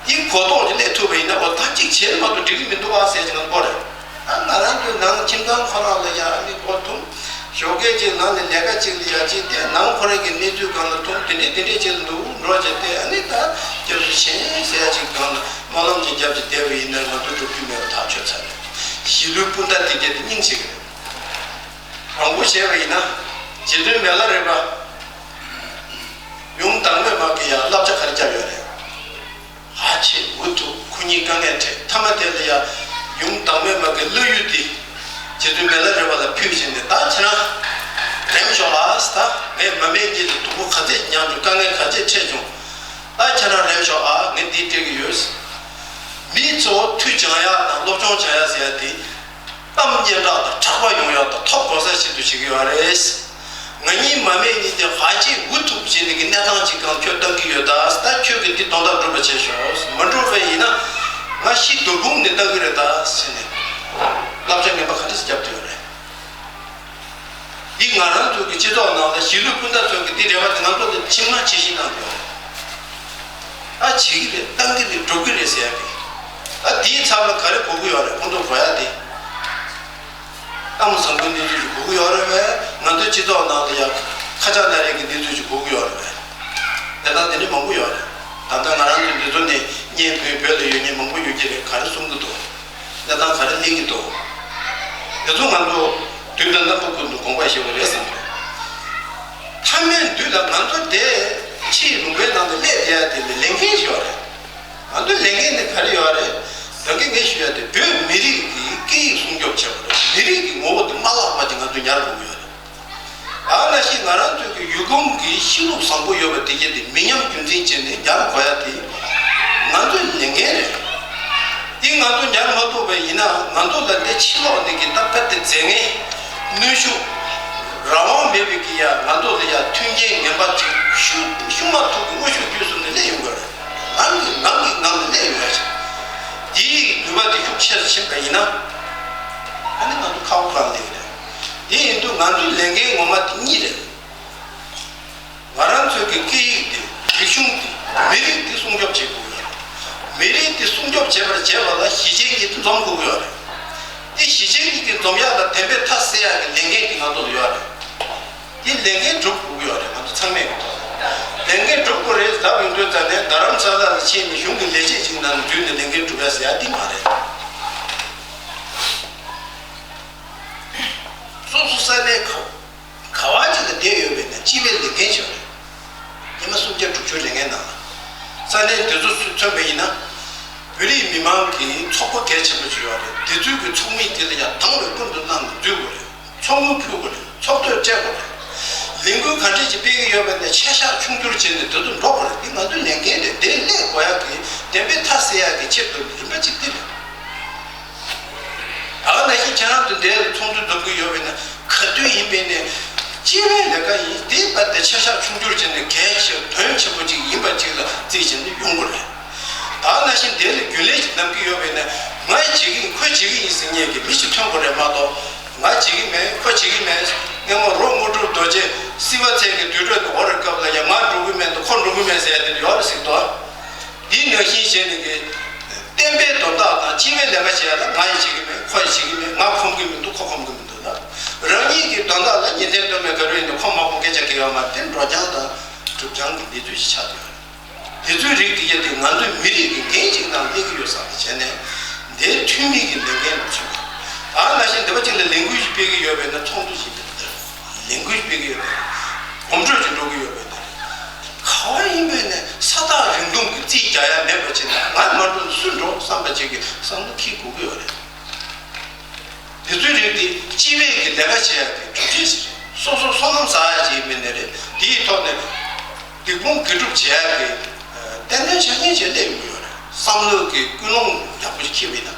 དེ་གོ་རྟོགས་ཅིག་སླེབས་ཐུབ་པ་ཡིན་ན་འོ་ད་གཅིག་བྱས་ན་མ་གཏོགས་འགྲིག་གི་མི་འདུག་ཨ་ཟེར་གྱི་ང་ཚོ་རེད། ཨ་ང་རང་ཚོའི་ནང་ཁྱིམ་ཚང་ཁོ་རང་ལ་ཡ་ཨ་ནི་འགོ་ཐུམ། ཞོགས་ཀས་ཅིག་ནང་ནས་ལས་ཀ་ཅིག་ལ་ཡ་ཅིག་བལྟས་ནང་ཁོ་རང་གི་གནས་ཚུལ་སྒང་ལ་ཐུམ་དེ་འདྲས་དེ་འདྲས་ཅིག་ལ་འདུག་འགྲོ་བྱས་ཏེ་ཨ་ནི་ད་སྐྱབས་སུ་མཆི་ཟེར་ཡ་ཅིག་སྒང་ལ་སྨོན་ལམ་ཅིག་བརྒྱབ་ཅིག་བསྡད་པ་ཡིན་ན་ང་ཚོ་འགྲོ་རྒྱུ་མེད་པ་ཐག་ཆོད་ཚར་རེད། གཞིས་ལུས་སྤུན་ཟླ་དེ་གྱད་དེ་སྙིང་རྗེ་གི་རེད། དྲང་པོ་བྱས་པ་ཡིན་ན་རྗེ་བཙུན་མི་ལ་རས་པ་ཡུམ་བདག་མེད་མ་གི་ཡ་བསླབ་བྱ་ག་རེ་བརྒྱབ་ཡོད་རེད། ཧ་ཆེ་འུ་ཐུག་ཁོ་གཉིས་དཀའ་ངལ་འཕྲད་མཐའ་མ་དེ་ལ་ཡ་ཡུམ་བདག་མེད་མ་གི་བློ་ཡུལ་དེ་རྗེ་བཙུན་མི་ལ་རས་པ་ལ་ཕུལ་བྱས་ནས་ད་ཁྱེད་རང་རེམ་ཤོག་ཨ་ད་ངས་མ་སྨད་གཉིས་ལ་སྡུག་པོ་ག་ཚད་མྱངས་བྱུང་དཀའ་ངལ་ག་ཚད་འཕྲད་བྱུང་ད་ཁྱེད་རང་རེམ་ཤོག་ཨ་ངས་འདི་སྤྲད་ཀྱི་ཡོད། མི་གཙོ་བོ་མཐུ་སྦྱང་ཡག་དང་སློབ་སྦྱོང་སྦྱང་ཡག་ཟེར་ཡ་དེ། གཏམ་སྙན་གྲགས་དང་གྲགས་པ་ཡོང་ཡག་དང་ཐོབ་གོ་ས་ཞིག་ཏུ་བྱེད་ཀྱི་ཡོད་རེད། ང་གཉིས་མ་སྨད་གཉིས་དེ་ཧ་ཅང་འུ་ཐུག་བྱེད་ནས་ཀྱི་གནས་སྟངས་ཅིག་གང་ཁྱོད་བཏང་གི་ཡོད་ད། ད་ཁྱོད་ཀྱིས་དེ་དོན་དག་འགྲུབ་པ་བྱས་ཤོག་མ་འགྲུབ་པ་ཡིན་ན་ང་ཤི་དུར་ཁུང་ནས་བཏང་གི་རེད་ད་ཟེར་ནས་བསླབ་བྱ་ངན་པ་ག་འདྲ་ཞིག་བརྒྱབ་བསྡད་ཡོད་རེད། འདི་ང་རང་ཚོ་གི་སྤྱི་ཚོགས་ནང་ལ་གཞིས་ལུས་སྤུན་ཟླ་ཚོ་གི་འདི་རེ་བ་དེ་ང་ཚོ་ལ་ཕྱི་མ་ཇི་བཞིན་གནང་དགོས། ཨ་བྱེད་ཀྱི་རེད་བཏང་གི་རེད་འགྲུབ་ཀྱི་རེད་ཟེར་ཡ་གི། ཨ་དེའི་ཚབ་ལ་ག་རེ་དགོས་ཀྱི་ཡོད་རེད་ཁོང་ཚོ་དགོས་ཡ་དེ། ཨ་མ་བཟང་པོའི་གནས་ཚུལ་ཅིག་དགོས་ཀྱི་ཡོད་རེད་བས། ང་ཚོའི་སྤྱི་ཚོགས་ནང་ལ་ཡ་ཁ་ཆག་ན་རེ་གི་གནས་ཚུལ་ཅིག་དགོས་ཀྱི་ཡོད་རེད་བས། དེ་དག་དེ་འདྲ་མང་པོ་ཡོད་རེད། ད་ལྟ་ང་རང་ཚོའི་འདི་ཚོ་ནས་གཉེན་སྤུན་བོད་ལ་ཡོད་མཁན་མང་པོ་ཡོད་ཀྱི་རེད་ག་རེ་གསུང་གི་འདུག་གནས་སྟངས་ག་རེ་གནས་ཀྱི་འདུག་དེ་ཚོ་ང་ཚོ་དུས་དང་རྣམ་པ་ཀུན་ཏུ་དགོངས་པ་བཞེས་པ་རེད་བསམ་གྱི་འདུག་མཐའ་མའི་དུས་ལ་ང་ཚོ་དེ་ཕྱིའི་ལུང་པའི་ནང་དུ་སླེབས་བསྡད་ཡ་དེ་ལ་ལས་འགན་ཞིག་ཡོད་རེད། ང་ཚོའི་ལས་འགན་དེ་ག་རེ་ཡོད་རེད། ད་གིན་ངས་ཞུ་ཡ་དེ་བོད་མི་རིགས་ཀྱི་སྐད་ཡིག་སྲུང་སྐྱོབ་བྱེད་དགོས་རེད། མི་རིགས་ཀྱི་ངོ་བོ་དེ་མ་བརླག་པ་ཅིག་ང་ཚོས་ཉར་དགོས་ཀྱི་ཡོད་རེད། ཨ་ནི་ཞིག་ང་རང་ཚོའི་གི་ཡུལ་གོམས་ཀྱི་ཤེས་ལུགས་བཟང་པོ་ཡོད་པ་དེ་གྱད་དེ་མི་ཉམས་རྒྱུན་འཛིན་བྱས་ནས་ཉར་དགོས་ཡ་དེ་ང་ཚོའི་ལས་འགན་རེད། དེ་ང་ཚོ་ཉར་མ་ཐུབ་པ་ཡིན་ན་ང་ཚོ་ལ་འདི་ཕྱི་ལོགས་འདི་གི་ད་དཔེ་དེ་རྫས་ངན་གནོན་ཤུགས་རང་དབང་མེད་པའི་གི་ཡ་ང་ཚོ་ལ་ཡ་མཐུན་རྐྱེན་ངན་པ་ཅིག་ཤུགས་ཤུགས་མ་ཐུབ་ཀྱི་དངོས་ཤུགས་བརྒྱུད་གསུམ་ནས་སླེབས་ཡོང་གི་རེད། ནང་གི་ནང་གི་ནང་ནས་སླེབས་ཡོང་ཡ་ཅིག་དེའི་ནུས་པ་དེ་ཤུགས་ཆེ་རུ་ཕྱིན་པ་ཡིན་ན་ཨ་ནི་ང་ཚོ་ཁག་པོ་གང་སླེབས་ཀྱི་རེད། དེ་ཡིན་དུས་ང་ཚོའི་ལས་འགན་ངོ་མ་དེ་གཉིས་རེད། ང་རང་ཚོའི་གི་སྐད་ཡིག་དེ། རིག་གཞུང་དེ། མི་རིགས་དེ་སྲུང་སྐྱོབ་བྱེད་དགོས་ཡོད་རེད། མི་རིགས་དེ་སྲུང་སྐྱོབ་བྱེད་པར་བྱེད་པ་ལ་གཞིས་བྱེས་གཉིས་དེ་འཛོམས་དགོས་ཀྱི་ཡོད་རེད། དེ་གཞིས་བྱེས་གཉིས་ཀྱི་འཛོམས་ཡག་ལ་བདེན་པའི་མཐའ་གསལ་ཡག་གི་ལས་འགན་དེ་ང་ཚོ་ལ་ཡོད་རེད། དེ་ལས་འགན་སྒྲུབ་དགོས་ཀྱི་ཡོད་རེད། ང་ཚོ་ཚང་མས་གི་ཐོག་ལས་འགན་སྒྲུབ་དགོས་རེད་ལབ་ཡོང་དུས་ཙང་ནས། རྡ་རམ་ས་ལ་ལ་ཕྱིན་ནས་གཞུང་གི་ལས་བྱེད་ཅིག་ནང་འཛུལ་ནས་ལས་འགན་སྒྲུབ་ཡ་ཟེར་ཡ་དེ་མ་རེད། སོ་སོ་ས་གནས་ག་ག་བ་ཅིག་ལ་བསྡད་ཡོད་པས་ན་སྤྱི་པའི་ལས་འགན་ཞིག་རེད། ཉི་མ་སུམ་བརྒྱ་དྲུག་ཅུ་ལས་འགན་ནང་ལ། ས་གནས་འདི་ཚོ་སུས་མཚོན་པ་ཡིན་ན། བོད་རིགས་མི་མང་གི་ཚོགས་པ་གལ་ཆེན་པོ་ཞིག་ཡོད་རེད། འདི་ཚོའི་གི་ཚོགས་མི་དེ་ལ་ཡང་དང་བའི་ཀུན་ཏུ་བླངས་ནས་འཛུལ་དགོས་རེད། ཚོགས་དངུལ་ཕུལ་དགོས་རེད། ཚོགས་དོད་སྤྲད་དགོས་རེད། ལས་འགུལ་ག་འདྲས་ཅིག་སྤེལ་གི་ཡོད་པ་ཡིན་ན་ཆ་ཤས་ཆུང་བསྒྱུར་བྱས་ནས་འདི་ཚོ་འགྲོ་དགོས་རེད། འདི་ང་ཚོའི་ལས་འགན་རེད། འདི་སླེབས་དགོས་ཡག་གི་བདེན་པའི་མཐའ་གསལ་ཡག་གི་ཆེད་དུ་རིམ་པ་ཅིག་འདི་རེད། ད་ག་ནང་བཞིན་ཁྱེད་རང་ཚོ་འདིར་ཚོགས་འདུ་འཛོམས་ཀྱི་ཡོད་པས་ན་ག་དུས་ཡིན་པས་ནས་སྤྱི་པའི་ལས་ཀ་ཡིན། དེ་བར་དུ་ཆ་ཤས་ཆུང་བསྒྱུར་བྱས་ནས་གལ་ཆེ་དོན་ཆེན་པོ་ཅིག་ཡིན་པ་ཅིག་ལ་རྩིས་བྱས་ནས་ཡོང་དགོས་རེད། ད་ག་ནང་བཞིན་དེ་ལ་རྒྱུན་ལས་ཅིག་གནང་གི་ཡོད་པས་ན། ང་བྱེད་ཀྱི་ཡིན། ཁོ་བྱེད་ཀྱི་ཡིན་ཟེར་མཁན་གྱི་མི་ཞིག་ཐོན་དགོས་རེད་མ་གཏོགས། ང་བྱེད་ཀྱི་མེད། ཁོ་བྱེད་ཀྱི་མེད། སྔོན་མ་རོ་དངོས་གྲུབ་རྡོ་རྗེ་བསིལ་བ་ཚལ་གྱི་དུར་ཁྲོད་དུ་འོ་རེ་སྐབས་ལ་ཡང་ང་འགྲོ་གི་མེད་འདུག་ཁོ་འགྲོ་གི་མེད་ཟེར་ཡ་དེ་ཡོད་རེད་ཟེར་གི་འདུག་འདི་ནང་བཞིན་བྱས་ནས་ཀྱི་བསྟན་པའི་དོན་དག་དང་སྤྱི་པའི་ལས་ཀ་བྱེད་ཡ་ལ་ང་ཡིས་བྱེད་ཀྱི་མེད། ཁོ་ཡིས་བྱེད་ཀྱི་མེད། ང་ཁོམ་གྱི་མི་འདུག་ཁོ་ཁོམ་གྱི་མི་འདུག་ལ། རང་ཉིད་ཀྱི་དོན་དག་ལ་ཉིན་མཚན་སྟོན་པའི་དགའ་རོས་ནི་ཁོ་མ་ཁོམ་སྐད་ཆ་གི་ཡོད་མ་རེད། དེ་འགྲོ་རྐྱང་དང་སྒྲུབ་རྐྱང་གི་གནས་ཚུལ་ཞིག་ཆགས་ཡོད་རེད། དེ་ཚོའི་རིགས་དེ་གས་དེ་ང་ཚོའི་མི་རིགས་ཀྱི་འགན་ཅིག་ནང་སླེབས་ཀྱི་ཡོད་བསམ་པ་བྱས་ནས། འདིར་འཐུས་མི་གི་ལས་འགན་ལ་མཚོན་པ། ད་ནང་བཞིན་འདི་པ་ཅིག་ལ་ལས་འགུལ་ཞིག་སྤེལ་གྱི་ཡོད་པས་ན། ཚོགས་འདུ་ཞིག་སྤེལ་གྱི་ཡོད་པས་ན། ལས་འགུལ་ཞིག་སྤེལ་གྱི་ཡོད་པས་ན། གོམ་བགྲོད་ཅིག་འགྲོ་གི་ཡོད་པས་ན། ག་བ་ཡིན་པས་ན་ས་ཐག་རིང་ཐུང་གི་རྩིས་རྒྱག་ཡ་མེད་པ་བྱས་ན། ང་མ་འགྲོ་ན་སུ་འགྲོ་བསམ་པ་ཅིག་གི་བསམ་བློ་འཁྱེར་དགོས་ཀྱི་ཡོད་རེད། འདི་ཚོའི་རིགས་དེ་སྤྱི་པའི་གི་ལས་ཀ་བྱེད་ཡག་གི་གྲུབ་ཆ་ཞིག་རེད། སོ་སོ་སོ་ནམ་ཟ་ཡག་ཅིག་མིན་ནི་རེད། དེའི་ཐོག་ནས་སྡིག་སྤོང་དགེ་སྒྲུབ་བྱེད་ཡག་གི་ཏན་ཏན་ཆ་རྐྱེན་ཅིག་སླེབས་ཡོང་གི་ཡོད་རེད། བསམ་བློ་གི་ཀུན་སློང་ཡག་པོ་ཞིག་འཁྱེར་བ་ཡིན་ན།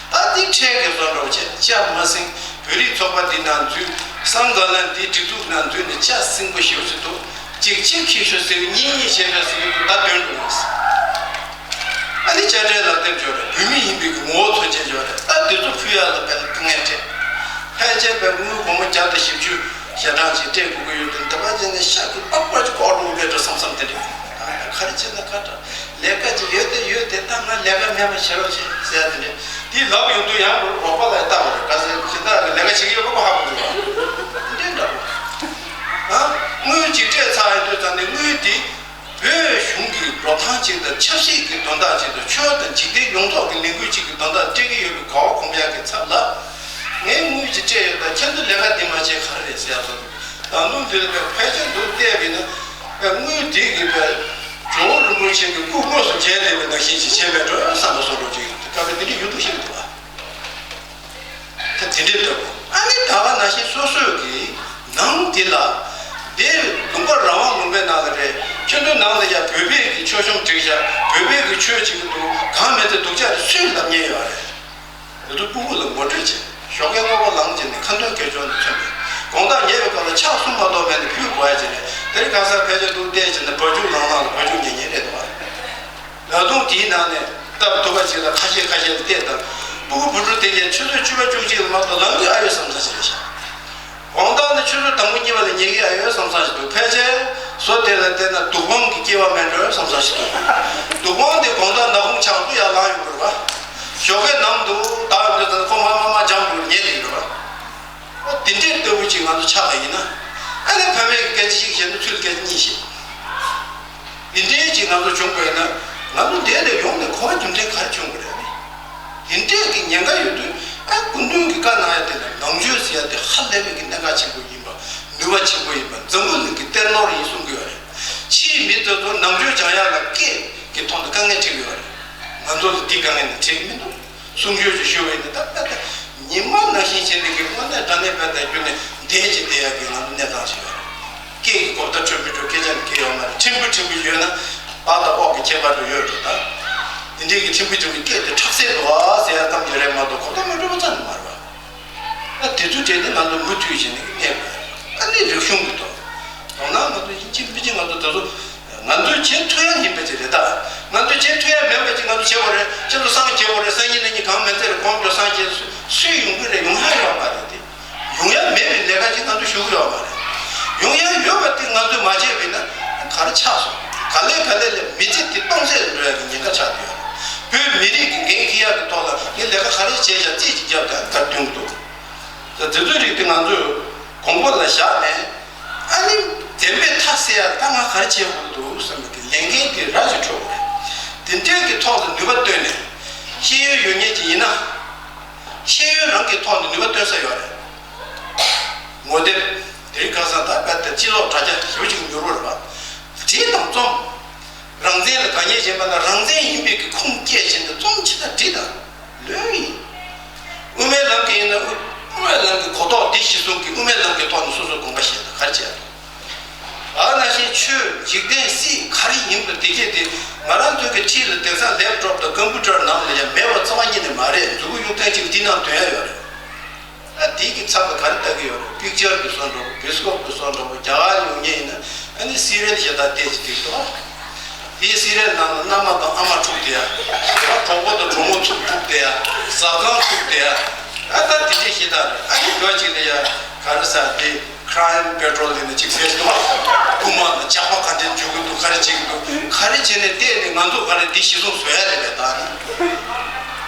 ད་འདི་འཕྲལ་གྱི་བཟོ་འདྲ་བོ་བྱས་ཅང་མ་ཟིན། བོད་རིགས་ཚོགས་པ་འདི་ནང་འཛུལ། སང་ག་ལ་འདི་སྒྲིག་འཛུགས་ནང་འཛུལ་ནས་ཅང་ཟིན་པོ་ཞེ་པོ་ཅིག་འདུག་གཅིག་གཅིག་ཁྱི་ཤོར་ཟེར། གཉིས་གཉིས་བྱས་པའི་ཟེར་གྱི་འདུག་ད་དོན་འགྲོ་མ་སོང་། ཨ་ནི་དཔྱ་ཁྲལ་ལག་དེབ་འབྱོར་རེད། བོད་མི་ཡིན་པའི་གི་ངོ་བོ་མཚོན་ཆེད་འབྱོར་རེད། ད་འདི་ཚོ་ཕུལ་ཡག་ལ་དཔེ་ལ་དཀའ་ངལ་འཕྲད། ཕལ་ཆེར་དཔེ་དངུལ་སྒོར་མོ་བརྒྱ་དང་བཞི་བཅུ་ཞེ་གྲངས་ཅིག་སྤྲད་དགོས་ཀྱི་ཡོད་དུས། འདི་པ་ཅིག་ནས་ཤག་གི་པགས་པ་ཅིག་ལྐོག་འགྲོ་གི་འདྲ་བསམ་བསམ་དེ་འདྲ་ཡོད། ད་ཡང་ག་རེ་བྱས་ན་ག་འདྲ། ལས་ཀ་ཅིག་ཡོད་དེ་ཡོད་དེ། ད་ང་ལས་ཀ་མེད་པ་བྱེད་རོགས་བྱེད་ཟེར་ཡ་དེ་འདྲ། དེ་ལབ་ཡོང་དུས་ཡང་རོགས་པ་ལ་ཡང་བལྟ་དགོས་རེད། ག་ཟེར་ཞེ་དྲག་གི་ལས་ཀ་བྱེད་ཀྱི་ཡོད་པ་ཁོ་ཧ་གོ་གི་རེད། འདི་འདྲ་བོ། ཨ། དངུལ་ཅིག་སྤྲད་ཚར་ཡོང་དུས་ཙང་ནས་དངུལ་དེ་བོད་གཞུང་གི་འགྲོ་སྟངས་ཅིག་དང་ཆབ་སྲིད་ཀྱི་དོན་དག་ཅིག་དང་ཆོས་དང་འཇིག་རྟེན་ཡོངས་རྫོགས་ཀྱི་ལས་འགུལ་ཅིག་གི་དོན་དག་སྤྲད་ཀྱི་ཡོད་པའི་གོ་བ་སྒོམ་ཡག་གི་ཚབ་ལ། ངས་དངུལ་ཅིག་སྤྲད་ཡོད། ད་ཁྱེད་ཚོ་ལས་ཀ་འདི་མ་བྱས་ག་རེ་རེད་ཟེར་ཡག་སོགས། ད་དུང་འདི་ལ་དཔེ་ཕལ་ཆེར་འདུག་བལྟས་པ་ཡིན་ན། དངུལ་འདི་གི་དཔེ་ཇོ་བོ་རིན་པོ་ཆེ་གི་སྐུ་དངོས་སུ་མཇལ་བསྡད་པའི་ནང་བཞིན་ཅིག་བྱས་པའི་འགྲོ་བསམ་པ་སོགས་རོགས་ཅིག་སྐབས་རེ་འདི་འདྲ་ཡོད་འདུག་ཤེས་ཀྱི་འདུག་ཨ། ད་དེ་འདྲའི་ལྟ་བུ། ཨ་ནི་ད་ག་ནང་བཞིན་སོ་སོའི་གི་ནང་དེ་ལ། དེ་ལུང་པ་རང་དབང་ལུང་པའི་ནང་ལ་རེད། ཁྱོད་ཚོའི་ནང་ལ་ཡ་བོད་པའི་གི་ཆོས་གཞུང་སྒྲིག་བཞག་བོད་པའི་གི་ཆོས་བྱེད་ཀྱི་འདུག་གང་མེད་དེ་སྡུག་ཅག་རེད་ཟེར་ལབ་མཁན་ཡོད་རེད། དེ་ཚོ་སྤུ་གུ་ལ་ངོ་སྤྲོད་བྱས། ཞོགས་ཀས་སྔ་པོ་ལངས་བྱས་ནས་ཁ་འདོན་དགེ་སྦྱོར་ནས་མཚོན་པས། དགོང་དག་ཉལ་བའི་སྐབས་ལ་ཕྱག་གསུམ་མ་གཏོགས་མེད་ནས་ཕུད་དགོས་ཡ་བྱས་ནས། དེར་ག་ས་ཕལ་ཆེར་འདུག་བལྟས་བྱས་ནས་བ་ཕྱུགས་ལང་ལང་ལ་བ་ཕྱུགས་ཉལ་ཉལ་རེད་འདུག་བ། ད་དུང་དེའི་ནང་ནས་སྟབས་སྡུག་པ་ཅིག་ལ་ཁ་ཤས་ཁ་ཤས་ལ་བལྟས་དང་། སྤུ་གུ་བུ་ཕྲུག་དེ་གས་ཆུ་ཚོད་བཅུ་པ་བཅུ་གཅིག་ལ་མ་གཏོགས་ལངས་ཀྱི་ཨ་ཡོད་བསམ་ས་ཞིག་རེད་ཤག་དགོང་དག་ནི་ཆུ་ཚོད་དང་པོ་གཉིས་པ་ལ་ཉལ་གྱི་ཨ་ཡོད་བསམ་ས་ཞིག་འདུག་ཕལ་ཆེར་བཟོ་དེ་ལ་བལྟས་ན་སྡུག་དབང་གི་སྐྱེ་བ་མེད་འགྲོ་བསམ་ས་ཞིག་འདུག་སྡུག་དབང་དེ་དགོང་དག་ནག་ཁུང་ཆག་ཏུ་ཡར་ལངས་ཡོང་གི་རེད་བ། ཞོགས་ཀས་ནམ་དུ་བདག་ཡོད་དུས་ཙམ་ཁོ་མ་མ་མ་འཇམ་འགྲོ་ཉལ་དེ་ཡོད་རེད་བ། དེ་འདྲའི་ལྟ་བུ་ཅིག་ང་ཚོ་ཆགས་པ་ཡིན་ན། ཨ་ནི་ཕ་མས་སྐད་ཆ་གཅིག་བཤད་ན་ཚུར་སྐད་ཆ་གཉིས་བཤད། འདི་འདྲའི་ཅིག་ང་ཚོ་བྱུང་བས་ན། ང་ཚོ་འདི་ལས་ཡོང་ནས་གོ་བ་རྒྱུ་མཚན་ག་རེ་བྱུང་གི་རེད། འདི་འདྲའི་གི་ཉེན་ཁ་ཡོད་དུས། ཨ། སྐུ་མདུན་གྱིས་བཀའ་གནང་ཡ་དེ་ལ་ནང་ཆོས་ཟེར་ཡ་དེ་ཧ་ལས་པའི་གི་གནད་འགག་ཆེན་པོ་ཡིན་པ། ནུས་པ་ཆེན་པོ་ཡིན་པ། འཛམ་བུ་གླིང་གི་གཏེར་ནོར་ཡིན་གསུང་གི་ཡོད་རེད། ཕྱིའི་མི་དེ་ཚོ་ནང་ཆོས་སྦྱང་ཡ་ལ་སྐད་ཀྱི་ཐོག་ནས་དཀའ་ངལ་འཕྲད་ཀྱི་ཡོད་རེད། ང་ཚོ་ལ་འདི་དཀའ་ངལ་ནི་འཕྲད་ཀྱི་མི་འདུག་གསུང་ཆོས་ཅིག་ཞུ་བ་ཡིན་ན། ད་ད་ད་ཉི་མ་ནང་བཞིན་བྱས་ནས་ཀྱི་དངོས་གནས་དྲང་གནས་དཔེ་དང་རྒྱུ་ནས་བསྡད་ཀྱི་བསྡད་ཡག་གི་ང་ཚོ་གནས་སྟངས་ཤིག་ཡོད་རེད། སྐད་ཀྱི་གོ་བརྡ་འཕྲོད་མི་འཕྲོད་སྐད་ཆ་ནི་སྐད་ཡོད་མ་རེད། ཕྲན་བུ་ཕྲན་བུ་ཡོད་ན་བ་དང་འོག་གི་ཁྱད་པར་དུ་ཡོད་འགྲོ། ད་དེ་འདྲའི་གི་ཕྲན་བུ་ཕྲན་བུ་སྐད་དེ་ཁྲག་ཟེར་འདུག་ཨ་ཟེར་ཡ་ཙམ་གྱི་རེད་མ་གཏོགས་གོ་བརྡ་མ་འཕྲོད་པ་ཙམ་ནི་མ་རེད་བ། ཨ། དེ་ཚོ་བྲལ་ནས་ང་ཚོ་མུ་མཐུད་བྱས་ནས་གནས་དགོས། ཨ་ནི་རིག་གཞུང་གི་ཐོག་དོ་སྣང་ང་ཚོ་ཡིན་གཅིག་མིན་གཅིག་ང་ཚོ་དེ་ཚོ། ང་ཚོས་བྱེད་ཐུབ་ཡ་ཡིན་པ་ཅིག་རེད་ད། ང་ཚོས་བྱེད་ཐུབ་ཡ་མེད་པ་ཅིག་ང་ཚོ་བྱེད་དགོས་རེད། ཁྱེད་ཚོ་སངས་རྒྱས་དགོས་རེད། སང་ཉིན་གནངས་ཉིན་གང་མེད་ཚེ་རེད། གོམ་བགྲོད་སངས་རྒྱས་སུ་སུས་ཡོང་གི་རེད། ཡོང་ཡ་ཡོད་མ་རེད་དེ། ཡོང་ཡ་མེད་པའི་ལས་ཀ་ཅིག་ང་ཚོ་ཞུ་གི་ཡོད་མ་རེད། ཡོང་ཡ་ཡོད་པ་དེ་ང་ཚོས་མ་བྱས་པ་ཡིན་ན་ག་རེ་ཆགས་སོང་། ག་ལེ་ག་ལེ་ལས་མི་ཚེ་དེ་སྟོང་ཟད་འགྲོ་ཡ་གི་ཉེན་ཁ་ཆགས་བསྡད་ཡོད་རེད། བོད་མི་རིགས་ཀྱི་འགན་འཁྱེར་ཡ་གི་ཐོག་ལ་ངས་ལས་ཀ་ག་རེ་བྱས་ཤག་རྩིས་ཅིག་བརྒྱབ་དང་ག་རེ་ཐོན་གི་འདུག་ད་དེ་ཚོའི་རིགས་དེ་ང་ཚོས་དགོངས་པ་ལ་བཞག་ནས། ཨ་ནི་བདེན་པའི་མཐའ་གསལ་ཡ་ད་ང་ག་རེ་བྱེད་དགོས་འདུག་བསམ་པའི་གི་ལས་འགན་དེ་ར་ཅིག་འཕྲོད་དགོས་རེད། དེ་འདྲའི་གི་ཐོག་ལ་ནུས་པ་བཏོན་ནས་ཤེས་ཡོན་ཡོད་མཁན་ཅིག་ཡིན་ན། ཤེས་ཡོན་རང་གི་ཐོག་ནས་ནུས་པ་བཏོན་ས་ཡོད་རེད། ངོ་དེབ་དེ་རིང་ཁ་སང་ད་རྦད་དེ་སྤྱི་ཚོགས་དྲ་རྒྱ་ཞེ་པོ་ཅིག་འགྱུར་བ་རེད་པ། བྲིས་དང་རྩོམ། རང་བཙན་ལ་དགའ་ཉེ་བྱེད་པ་ན་རང་བཙན་ཡིན་པའི་གི་ཁུངས་སྐྱེལ་བྱས་ནས་རྩོམ་ཅི་ལྟར་བྲིས་དང་། ལོས་ཡིན། དབུ་མའི་ལམ་གྱི་ཡིན་ན་དབུ་དབུ་མའི་ལམ་གྱི་གོ་རྟོགས་དེ་གཞི་བཟུང་གིས་དབུ་མའི་ལམ་གྱི་ཐོག་ནས་སོ་སོའི་དགོངས་པ་བཞེས་དང་ག་རེ་བྱས་དང་། ཨ་ནང་བཞིན་ཆོས་འཇིག་རྟེན་སྲིད་ག་རེ་ཡིན་པ་དེ་གས་དེ་ང་རང་ཚོའི་གི་འཁྲིས་ལ་དེང་སང་ལེབ་ཀྲོབ་དང་ཀམ་པུ་ཊར་ནང་ལ་ཡང་མེད་པ་རྩ་བ་ཉིད་ནས་མ་རེད། མཛུབ་གུ་གཡུག་ཐེངས་གཅིག་འདི་ནང་འདོན་ཡ་ཡོད་རེད། ཨ་དེ་གི་ཚབ་ལ་ག་རེ་ལྟ་གི་ཡོད་རེད། པིག་ཅར་གི་བཟོ་འདྲ་པོ་བེ་སི་ཀོབ་གི་བཟོ་འདྲ་པོ་རྒྱ་གར་ཡོང་མཁན་ཡིན་ན་ཨ་ནི་སི་རེལ་ཞེ་དྲག་བལྟས་ཀྱི་འདུག་ཨ། དེའི་སི་རེལ་ནང་ལ་མནའ་མ་དང་ཨ་མ་འཁྲུག་བསྡད་ཡ། གྲོགས་པོ་དང་གྲོགས་མོ་ཚུར་འཁྲུག་བསྡད་ཡ། ཟ་ཁང་འཁྲུག་བསྡད་ཡ། ཨ་ད་དེ་འདྲས་ཞེ་དྲག་རེད། ཨ་ནི་འགྱོ་ཅིག་ལ་ཡ་ག་རེ་ཟ་དེ། Crime Patrol ཡིན་ན་གཅིག་ཟེར་གྱི་འདུག་རྐུན་མ་དང་ཇག་པ་ག་འདྲ་འཇུག་གི་འདུག་ག་རེ་བྱེད་ཀྱི་འདུག་ག་རེ་བྱས་ནས་བལྟས་ནས་ང་ཚོ་ག་རེ་འདི་གཞི་བཟུང་བཟོ་ཡ་རེད་པས་ད།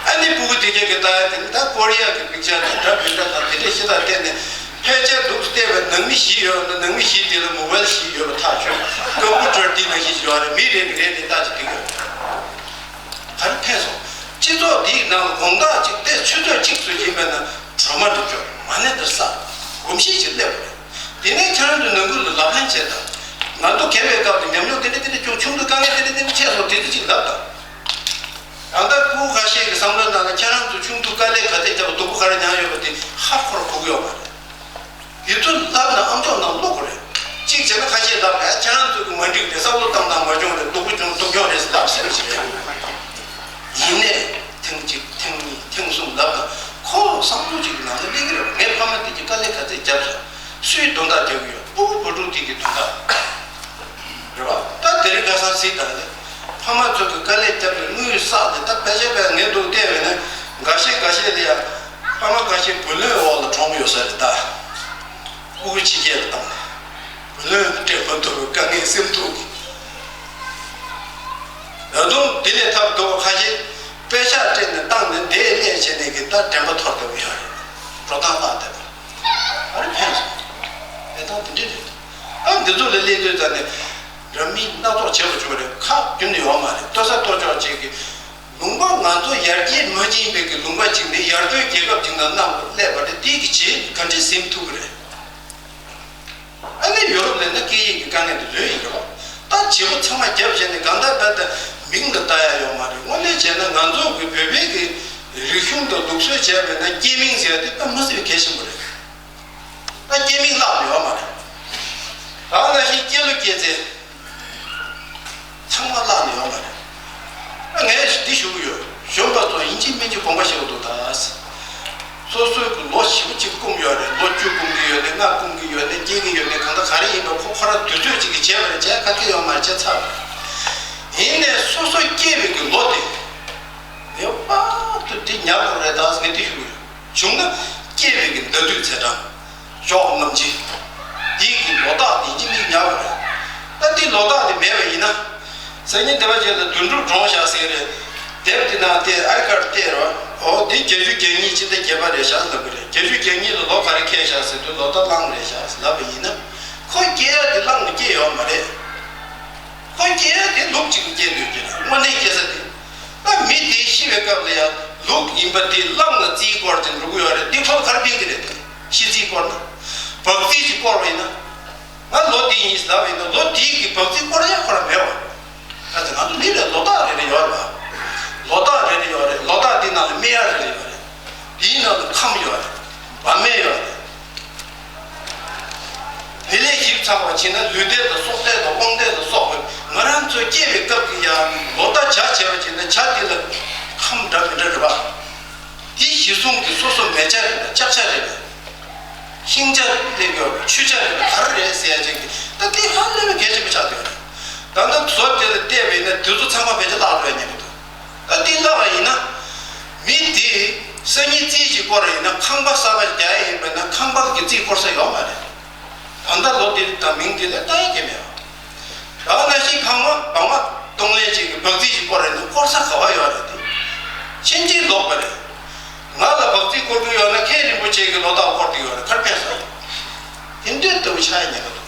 ཨ་ནི་སྤུ་གུ་དེ་གས་ཀྱི་ལྟ་ཡ་དེ་ནི་ད་ཀོ་རི་ཡ་གི་པིག་ཅར་དང་འདྲ་མི་འདྲ་དང་དེ་འདྲས་ཤི་ད་བལྟས་ནས་ཕལ་ཆེར་འདུག་བལྟས་པའི་ནང་མི་བཞི་ཡོད་ན་ནང་མི་བཞི་དེ་ལ་མོ་བལ་བཞི་ཡོད་པ་ཐག་ཆོད། ཀམ་པུ་ཊར་དེ་ནང་བཞིན་ཡོད་རེད། མི་རེ་གི་རེ་ནས་ལྟ་ཅི་དེ་གས་ག་རེ་ཕན་སོང་། སྤྱི་ཚོགས་དེའི་ནང་དགོང་དག་ཅིག་བལྟས་ཆུ་ཚོད་གཅིག་ཙམ་ཡིན་པ་ན་གྲོ་མ་འགྲིག་ཆོག་མ་ཎི་འདིར་བསགས་གོམས་གཤིས་ཅིག་སླེབས་པ་རེད། དེ་ནས་ཁྱེད་རང་ཚོ་ནང་ཁུལ་ལ་ལབ་ལན་བྱེད་དང་། ང་ཚོ་རྒས་པའི་སྐབས་ལ་ཉམས་མྱོང་དེ་འདྲ་དེ་འདྲ་བྱུང་། ཆུང་དུས་དཀའ་ངལ་དེ་འདྲ་དེ་འདྲ་འཕྲད་སོང་། དེ་ཚོ་ཅིག་ལབ་དང་། ད་ལྟ་སྤུ་གུ་ཁ་ཤས་ཀྱི་བསམ་བློའི་ནང་ལ་ཁྱེད་རང་ཚོ་ཆུང་དུས་དཀའ་ལས་ག་ཚད་བརྒྱབ་པ་སྡུག་པོ་ག་རེ་མྱངས་ཡོད་པ་དེ་ཧ་གོ་ར་གོ་གི་ཡོད་མ་རེད། དེ་ཚོ་ལབ་ན་ཨམ་ཅོག་ནང་བླུག་དགོས་རེད། གཅིག་བྱས་ན་ཁ་ཤས་ལབ་ན་ཁྱེད་རང་ཚོ་གི་མ་འགྲིག་རེད། བསམ་བློ་བཏང་སྟངས་མ་བྱུང་རེད། སྡུག་པོ་བྱུང་སྡུག་གྱོང་རེད་ཟེར་ལབ་སྲིད་པ་ཞིག་རེད། ཡིན་ནའི་ཐེངས་གཅིག་ཐེངས་གཉིས་ཐེངས་གསུམ་ལབ་ན་ཁོ་བསམ་བློ་ཅིག་གི་ནང་ལ་སླེབས་ཀྱི་རེད། ངའི་ཕ་མ་དེ་གྱིས་དཀའ་ལས་ག་ཚད་བརྒྱབ་ཤག་སུས་དོན་དག་རྒྱག་གི་ཡོད། སྤུ་གུ་བུ་ཕྲུག་དེ་གི་དོན་དག་རེད་བ། ད་དེ་རིང་ཁ་སང་སྲིད་དང་ལས་ཕ་མ་ཚོ་གི་དཀའ་ལས་བརྒྱབ་པའི་དངུལ་བསགས་ཏེ་ད་ཕལ་ཆེར་ཕལ་ངས་འདུག་བལྟས་པས་ན་འགའ་ཤས་འགའ་ཤས་ལ་ཡ་ཕ་མ་འགའ་ཤས་བུ་ལོན་འོག་ལ་གྲོངས་ཡོད་ས་རེད་ད། སྤུ་གུ་ཕྱི་རྒྱལ་ལ་བཏང་ནས་བུ་ལོན་སྤྲད་མ་ཐུབ་པའི་དཀའ་ངལ་སེམས་སྡུག་གི། ད་དུང་དེ་ལས་ཐབས་སྡུག་པ་ཁ་ཤས་པེ་ཤག་སྤྲད་ནས་བཏང་ནས་འདས་ལས་བྱས་ནས་ཀྱི་ད་དྲན་པ་འཐོར་བསྡད་པ་ཡོད་རེད། འགྲོ་སྟངས་བརླག་བསྡད་པ། ཨ་རི་ཕན་སོང་། གནས་སྟངས་དེ་འདྲ་རེད། ཨ་འདི་ཚོ་ལ་སླེབས་དུས་ད་ནས་འདྲ་མིན་སྣ་ཚོགས་བྱེད་པ་བྱུང་རེད། ཁག་རྒྱུན་ནས་ཡོད་མ་རེད། ལྟོས་ས་ལྟོས་ཕྱོགས་གཅིག་གི་ལུང་པ་ང་ཚོ་ཡར་རྒྱས་མ་ཕྱིན་པའི་གི་ལུང་པ་གཅིག་ནས་ཡར་ཐོན་རྒྱལ་ཁབ་ཅིག་ནང་བསྣམས་སླེབས་པ་རེད། དེ་གི་རྗེས་ག་འདྲས་ཟིན་ཐུབ་ཀྱི་རེད། ཨ་ནི་ཡོ་རོབ་ལ་ན་སྐད་ཡིག་གི་དཀའ་ངལ་དེ་ལོས་ཡིན་རེད་བ། ད་བྱེད་པོ་ཚང་མ་རྒྱབ་བྱས་ནས་གང་ལྟར་ད་ལྟ་མིང་ལ་ལྟ་ཡ་ཡོད་མ་རེད། དངོས་གནས་བྱས་ན་ང་ཚོ་གི་བོད་པའི་གི་རིག་གཞུང་དང་ལུགས་སྲོལ་བྱས་པས་ན་སྐྱེས་མིང་ཟེར་ཡ་དེ་དཔེ་མི་སྲིད་པའི་གལ་ཆེན་པོ་རེད། ད་སྐྱེས་མིང་བརླག་ནས་ཡོད་མ་རེད། ད་ནང་བཞིན་སྐྱེས་ལོ་སྐྱེས་ཚེས། ཚང་མ་བརླག་ནས་ཡོང་བ་རེད། ངས་འདི་ཞུ་གི་ཡོད། གཞོན་པ་ཚོ་ཡིན་གཅིག་མིན་གཅིག་དགོངས་པ་བཞེས་དགོས་འདུག་ད། སོ་སོའི་གི་ལོ་ཞེ་པོ་ཅིག་བསྐུམས་ཡོད་རེད། ལོ་བཅུ་བསྐུམ་གི་ཡོད་ནས་ལྔ་བསྐུམ་གི་ཡོད་ནས་སྐྱེ་གི་ཡོད་ནས་གང་ལྟར་ག་རེ་ཡིན་པ་ཁོ་ཁོ་རང་དུས་ཚོད་ཅིག་གི་བྱས་པ་རེད། བྱས་ཁ་སྐད་ཡོད་མ་རེད། བྱས་ཚར་བ་རེད། ཡིན་ནས་སོ་སོ་སྐྱེས་པའི་གི་ལོ་དེ་ངས་པར་དུ་འདི་ཉར་དགོས་རེད་ད་ཟེར་ངས་འདི་ཞུ་གི་ཡོད། བྱུང་ན་སྐྱེས་པའི་གི་མདའ་དུས་ཚེས་གྲངས། ཞོགས་རྔམ་བརྗིད། དེའི་གི་ལོ་རྟགས་དེ་ཡིན་གཅིག་མིན་གཅིག་ཉར་དགོས་རེད། ད་དེའི་ལོ་རྟགས་དེ་མེད་པ་ཡིན་ན། སང་ཉིན་སྡེ་པ་ཅིག་ལ་དོན་གྲུབ་གྲོངས་ཤག་ཟེར་གི་རེད། དེབ་དེ་ནང་དེ་ཨའི་ཀར་བལྟས་རོགས། འོ་དེ་བརྒྱད་ཅུ་གྱ་གཉིས་ཕྱི་ཟླ་བརྒྱད་པ་རེད་ཤག་ལབ་གི་རེད། བརྒྱད་ཅུ་གྱ་གཉིས་ལ་ལོ་ག་རེ་འཁེལ་ཤག་ཟེར་དུས་ལོ་རྟགས་བླངས་རེད་ཤག་ལབ་པ་ཡིན་ན། ཁོ་སྐྱེ་ཡ་དེ་བླངས་ནས་སྐྱེ་ཡོད་མ་རེད། ཁོ་སྐྱེ་ཡ་དེ་ལུག་ཅིག་ལ་སྐྱེ་འདོད་ཀྱི་རེད། དངོས་གནས་སྐྱེ་ས་དེ། ད་མི་དེ་ཤི་བའི་སྐབས་ལ་ཡང་ལུག་ཡིན་པ་དེ་གླང་ལ་རྩིས་བསྐོར་ཏེ་འགྲོ་གི་ཡོད་རེད། འདི་ཁོ་གར་ཕན་གི་རེད། ཤི་རྩིས་བསྐོར་ན། བག་རྩིས་ཅིག་བསྐོར་བ་ཡིན་ན། ང་ལོ་འདི་ཡིན་ལབ་ཡིན་ན་ལོ་འདི་གི་བག་རྩིས་བསྐོར་ཡ་ཁོ་རང་མེད་བ། ད་ང་ཚོ་མི་ལ་ལོ་རྟགས་རེ་རེ་ཡོད་རེད་བ། ལོ་རྟགས་རེ་རེ་ཡོད་རེད། ལོ་རྟགས་འདི་ནང་ལ་སྨེ་ཡ་རེ་རེ་ཡོད་རེད། དེའི་ནང་ལ་ཁམས་ཡོད་རེད། བ་སྨེ་ཡོད་རེད། དེ་ལས་ཞིབ་ཚགས་པ་བྱས་ན་ལུས་རྟེན་དང་སྲོག་རྟེན་དང་དབང་རྟེན་ལ་སོགས་པའི་ང་རང་ཚོ་སྐྱེས་པའི་སྐབས་ཀྱི་ཡང་ལོ་རྟགས་བྱ་བྱས་པ་བྱས་ན་བྱ་དེ་ལ་ཁམས་འདྲ་མི་འདྲ་རེད་པ། དེ་གཞི་བཟུང་གི་སོ་སོ་མེ་ཆ་རེད་པ། ལྕགས་ཆ་རེད་པ། ཤིང་ཆ་སླེབས་ཡོད་པ། ཆུ་ཆ་རེད་པ། ག་རེ་རེད་ཟེར་ཡ་ཅིག་གི་ད་དེ་ཧ་ལས་པའི་གལ་ཆེན་པོ་ཆགས་བསྡད་ཡོད་རེད། ད་ལྟ་བཟོ་དེ་ལ་བལྟས་པ་ཡིན་ན་དེ་ཚོ་ཚང་མ་ཕལ་ཆེར་བརླག་འགྲོ་ཡ་ཉེན་པ་འདུག་ད་འདི་ལབ་པ་ཡིན་ན། མི་འདིས་སང་ཉིན་རྩིས་ཤིག་ སྐོར་ཡིན་ན་ཁང་པ་གསར་པ་རྒྱག་ཡ་ཡིན་པ་ན་ཁང་པ་གི་རྩིས་སྐོར་ས་ཡོད་མ་རེད། ད་ལྟ་ལོ་དེ་དང་མིང་དེ་ལ་ལྟ་ཡ་གི་མེད་པ། ད་ནང་བཞིན་ཁང་པ་བག་མ་གཏོང་ལེན་ཅིག་གི་བག་རྩིས་ཤིག་སྐོར་རེད་འདུག་སྐོར་ས་ག་བ་ཡོད་རེད་དེ། ཕྱིན་ཅི་ལོག་པ་རེད། ང་ལ་བག་རྩིས་སྐོར་གི་ཡོད་ན་མཁན་རིན་པོ་ཆེ་གི་ལོ་རྟགས་སྐོར་དེ་ཡོད་རེད་ཁར་ཕན་ས་རེད། དེ་འདྲའི་ལྟ་བུ་ཆགས་ཡ་ཉེན་ཁ་འདུག་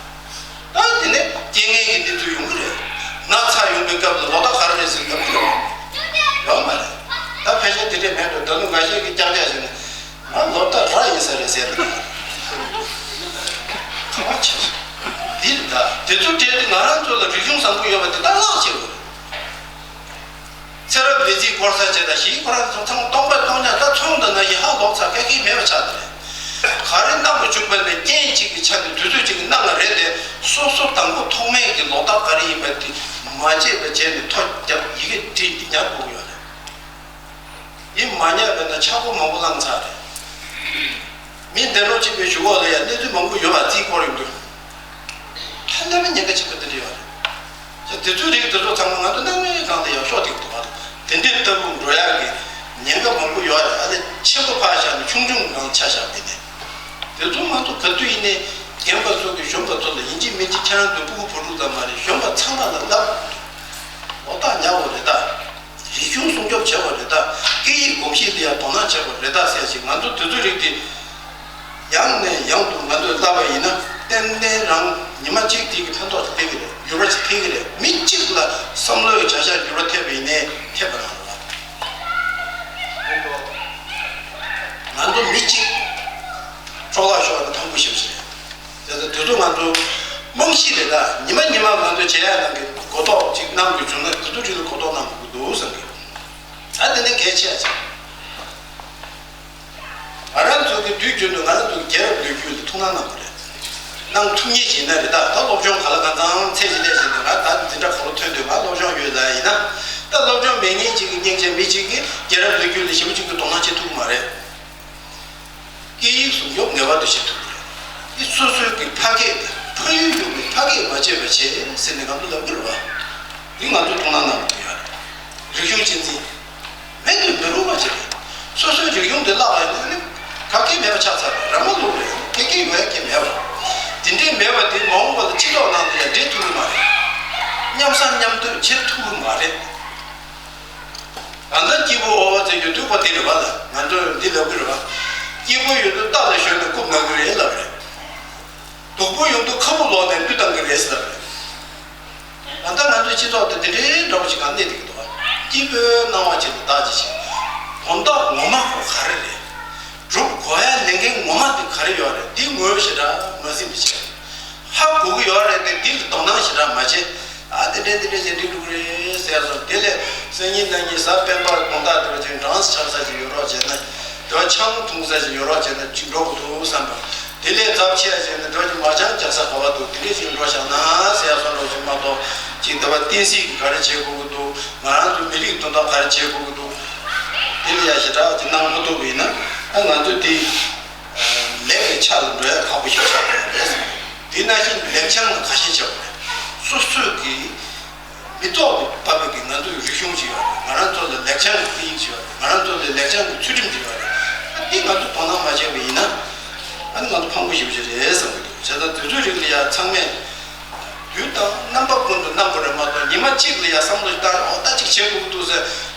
ད་དེ་ནས་རྐྱེན་ངན་གྱི་གནས་ཚུལ་ཡོང་གི་རེད། ན་ཚ་ཡོང་པའི་སྐབས་ལ་ལོ་རྟགས་ག་རེ་རེད་ཟེར་ལབ་ཀྱི་རེད། ཡོད་མ་རེད། ད་ཕལ་ཆེར་དེ་འདྲས་མེད་འགྲོ། ད་དུང་འགའ་ཤས་ཀྱིས་ཀྱག་ཀྱག་བྱས་ནས་ང་ལོ་རྟགས་ར་ཡིན་ས་རེད་ཟེར་ནས། ག་བ་ཆེ། འདི་རེད་ད། དེ་ཚོ་བྲལ་ཏེ་ང་རང་ཚོ་ལ་རིག་གཞུང་བཟང་པོ་ཡོད་པ་དེ་དག་བརླག་བྱེད་དགོས་རེད། ཚེ་རབས་མི་ཚེའི་སྐོར་ས་བྱས་དང་ཞིའི་ཁོ་རང་ཚོ་ཚང་མ་སྟོང་པ་སྟོང་ཉག་ད་ཚོང་དང་ན་ཡི་ཧ་ལོག་ཚར་སྐད་ཀྱིས་མེད་པ་ཆགས་ཏེ་རེད། ག་རེ་གནང་དགོས་བྱུང་པ་ནས་རྐྱེན་གཅིག་གི་ཆ་ནས་དུས་ཚོད་གཅིག་གི་གནང་བ་རེད་དེ། སོ་སོ་དང་པོ་ཐོག་མའི་གི་ལོ་རྟགས་ག་རེ་ཡིན་པ་དེ་མ་བརྗེད་པ་བྱས་ནས་ཐོ་རྒྱབ་ཡི་གེ་བྲིས་ཏེ་ཉར་དགོས་ཀྱི་ཡོད་རེད། ཡིན་མ་ཉར་བས་ན་ཆག་སྒོ་མང་པོ་བསླངས་ཚར་རེད། མི་འདས་གྲོངས་ཕྱིན་པའི་གཞུག་གུ་ལ་ཡང་གནས་ཚུལ་མང་པོ་ཡོད་པ་རྩིས་སྐོར་ཡོང་དུས། ཧ་ལས་པའི་ཉེན་ཁ་ཆེན་པོ་འདི་འདྲ་ཡོད་རེད། དེ་ཚོའི་རིགས་དེ་ཚོ་ཚང་མ་ང་ཚོ་སྣང་མེད་སྒང་དུ་ཡར་ཤོག་སྟེ་འདུག་པ་དང་དེ་འདྲའི་ལྟ་བུ་འགྲོ་ཡག་གི་ཉེན་ཁ་མང་པོ་ཡོད་རེད། ཨ་ནི་ཆེན་པོ་ཕར་བཞག་ནས་ཆུང་ཆུང་སྒང་ཆ་བཞག་པ་ཡིན་ནའི། དེ་ཚོ་ང་ཚོ་ག་དུས་ཡིན་ནའི་རྒན་པ་ཚོ་གི་གཞོན་པ་ཚོ་ལ་ཡིན་གཅིག་མིན་གཅིག་ཁྱེད་རང་ཚོའི་སྤུ་གུ་བུ་ཕྲུག་ཙམ་མ་རེད། གཞོན་པ་ཚང་མ་ལ་བསླབ་དགོས་འདུག་ལོ་རྟགས་ཉར་དགོས་རེད་ད། རིག་གཞུང་སྲུང་སྐྱོབ་བྱེད་དགོས་རེད་ད། སྐད་ཡིག་གོམས་གཤིས་ལ་ཡང་དོ་སྣང་བྱེད་དགོས་རེད་ད་ཟེར་ཞིག་ང་ཚོ་དེ་ཚོའི་རིགས་དེ། ཡང་ནས་ཡང་དུ་ང་ཚོས་བསླབ་པ་ཡིན་ན་ཏན་ཏན་རང་ཉི་མ་གཅིག་དེ་གི་ཕན་ཐོགས་ཅིག་ཐེབས་ཀྱི་རེད། འགྱུར་བ་ཅིག་ཐེབས་ཀྱི་རེད། མི་གཅིག་ལ་བསམ་བློའི་བྱ་གཞག་འགྱུར་བ་ཐེབས་པ་ཡིན་ནའི་ཐེབས་པ་རང་རེད་བ། ང་ཚོ་མི་གཅིག་ཅོག་ལ་ཤོར་ན་ཕངས་པོ་ཞེ་པོ་ཞིག་རེད། དེ་ཚོ་དེ་ཚོ་ང་ཚོ་རྨང་གཞི་རེད་ད། ཉི་མ་ཉི་མ་ང་ཚོ་བྱེད་ཡག་ནང་གི་གོ་རྟོགས་ཅིག་གནང་དགོས་བྱུང་ན་དེ་ཚོ་རིགས་ལ་གོ་རྟོགས་གནང་དགོས་ཀྱི་འདུག་བསམ་གི། ད་དེ་ནས་གལ་ཆེ་ཆེ། ང་རང་ཚོ་གི་དུས་རྒྱུན་དུ་ང་རང་ཚོ་གི་རྒྱལ་རབས་ལོ་རྒྱུས་ལ་ཐུགས་སྣང་གནང་དགོས་རེད། གནང་ཐུབ་ངེས་ཤིག་ཡིན་ན་རེད་ད། ད་སློབ་སྦྱོང་ག་ལ་གང་འཚམ་ཚད་ཅིག་སླེབས་ཤིག་ན་ང་ད་འཛིན་གྲྭ་ག་ལོ་ཐོན་དུས་ང་སློབ་སྦྱོང་ཡོད་ལ་ཡིན་ན། ད་སློབ་སྦྱོང་མེད་མཁན་ཅིག་གི་སྙིང་རྗེ་མི་གཅིག་གིས་རྒྱལ་རབས་ལོ་རྒྱུས་ལ་ཞེ་པོ་ཅིག་གི་དོ་སྣང་བྱེད་ཐུབ་ཀྱི་མ་རེད། སྐད་ཡིག་སྲུང་སྐྱོབ་ངེས་པར་དུ་བྱེད་ཐུབ་དགོས་རེད། འདི་སོ་སོའི་གི་ཕ་སྐད་དེ་ཕ་ཡུལ་ཡུལ་གི་ཕ་སྐད་མ་བརྗེད་པ་བྱེད་ཟེར་ནས་ང་ཚོ་ལབ་ཀྱི་རེད་བ། འདི་ང་ཚོ་ཐུགས་སྣང་གནང་དགོས་ཡ་རེད། རིག་གཞུང་གཅེས་འཛིན། མེད་དུ་མི་རུང་བ་བྱེད་དགོས། སོ་སོའི་རིག་གཞུང་དེ་བརླག་པ་ཡིན་ན་ནི་ག་གེ་མེད་པ་ཆགས་ཚར་རེད། ར་མ་ལུག་རེད། དེ་གེ་ཡོད་ཡ་གེ་མེད་པ། དེ་འདྲའི་མེད་པ་དེ་མ་འོངས་པ་ལ་སྤྱི་ཚོགས་ནང་དུ་ཡང་འདྲེས་ཐུབ་ཀྱི་མ་རེད། མཉམ་ཟ་མཉམ་སྡོད་བྱེད་ཐུབ་ཀྱི་མ་རེད། ད་ལྟ་སྐྱིད་པོ་འོ་ཟེར་རྒྱུ་དུས་པ་དེ་རེད་བ་ལ། ང་ཚོས་འདི་ལབ་ཀྱི་རེད་བ། སྐྱིད་པོ་ཡོད་དུས་རྟ་ལ་ཞོན་ནས་རྐུབ་ན་གི་རེད་ལབ་རེད། སྡུག་པོ་ཡོང་དུས་ཁ་སྦུབ་ལོག་ནས་བླུད་བཏང་གི་རེད་ལབ་རེད། ད་ལྟ་ང་ཚོའི་སྤྱི་ཚོགས་དེ་འདི་འདྲའི་འདྲ་པོ་ཞིག་ག་གནས་བསྡད་ཀྱི་འདུག་བ། སྐྱིད་པོའི་སྣང་བ་ཅིག་ལ་བདག་ཅིག་བྱེད། དོན་དག་ངོ་མ་ཁོ་ག་རེ་རེད། སྒྲུབ་དགོས་ཡ་ལས་འགན་ངོ་མ་དེ་ག་རེ་ཡོད་རེད། འདི་ངོས་ཞེ་དྲག་མ་ཟིན་པ་བྱས། ཧ་གོ་གི་ཡོད་རེད་དེ། འདི་ལ་དོ་སྣང་ཞེ་དྲག་མ་བྱེད། ཨ་དེ་འདྲས་འདི་འདྲས་བྱས་འགྲིག་འགྲོ་གི་རེད་ཟེར་སོང་། དེ་ལས་སང་ཉིན་གནངས་ཉིན་གཟའ་སྤེན་པ་དགོང་དག་དེ་བ་ཅིག་སྦྲང་ཆགས་ས་ཅིག་ཡོད་རོགས་བྱས་ན། དེ་བ་ཆང་འཐུང་ས་ཅིག་ཡོད་རོགས་བྱས་ན་ཅིག་འགྲོ་གི་འདུག་བསམ་པ། དེ་ལས་ཚབས་ཆེ་བ་བྱས་ན་དེ་བ་ཅིག་མ་ཆང་རྒྱག་ས་ག་བ་འདུག་དེ་འདྲས་ཅིག་འགྲོ་བཞག་ན་ཟེར་སོང་འགྲོ་ཅིག་མ་གཏོགས། ཅིག་དེ་བ་བསྟན་སྲིད་ཀྱི་ག་རེ་བྱེད་དགོས་ཀྱི་འདུག་ང་རང་ཚོ་མི་རིགས་དོན་དག་ག་རེ་བྱེད་དགོས་ཀྱི་འདུག་དེ་ལ་ཡ་ཞེ་དྲག་ཅིག་གནང་མ་ཐུབ་པ་ཡིན་ན། ཨ་ང་ཚོ་དེ་ལས་ཀའི་ཆ་ལ་འགྲོ་ཡ་ཁག་པོ་ཞིག་ཆགས་ཡོད་རེད། དེ་ནང་བཞིན་ལེགས་བྱང་ལ་དགའ་ཞེན་བྱེད་དགོས་རེད། སོ་སོས་ཀྱི་མི་ཐོག་ཏུ་བབས་པའི་གི་ང་ཚོའི་རིག་གཞུང་ཅིག་ཡོད་རེད། ང་རང་ཚོ་ལ་ལེགས་བྱང་གི་སྐད་ཡིག་ཅིག་ཡོད་རེད། ང་རང་ཚོ་ལ་ལེགས་བྱང་གི་ཚུལ་ཁྲིམས་ཅིག་ཡོད་རེད། ཨ་འདི་ང་ཚོ་དོ་སྣང་མ་བྱས་པ་ཡིན་ན། ཨ་ནི་ང་ཚོ་ཕངས་པོ་ཞེ་པོ་ཅིག་རེད་བསམ་གྱི་འདུག་བྱས་ཙང་དེ་ཚོའི་རིགས་ལ་ཡ་ཚང་མས་དུས་དང་རྣམ་པ་ཀུན་ཏུ་གནང་དགོས་རེད་མ་གཏོགས། ཉི་མ་གཅིག་ལ་ཡ་བསམ་བློ་ཞིག་བཏང་། ཨོ་ད་ཅིག་བྱེད་དགོས་ཀྱི་འདུག་ཟེར་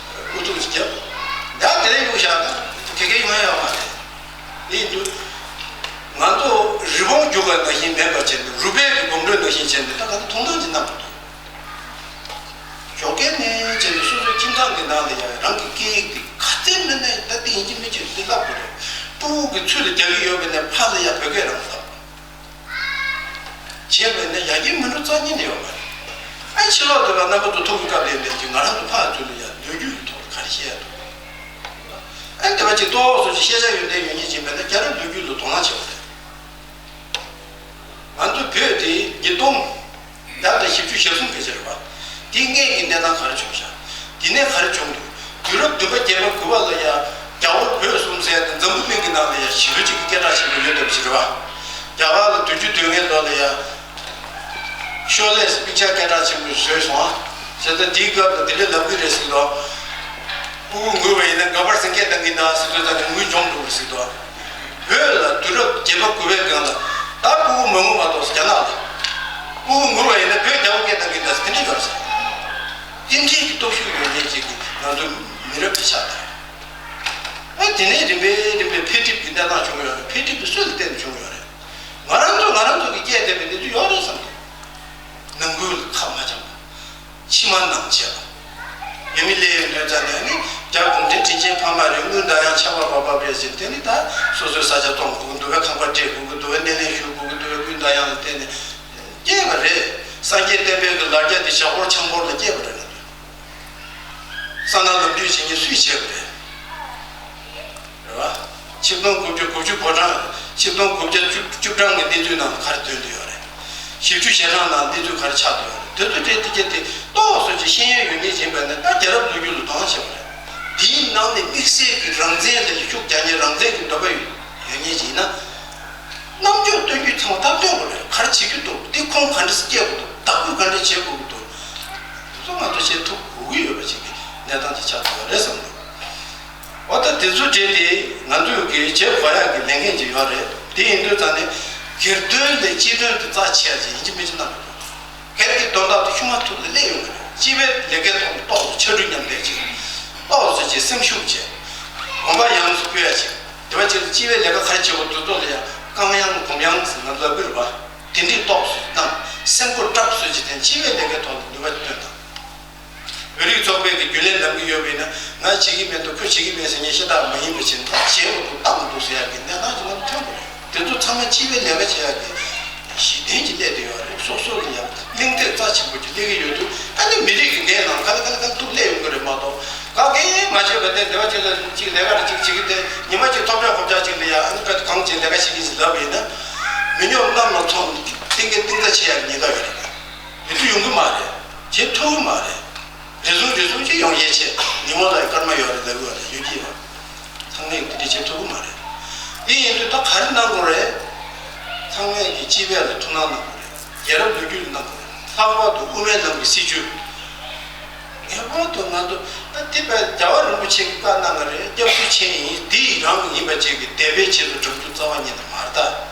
ཨུ་ཚུགས་ཅིག་བརྒྱབ། ད་དེ་རིང་གཡུག་བཞག་ན་དེ་གས་ཡོང་ཡ་ཡོད་མ་རེད། དེ་ཡིན་དུས་ང་ཚོ་རི་བོང་རྒྱུག་པ་ནང་བཞིན་མེད་པ་བྱས་ནས། རུས་སྦལ་གྱི་གོམ་བགྲོད་ནང་བཞིན་བྱས་ནས། ད་ག་ཚོད་མཐོང་སྣང་ཅིག་གནང་དགོས་འདུག་ཞོགས་ཀས་ནས་བྱས་ནས་སོ་སོའི་ཁྱིམ་ཚང་གི་ནང་ལ་ཡང་རང་གི་སྐད་ཡིག་དེ་ག་ཚད་མིན་ན་ད་དེ་ཡིན་གཅིག་མིན་གཅིག་དེ་བསླབ་དགོས་རེད། སྤུ་གུ་གི་ཚུལ་ལ་རྒྱག་གི་ཡོད་པ་ན་ཕར་ལ་ཡང་བོད་སྐད་རང་བསླབ། བྱས་པ་ན་ཡག་གི་མི་འགྲོ་རྩ་ཉིད་ནས་ཡོད་མ་རེད། ཨ་ཕྱི་ལོགས་དེ་ལ་རྣམ་པ་ཚོ་ཐུག་གི་སྐབས་ལ་ཡིན་པས་ཀྱི་ང་རང་ཚོ་ཕར་ཚུར་ལ་ཡང་ལོ་རྒྱུས་ཀྱི་ཐོག་ལ་ག་རེ་བཤད་ཡ་འདུག་ཨ་དེ་བ་ཅིག་ཏོག་ཙམ་ཅིག་ཤེས་བྱ་ཡོན་ཏན་ཡོད་མཁན་ཅིག་ཡིན་པ་ན་རྒྱལ་རབས་ལོ་རྒྱུས་ལ་དོ་སྣང་བྱེད་དགོས་རེད། ང་ཚོ་བོད་དེ་ཉིས་སྟོང་བརྒྱ་དང་བཞི་བཅུ་ཞེ་གསུམ་གྱི་རྗེས་རེད་བ། དེའི་སྔོན་གྱི་གནས་སྟངས་ག་རེ་བྱུང་བཞག་དེ་ནས་ག་རེ་བྱུང་འདུག་དུས་རབས་བདུན་པ་བརྒྱད་པ་དགུ་པ་ལ་ཡ་རྒྱ་བོད་བོད་གསུམ་ཟེར་དང་འཛམ་བུ་གླིང་གི་ནང་ལ་ཡ་ཞེ་པོ་ཅིག་གི་སྐད་གྲགས་ཆེན་པོ་ཡོད་བསྡད་པ་ཞིག་རེད་བ། རྒྱ་གར་ལ་བདུན་ཅུ་དོན་ལྔའི་ལོ་ལ་ཡ་ཤོ་ལེ་ཟེར་དཔེ་ཆ་སྐད་གྲགས་ཆེན་པོ་བཟོས་སོང་ཨ། བྱས་ཙང་དེའི་སྐབས་ལ་དེ་འདྲ་ལབ་གི་རེད་ཟེར་ལོ། སྤུ་གུ་ངུས་པ་ཡིན་ན་ ག་པར་སེང་གེ་བཏང་གི་འདུག་ཟེར་དུས་ཙམ་ནས་ངུས་འཇོམས་འགྲོ་གི་ཟེར་དོ། བོད་ལ་དུས་རབས་བརྒྱད་པ་དགུ་པའི་སྒང་ལ་ད་སྤུ་གུ་མ་ངུ་མ་གཏོགས་རྒྱ་ནག་ལ། སྤུ་གུ་ངུ་བ་ཡིན་ན་བོད་རྒྱ་བོ་སྐད་བཏང་གི་འདུག་ཟེར་དེ་འདྲ་ཡོད་ཟེར། དེ་འདྲའི་གི་སྟོབས་ཤུགས་ཡོད་མཁན་ཅིག་གི་ང་ཚོ་མི་རབས་དེ་ཆགས་བསྡད་རེད། ཨ་དེ་ནས་རིམ་པས་རིམ་པས་འཕེལ་འགྲིབ་ཀྱི་གནས་སྟངས་བྱུང་ཡོད་རེད། འཕེལ་འགྲིབ་ཀྱི་སྲོལ་ལ་བརྟེན་ནས་བྱུང་ཡོད་རེད། ང་རང་ཚོ་ང་རང་ཚོ་གི་སྐད་བསྡད་པའི་གནས་ཚུལ་ཡོད་རེད་བསམ་གི། ནང་ཁུལ་ལ་ཁ་མ་འཆམ་པ། ཕྱི་མ་ནང་བྱས་པ། ཡུལ་མི་སླེབས་ཡོང་དུས་ཙམ་ནས་ནི་རྒྱ་གུང་ཁྲན་དྲིན་ཆེན་ཕ་མ་རེད། དངུལ་འདར་དབྱངས་ཆར་པ་བབས་བབས་རེད་ཟེར། དེ་ནི་ད་སོ་སོའི་ས་ཆ་སྟོང་དགོས་ཀྱི་འདུག་པས། ཁང་པ་སྤྲད་དགོས་ཀྱི་འདུག་པས། སྣེ་ལེན་ཞུ་དགོས་ཀྱི་འདུག་པས། དངུལ་འདར་དབྱངས་ལ་བརྟེན་ནས་སྐྱེས་པ་རེད། སངས་རྒྱས་བསྟན་པའི་གི་ལ་རྒྱ་དེ་ཞག་ཕོར་ཆང་ཕོར་ལ་སྐྱེས་པ་རེད། ས་ནང་ལམ་རྒྱུས་བྱེད་མཁན་སུས་བྱས་པ་རེད། རེད་བ། ཆིག་སྟོང་དགུ་བརྒྱ་དགུ་བཅུ་གོ་གྲངས། ཆིག་སྟོང་དགུ་བརྒྱ་བཅུ་བཅུ་གྲངས་ཀྱི་གནས་ཚུལ་ནང་ལ་ག་རེ་ཐོན་བསྡད་ཡོད་རེད། བཞི་བཅུ་ཞེ་གྲངས་ནང་གནས་ཚུལ་ག་རེ་ཆགས་བསྡད་ཡོད་རེད། དེ་ཚོ་དེ་དེ་གྱད་དེ་ཏོག་ཙམ་ཅིག་ཤེས་ཡོན་ཡོད་མཁན་ཡིན་པ་ནི་ད་རྒྱལ་རབས་ལོ་རྒྱུས་ལ་དོ་སྣང་བྱེད་པ་རེད། དེའི་ནང་ནས་དམིགས་བསལ་གྱི་རང་བཙན་ལ་ཤུགས་རྒྱག་མཁན་རང་བཙན་གྱི་འདོད་པ་ཡོད་ཡོད་མཁན་ཅིག་ཡིན་ན། རྣམ་འགྱུར་སྟོན་རྒྱུ་ཚང་མ་ཐབས་སྟོན་དགོས་རེད། ག་རེ་བྱེད་རྒྱུ་འདུག་དེ་ཁོང་ག་འདྲ་སེ་སྐྱེལ་དགོས་འདུག་བདག་པོས་ག་འདྲ་བྱེད་དགོས་ཀྱི་འདུག་དེ་ཚོ་ང་ཚོ་བྱེད་ཐུབ་དགོས་ཀྱི་ཡོད་པ་ཞིག་གི་གནས་སྟངས་ཅིག་ཆགས་ཐུབ་པ་རེད་བསམ་འདུག་འོ་ད་དེ་ཚོ་བྲིས་ཏེ་ང་ཚོས་ཀྱི་བྱེད་དགོས་ཡག་གི་ལས་འགན་ཅིག་ཡོད་རེད། དེ་ཡིན་དུས་ཙང་ནས་སྒེར་དོན་ལས་སྤྱི་དོན་དེ་རྩ་ཆེ་ཡ་ཅིག་ཡིན་གཅིག་མིན་གཅིག་གནང་དགོས་འདུག་སྒེར་གྱི་དོན་དག་དེ་ཤུགས་མ་ཐུབ་ལ་སླེབས་ཡོང་གི་རེད། སྤྱི་པའི་ལས་ཀའི་ཐོག་ནས་ཏོག་ཙམ་ཕྱར་གྲུ་མཉམ་འདེགས་ཅིག་ཏོག་ཙམ་ཅིག་སེམས་ཤུགས་ཅིག་གོམ་པ་ཡངས་སུ་སྤོས་ཡ་ཅིག་དེ་བ་ཅིག་ལ་སྤྱི་པའི་ལས་ཀ་ག་རེ་བྱེད་དགོས་འདུག་ཐོག་ལ་ཡ་བསྐང་ཡངས་གོམ་ཡངས་ཟེར་ན་ལབ་ཀྱི་རེད་བ། དེ་འདྲའི་ཏོག་ཙམ་གནང་། སེམས་ཁུར་དྲག་ཙམ་ཅིག་བསྟེན། སྤྱི་པའི་ལས་ཀའི་ཐོག་ལ་ནུས་པ་བཏོན་དང་། བོད་རིགས་ཚོགས་པའི་གི་རྒྱུན་ལས་གནང་གི་ཡོད་པ་ཡིན་ན། ང་བྱེད་ཀྱི་མེད་འདུག་ཁོ་བྱེད་ཀྱི་མེད་ཟེར་མཁན་ཤ་སྟག་མ་ཡིན་པ་བྱས་ན། ད་བྱེད་དགོས་འདུག་བཏང་དགོས་འདུག་ཟེར་ཡག་གི་གནས་སྟངས་ཅིག་ང་ཚོ་ཐོན་དགོས་རེད། དེ་ཚོ་ཚང་མ་སྤྱི་པའི་ལས་ཀ་བྱེད་ཡག་གི་གཞི་རྟེན་ཅིག་སླེབས་བསྡད་ཡོད་རེད། སོ་སོ་ལ་ཡང་གླེང་སྟེགས་རྩ་ཆེན་པོ་ཅིག་སླེབས་ཀྱི་ཡོད་དུས། ཨ་ནི་མི་རིགས་ཀྱི་འགན་ནང་ག་ལ་ག་ལ་ག་ལ་ཐུག་སླེབས་ཡོང་གི་རེད་མ་གཏོགས། ག་གེ་མ་བྱས་པ་དེ་འདི་བ་ཅིག་ལ་ཅིག་ལས་ཀ་རེ་ཅིག་བྱེད་ཀྱི་དེ། ཉི་མ་གཅིག་ཐོབ་གྲབས་ཁོབ་ཆག་ཅིག་ལ་ཡ་ཨ་ནི་ཀ་གང་ཅིག་ལས་ཀ་བྱེད་ཀྱི་ཟེར་ལབ་པ་ཡིན་ན། མི་ཉོབ་གནམ་ལ་མཚོན་གཏིང་གི་གཏིང་རྩ་ཆེ་ཡག་ཉེན་ཁ་ཡོད་རེད། དེ་ཚོ་ཡོང་གི་མ་རེད། བྱེད་ཐུབ་ཀྱི་མ་རེད། རེ་ཟུང་རེ་ཟུང་ཅིག་ཡོང་ཡས་ཆེད་ཉིན་མོ་ལ་སྐར་མ་ཡོད་རེད་ལབ་ཀྱི་ཡོད་རེད། ཡོད་ཀྱི་ཡོད། ཚང་མས་དེ་འདྲ་བྱེད་ཐུབ་ཀྱི་མ་རེད། དེ་ཡིན་དུས་ད་ག་རེ་གནང་དགོས་རེད། ཚང་མས་ཀྱི་སྤྱི་པའི་ལ་ཐུགས་སྣང་གནང་དགོས་རེད། རྒྱལ་རབས་ལོ་རྒྱུས་ལ་གནང་དགོས་རེད། ལྷག་པར་དུ་དབུ་མའི་ལམ་གྱི་སྲིད་བྱུས། ངེས་པར་དུ་ང་ཚོ་ད་དེ་བས་རྒྱལ་བ་རིན་པོ་ཆེ་གིས་བཀའ་གནང་གི་རེད། སྐྱབས་སུ་མཆི་ཡིན། འདི་རང་གི་ཡིན་པ་བཅས་ཀྱི་དད་པའི་ཆེད་དུ་སྒྲུབ་རྒྱུ་རྩ་བ་ཉིད་ནས་མ་རེད་ད།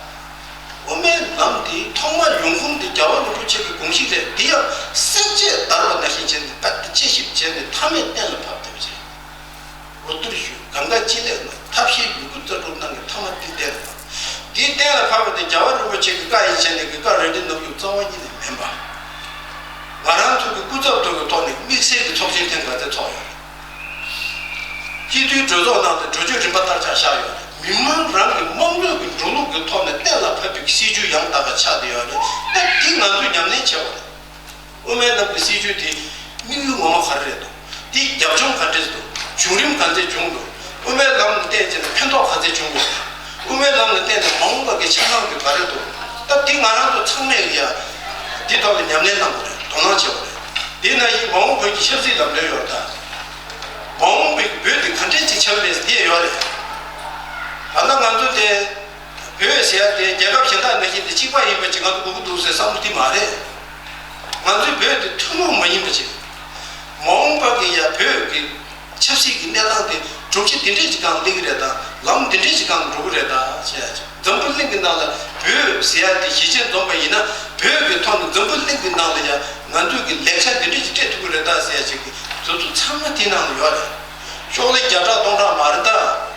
དབུ་མའི་ལམ་འདི་ཐོག་མར་ཡོང་ཁུངས་འདི་རྒྱལ་བ་རིན་པོ་ཆེ་གི་དགོངས་གཞི་རེད། འདི་ཡང་སེམས་ཅན་བདར་བ་ནང་བཞིན་བྱས་ནས་རྦད་དེ་དཔྱད་ཞིབ་བྱས་ནས་མཐའ་མའི་གཏན་ལ་ཕབ་བསྡད་པ་རེད། འོ་ཐུར་ཞུ་གང་ག་ཅི་ལས་ན་ཐབས་ཤེས་ཡོད་རྒུ་རྩལ་སྤྲུགས་གནང་གི་མཐའ་མ་འདི་གཏན་ལ་ཕབ། འདི་གཏན་ལ་ཕབ་པ་དེ་རྒྱལ་བ་རིན་པོ་ཆེ་གི་བཀའ་ཡིན་བྱས་ནས་གི་བཀའ་རེ་འདྲི་ནོར་ཡུག་རྩ་བ་ཉིད་ནས་མིན་པ། ང་རང་ཚོ་གི་སྐུ་ཚབ་ཚོ་གི་ཐོག་ནས་དམིགས་བསལ་གྱི་ཚོགས་ཆེན་ཐེངས་ག་ཚོད་ཚོགས་ཡོད་རེད། སྤྱི་འཐུས་གྲོས་ཚོགས་ནང་དུ་གྲོས་ཆོད་རིམ་པ་ལྟར་ཆགས་བཞག་ཡོད་རེད། མི་མང་རང་གི་དམངས་གཙོ་གི་འགྲོ་ལུགས་ཀྱི་ཐོག་ནས་གཏན་ལ་ཕབ་པའི་སྲིད་བྱུས་ཡང་དག་པ་ཆགས་བསྡད་ཡོད་རེད། ད་འདི་ང་ཚོས་ཉམས་ལེན་བྱེད་དགོས་རེད། དབུ་མའི་ལམ་གྱི་སྲིད་བྱུས་དེ་དམིགས་ཡུལ་ངོ་མ་ག་རེ་རེད་འདུག་དེའི་རྒྱབ་ལྗོངས་ག་འདྲས་འདུག་བྱུང་རིམ་ག་འདྲས་བྱུང་འདུག་དབུ་མའི་ལམ་ལ་བརྟེན་བྱས་ནས་ཕན་ཐོགས་ག་ཚད་བྱུང་འདུག་དབུ་མའི་ལམ་ལ་བརྟེན་ནས་མ་འོངས་པ་གི་ཆ་ཚང་དེ་ག་རེ་འདུག་ད་འདི་ང་རང་ཚོ་ཚང་མས་ཡ་འདི་ཐོག་ལ་ཉམས་ལེན་གནང་དགོས་རེད། དོ་སྣང་བྱེད་དགོས་རེད། དེ་ནང་བཞིན་མ་འོངས་བོད་ཀྱི་ཆབ་སྲིད་ལམ་སྟོན་ཡོད་ད། མ་འོངས་པའི་བོད་འདི་ག་འདྲས་ཅིག་ཆགས་རེད་ཟེར་ཡས་ཡོད་རེད། ད་ལྟ་ང་ཚོ་དེ་བོད་ཟེར་ཡ་དེ་རྒྱལ་ཁབ་གཞན་དག་ནང་བཞིན་དུ་གཅིག་པ་ཡིན་པ་ཅིག་ང་ཚོ་དགོས་ཀྱི་འདུག་ཟེར་བསམ་བློ་དེ་མ་རེད། ང་ཚོའི་བོད་དེ་ཐུན་མོང་མ་ཡིན་པ་ཅིག་མ་འོངས་པ་གི་ཡ་བོད་ཀྱི་ཆབ་སྲིད་ཀྱི་གནས་སྟངས་དེ་གྲུབ་ཆ་དེ་འདྲས་ཅིག་སྒང་སླེབས་ཀྱི་རེད་ད། ལམ་དེ་འདྲས་ཅིག་སྒང་འགྲོ་གི་རེད་ད་ཟེར་ཡ་ཅིག་འཛམ་བུ་གླིང་གི་ནང་ལ་བོད་ཟེར་ཡ་དེ་གཞིས་བྱེས་འཛོམས་པ་ཡིན་ན། བོད་ཀྱི་ཐོག་ནས་འཛམ་བུ་གླིང་གི་ནང་ལ་ཡ་ང་ཚོས་ཀྱི་ལེགས་ཆ་འདི་འདྲས་ཅིག་སྤྲད་ཐུབ་ཀྱི་རེད་ད་ཟེར་ཡ་ཅིག་གི་དེ་ཚོ་ཚང་མ་དེའི་ནང་ལ་ཡོད་རེད། ཤོག་ལེ་བརྒྱ་ཕྲག་སྟོང་ཕྲག་མ་རེད་ད།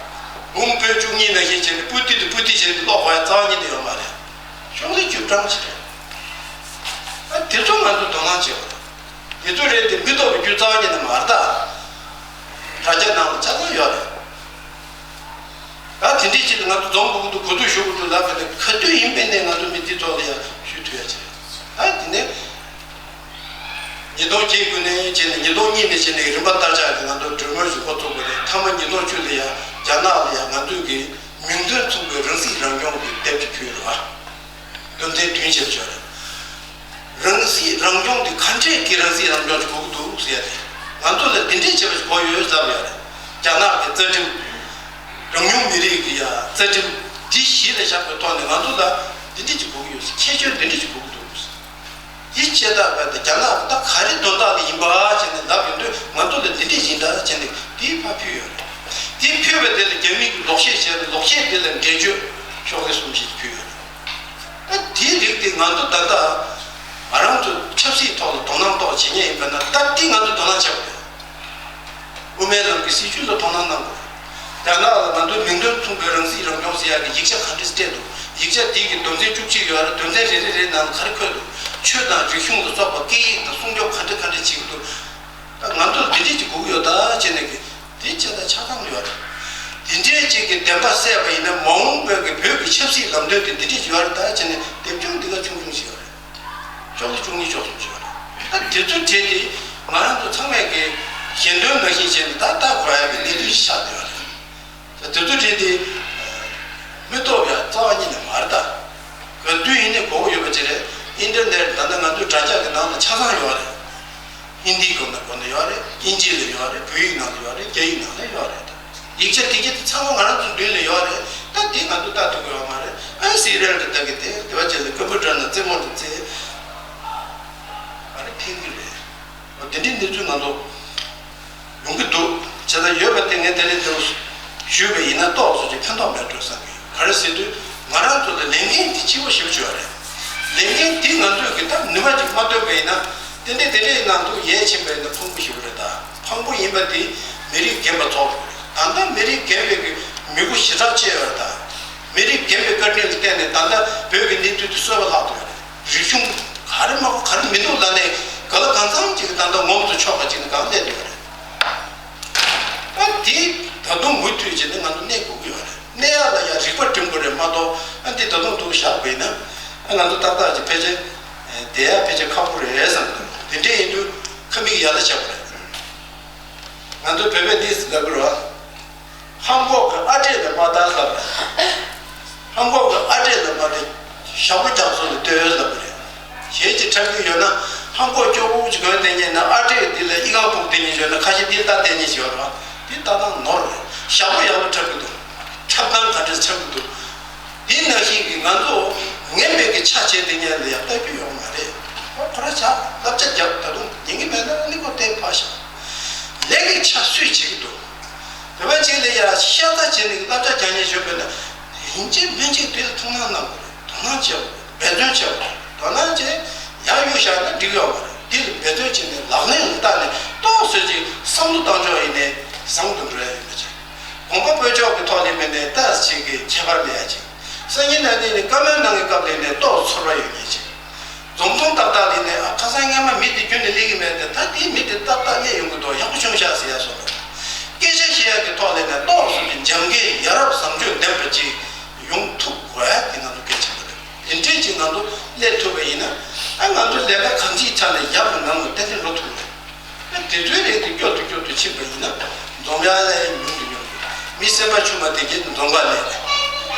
འབུམ་པོད་བཅུ་གཉིས་ནང་བཞིན་བྱས་ནས་པུ་ཏི་དེ་པུ་ཏི་བྱས་ནས་ཀློག་དགོས་ཡ་རྩ་བ་ཉིད་ནས་ཡོད་མ་རེད། ཤོག་ལེ་བཅུ་གྲངས་ཅིག་རེད། ཨ་དེ་ཚོ་ང་ཚོ་དོ་སྣང་བྱེད་དགོས་རེད། དེ་ཚོ་རེད་དེ་མི་ཐོག་གི་རྒྱུ་རྩ་བ་ཉིད་ནས་མ་རེད་ད། དྲ་རྒྱ་ནང་ལ་ཆ་ཚང་ཡོད་རེད། ད་དེ་འདྲའི་ཆེད་དུ་ང་ཚོ་འཛོམས་དགོས་ཀྱི་འདུག་གོ་ཐོས་ཞུ་དགོས་འདུག་ལབ་པ་དེ་ག་དུས་ཡིན་པའི་ནས་ང་ཚོ་མི་འདི་ཚོ་ལ་ཡང་ཞུ་ཐུབ་ཡ་ཆེ། ད་དེ་ནས་ཉིས་སྟོང་བརྒྱད་དགུ་ནས་བྱས་ནས་ཉིས་སྟོང་གཉིས་ནས་བྱས་ནས་རིམ་པ་ལྟར་ཆགས་ཀྱི་ང་ཚོ་གྲོས་མོལ་ཞུ་འགོ་ཚུགས་པ་རེད། མཐའ་མ་ཉིས་སྟོང་བཅུ་ལ་ཡང་རྒྱ་ནག་ལ་ཡང་ང་ཚོས་ཀྱི་མིང་དོན་མཚུངས་པའི་རང་སྲིད་རང་སྐྱོང་གི་དེབ་ཅིག་ཕུལ་ཡོད་རེད་བ། དོན་ཚན་བདུན་ཅིག་ཡོད་རེད། རང་སྲིད་རང་སྐྱོང་དེ་ག་འདྲས་ཀྱི་རང་སྲིད་རང་སྐྱོང་ཞིག་དགོས་ཀྱི་འདུག་ཟེར་ཡ་དེ། ང་ཚོ་ལ་འདི་འདྲས་བྱེད་པ་ཞིག་དགོས་ཡོད་ཟེར་ཡ་རེད། རྒྱ་ནག་གི་རྩ་ཁྲིམས། གྲངས་ཉུང་མི་རིགས་ཀྱི་ཡ་རྩ་ཁྲིམས་འདི་གཞི་ལ་བཞག་པའི་ཐོག་ནས་ང་ཚོ་ལ་འདི་འདྲས་ཅིག་དགོས་ཀྱི་ཡོད་ཟེར། ཁྱད་ཆོས་འདི་འདྲས་ཅིག་དགོས་ཀྱི་འདུག་ཟེར། དེ་བྱས་ད་བར་དུ་རྒྱ་ནག་ད་ག་རེ་དོན་དག་ལ་ཡིན་པ་བྱས་ནས་ལབ་ཡོང་དུས་ང་ཚོ་ལ་འདི་འདྲས་ཡིན་ད་བྱས་ནས་དེའི་ཕར་ཕུལ་ཡོད་རེད། དེ་ཕུལ་བ་དེ་ལ་རྒྱ་མི་གིས་ལོག་བཤད་བྱས་ཏེ། ལོག་བཤད་དེ་ལ་འགྲེལ་བརྗོད་ཤོག་ལྷེ་གསུམ་བཞི་ཕུལ་ཡོད་རེད། ད་དེའི་རིགས་དེ་ང་ཚོ་ད་ལྟ་ང་རང་ཚོ་ཆབ་སྲིད་ཐོག་ལ་དོ་སྣང་ཏོག་བྱེད་མཁན་ཡིན་པ་ན། ད་དེ་ང་ཚོ་དོ་སྣང་བྱེད་དགོས་རེད། དབུ་མའི་ལམ་གྱི་སྲིད་བྱུས་ལ་དོ་སྣང་གནང་དགོས་རེད། རྒྱ་ནག་ལ་ང་ཚོའི་མིང་དོན་མཚུངས་པའི་རང་སྲིད་རང་སྐྱོང་ཟེར་ཡག་གི་ཡིག་ཆ་ག་འདྲས་སྤྲད་འདུག་ཡིག་ཆ་དེ་གི་དོན་ཚན་བཅུ་གཅིག་ཡོད་རེད། དོན་ཚན་རེ་རེ་རེའི་ནང་ལ་ག་རེ་འཁོད་འདུག་ཆོས་དང་རིག་གཞུང་ལ་སོགས་པ་སྐད་ཡིག་དང་སྲུང་སྐྱོབ་ག་འདྲ་ག་འདྲ་བྱེད་ཀྱི་འདུག་ད་ང་ཚོར་འདི་འདྲས་ཅིག་དགོས་ཀྱི་ཡོད་ད་བྱས་ནས་གི་དེ་བྱས་ད་ཆ་ཚང་ཡོད་རེད། འདི་འདྲས་ཅིག་གི་བདེན་པ་གསལ་བ་ཡིན་ན། མ་འོངས་པའི་གི་བོད་ཀྱི་ཆབ་སྲིད་ལམ་སྟོན་དེ་འདི་འདྲས་ཡོད་རེད་ད་བྱས་ནས་སྡེབ་སྦྱོང་འདི་ག་ཆུང་ཆུང་ཞིག་ཡོད་རེད། ཅོག་ལེ་བཅུ་གཉིས་ཅོག་གསུམ་ཞིག་ཡོད་རེད། ད་དེ་ཚོ་བྲིས་ཏེ་ང་རང་ཚོ་ཚང་མས་གི་ཞལ་འདོན་ནང་བཞིན་བྱས་ནས་ད་ལྟ་གོ་ཡ་གི་གནས་ཚུལ་ཞིག་ཆགས་བསྡད་ཡོད་རེད། དེ་ཚོ་བྲིས་ཏེ་མི་ཐོབ་ཡ་རྩ་བ་ཉིད་ནས་མ་རེད་ད། ག་དུས་ཡིན་ནའི་གོ་གི་ཡོད་པ་ཅིག་རེད། ཨིན་ཊར་ནེཊ་ད་ལྟ་ང་ཚོའི་དྲ་རྒྱ་གི་ནང་ལ་ཆ་ཚང་ཡོད་རེད། ཧིན་དིའི་སྐོར་ན་སྐོར་ན་ཡོད་རེད། དབྱིན་ཇི་ལ་ཡོད་རེད། བོད་ཡིག་ནང་ལ་ཡོད་རེད། རྒྱ་ཡིག་ནང་ལ་ཡོད་རེད། ད་ཡིག་ཆ་དེ་གྱད་དེ་ཚང་མ་ང་རང་ཚོའི་མདུན་ལ་ཡོད་རེད། ད་དེ་ང་ཚོས་ལྟ་ཐུབ་ཀྱི་ཡོད་མ་རེད། ཨ་སི་རེལ་དུ་ལྟ་གི་དེ་དེ་བ་ཅན་ལ་ཀམ་པུ་ཊར་ནང་རྩེད་མོ་དུ་རྩེ། ཨ་རེ་ཕན་གྱི་རེད། འོ་དེ་འདྲའི་གནས་ཚུལ་ང་ཚོ་ཡོང་གི་འདུག་བྱས་ཙང་ཡོད་པ་དེ་ངས་དེ་རིང་འདིར་ཞུས་པ་ཡིན་ན་ཏོག་ཙམ་ཅིག་ཕན་ཐོགས་མེད་འགྲོ་བསམ་གི་ཡོད། ག་རེ་ཟེར་དུས་ང་རང་ཚོ་ལ་ལས་འགན་དེ་ལྕི་པོ་ཞེ་པོ་ཅིག་ཡོད་རེད། ལས་འགན་དེ་ང་ཚོས་གི་ད་ནུས་པ་ཅིག་མ་བཏོན་པ་ཡིན་ན། དེ་འདྲའི་དེ་འདྲའི་ནང་དུ་ཡལ་ཕྱིན་པ་ཡིན་ན་ཕངས་པོ་ཞེ་པོ་རེད། ད་ཕངས་པོ་ཡིན་པ་དེ་མི་རིགས་རྒན་པ་ཚོ་རེད། ད་ལྟ་མི་རིགས་རྒན་པའི་གི་མི་གུ་ཞེ་དྲག་ཆེ་ཡོད་རེད། ད་མི་རིགས་རྒན་པའི་བཀའ་དྲིན་ལ་བརྟེན་ནས་ད་ལྟ་བོད་ཀྱི་གནས་ཚུལ་དེ་གསོལ་བ་ལྷག་ཐུབ་ཡོད་རེད། རིག་གཞུང་ག་རེ་མ་གོ་ག་རེ་མི་འདུག་ལབ་ནས་ག་ལ་གང་འཚམ་ཅིག་ད་ལྟ་ངོམ་དུ་ཆོག་པ་ཅིག་ནི་གང་སླེབས་ཡོད་རེད། ཨ་འདི་ད་དུང་མུ་མཐུད་བྱས་ནས་ང་ཚོ་གནས་དགོས་ཀྱི་ཡོད་རེད། གནས་ཡག་ལ་ཡང་རིག་པ་སྒྲིམ་དགོས་རེད་མ་གཏོགས། ཨ་འདི་ད་དུང་འདུག་བཞག་པ་ཡིན་ན། ཨ་ང་ཚོ་ཏག་ཏག་ཅིག་ཕལ་ཆེར་བསྡད་ཡག་ཕལ་ཆེར་ཁག་པོ་རེད་བསམ་གི་འདུག་དེ་འདྲས་ཡིན་དུས་ཁ་མིག་ཡར་ལ་བྱེད་དགོས་རེད། ང་ཚོ་བོད་པས་འདི་ལབ་ཀྱི་རེད་བ། ཧམ་གོག་གི་ཨ་འབྲས་ལ་མ་བལྟ་ལབ་རེད། ཧམ་གོག་གི་ཨ་འབྲས་ལ་མ་བལྟ་ཞག་པོ་རྒྱག་སོ་ལ་ལྟོས་ལབ་རེད། གཞས་ཅིག་འཁྲབ་ཀྱི་ཡོད་ན་ཧམ་གོག་སྐྱོ་བོ་ཅིག་གོན་བསྡད་མཁན་ན་ཨ་འབྲས་འདི་ལ་ཨི་ཁང་ཕུབ་བསྡད་མཁན་ཡོད་ན་ཁ་ཤས་འདི་ལྟ་བསྡད་མཁན་ཞིག་ཡོད་རེད་བ། འདི་ལྟ་སྟངས་ནོར་རེད། ཞག་པོ་ཡག་པོ་འཁྲབ་ཀྱི་འདུག་འཁྲབ་སྟངས་ག་འདྲས་འཁྲབ་ཀྱི་འདུག་འདི་ནང་བཞིན་གྱི་ང་ཚོ་ངན་པའི་གི་ཆ་བྱས་བསྡད་མཁན་ལ་ཡང་ལྟ་རྒྱུ་ཡོད་མ་རེད། ཨོ་ཁོ་ར་ཆ་བསླབ་བྱ་རྒྱབ་ད་དུང་ཉན་གི་མེད་ན་ཨ་ནི་ཁོ་བསྟན་ཕར་བཞག་ལས་ཀའི་ཆ་སུས་བྱེད་ཀྱི་འདུག་དེ་བ་ཅིག་ལ་ཡ་ཤ་ཚ་བྱས་ནས་བསླབ་བྱ་རྒྱག་མཁན་ཡོད་པས་ན། ཡིན་གཅིག་མིན་གཅིག་དེ་ལ་ཐུགས་སྣང་གནང་དགོས་རེད། དོ་སྣང་བྱེད་དགོས་རེད། འབད་བརྩོན་བྱེད་དགོས་རེད། དོ་སྣང་བྱས་ཡར་གཡུག་བཞག་ན་འགྲིག་ཡོད་མ་རེད། དེ་ལ་འབད་བརྩོན་བྱས་ནས་ལག་ལེན་ལ་བསྟར་ནས་ཏོག་ཙམ་ཅིག་བསམ་བློ་བཏང་ཕྱོགས་ཡིན་ནའི་བཟང་དུ་འགྲོ་ཡ་ཡོད་མ་རེད། དགོངས་པ་སྤོས་ཆོག་གི་ཐོག་ནས་མེད་ནའི་ཏོག་ཙམ་ཅིག་གི་ཁྱད་པར་མེད་ཡ་ཅིག་སང་ཉིན་གནངས་ཉིན་ནས་བཀའ་མོལ་གནང་གི་སྐབས་ལ་ནས་ཏོག་ཙམ་ཚོར་བ་ཡོད་མཁན་ཅིག་འཛོམས་ཐོང་ཏག་ཏག་ལས་ནས་ཨ་ཁ་སང་སྔས་མ་མི་དེ་རྒྱུན་ནས་སླེབས་ཀྱི་མེད་དེ། ད་དེའི་མི་དེ་ཏག་ཏག་སླེབས་ཡོང་གི་འདུག་ཡག་པོ་བྱུང་ཤག་ཟེར་ཡ་སོགས་རེད། སྐད་ཆ་བཤད་ཡ་གི་ཐོག་ལས་ནས་ཏོག་ཙམ་གྱི་འཇམ་མགོན་ཡ་རབས་བཟང་སྤྱོད་ལྡན་པ་ཅིག་ཡོང་ཐུབ་དགོས་ཡ་དེ་ང་ཚོ་གལ་ཆེན་པོ་རེད། དེ་འདྲས་ཅིག་ང་ཚོ་སླེབས་ཐུབ་པ་ཡིན་ན། ཨ་ང་ཚོ་ལས་ཀ་གང་ཅིའི་ཆ་ནས་ཡག་པོ་ནང་ལ་ཏན་ཏན་འགྲོ་ཐུབ་རེད། དེ་ཚོའི་རིགས་དེ་སྐྱོ་དུ་སྐྱོ་དུ་ཕྱིན་པ་ཡིན་ན་འཛོམས་ཡ་ལས་ཉུང་དུ་ཉུང་དུ། མི་སེམས་པ་ཆུང་བ་དེ་གྱད་དུ་འཛོམས་པ་ལས་རེད་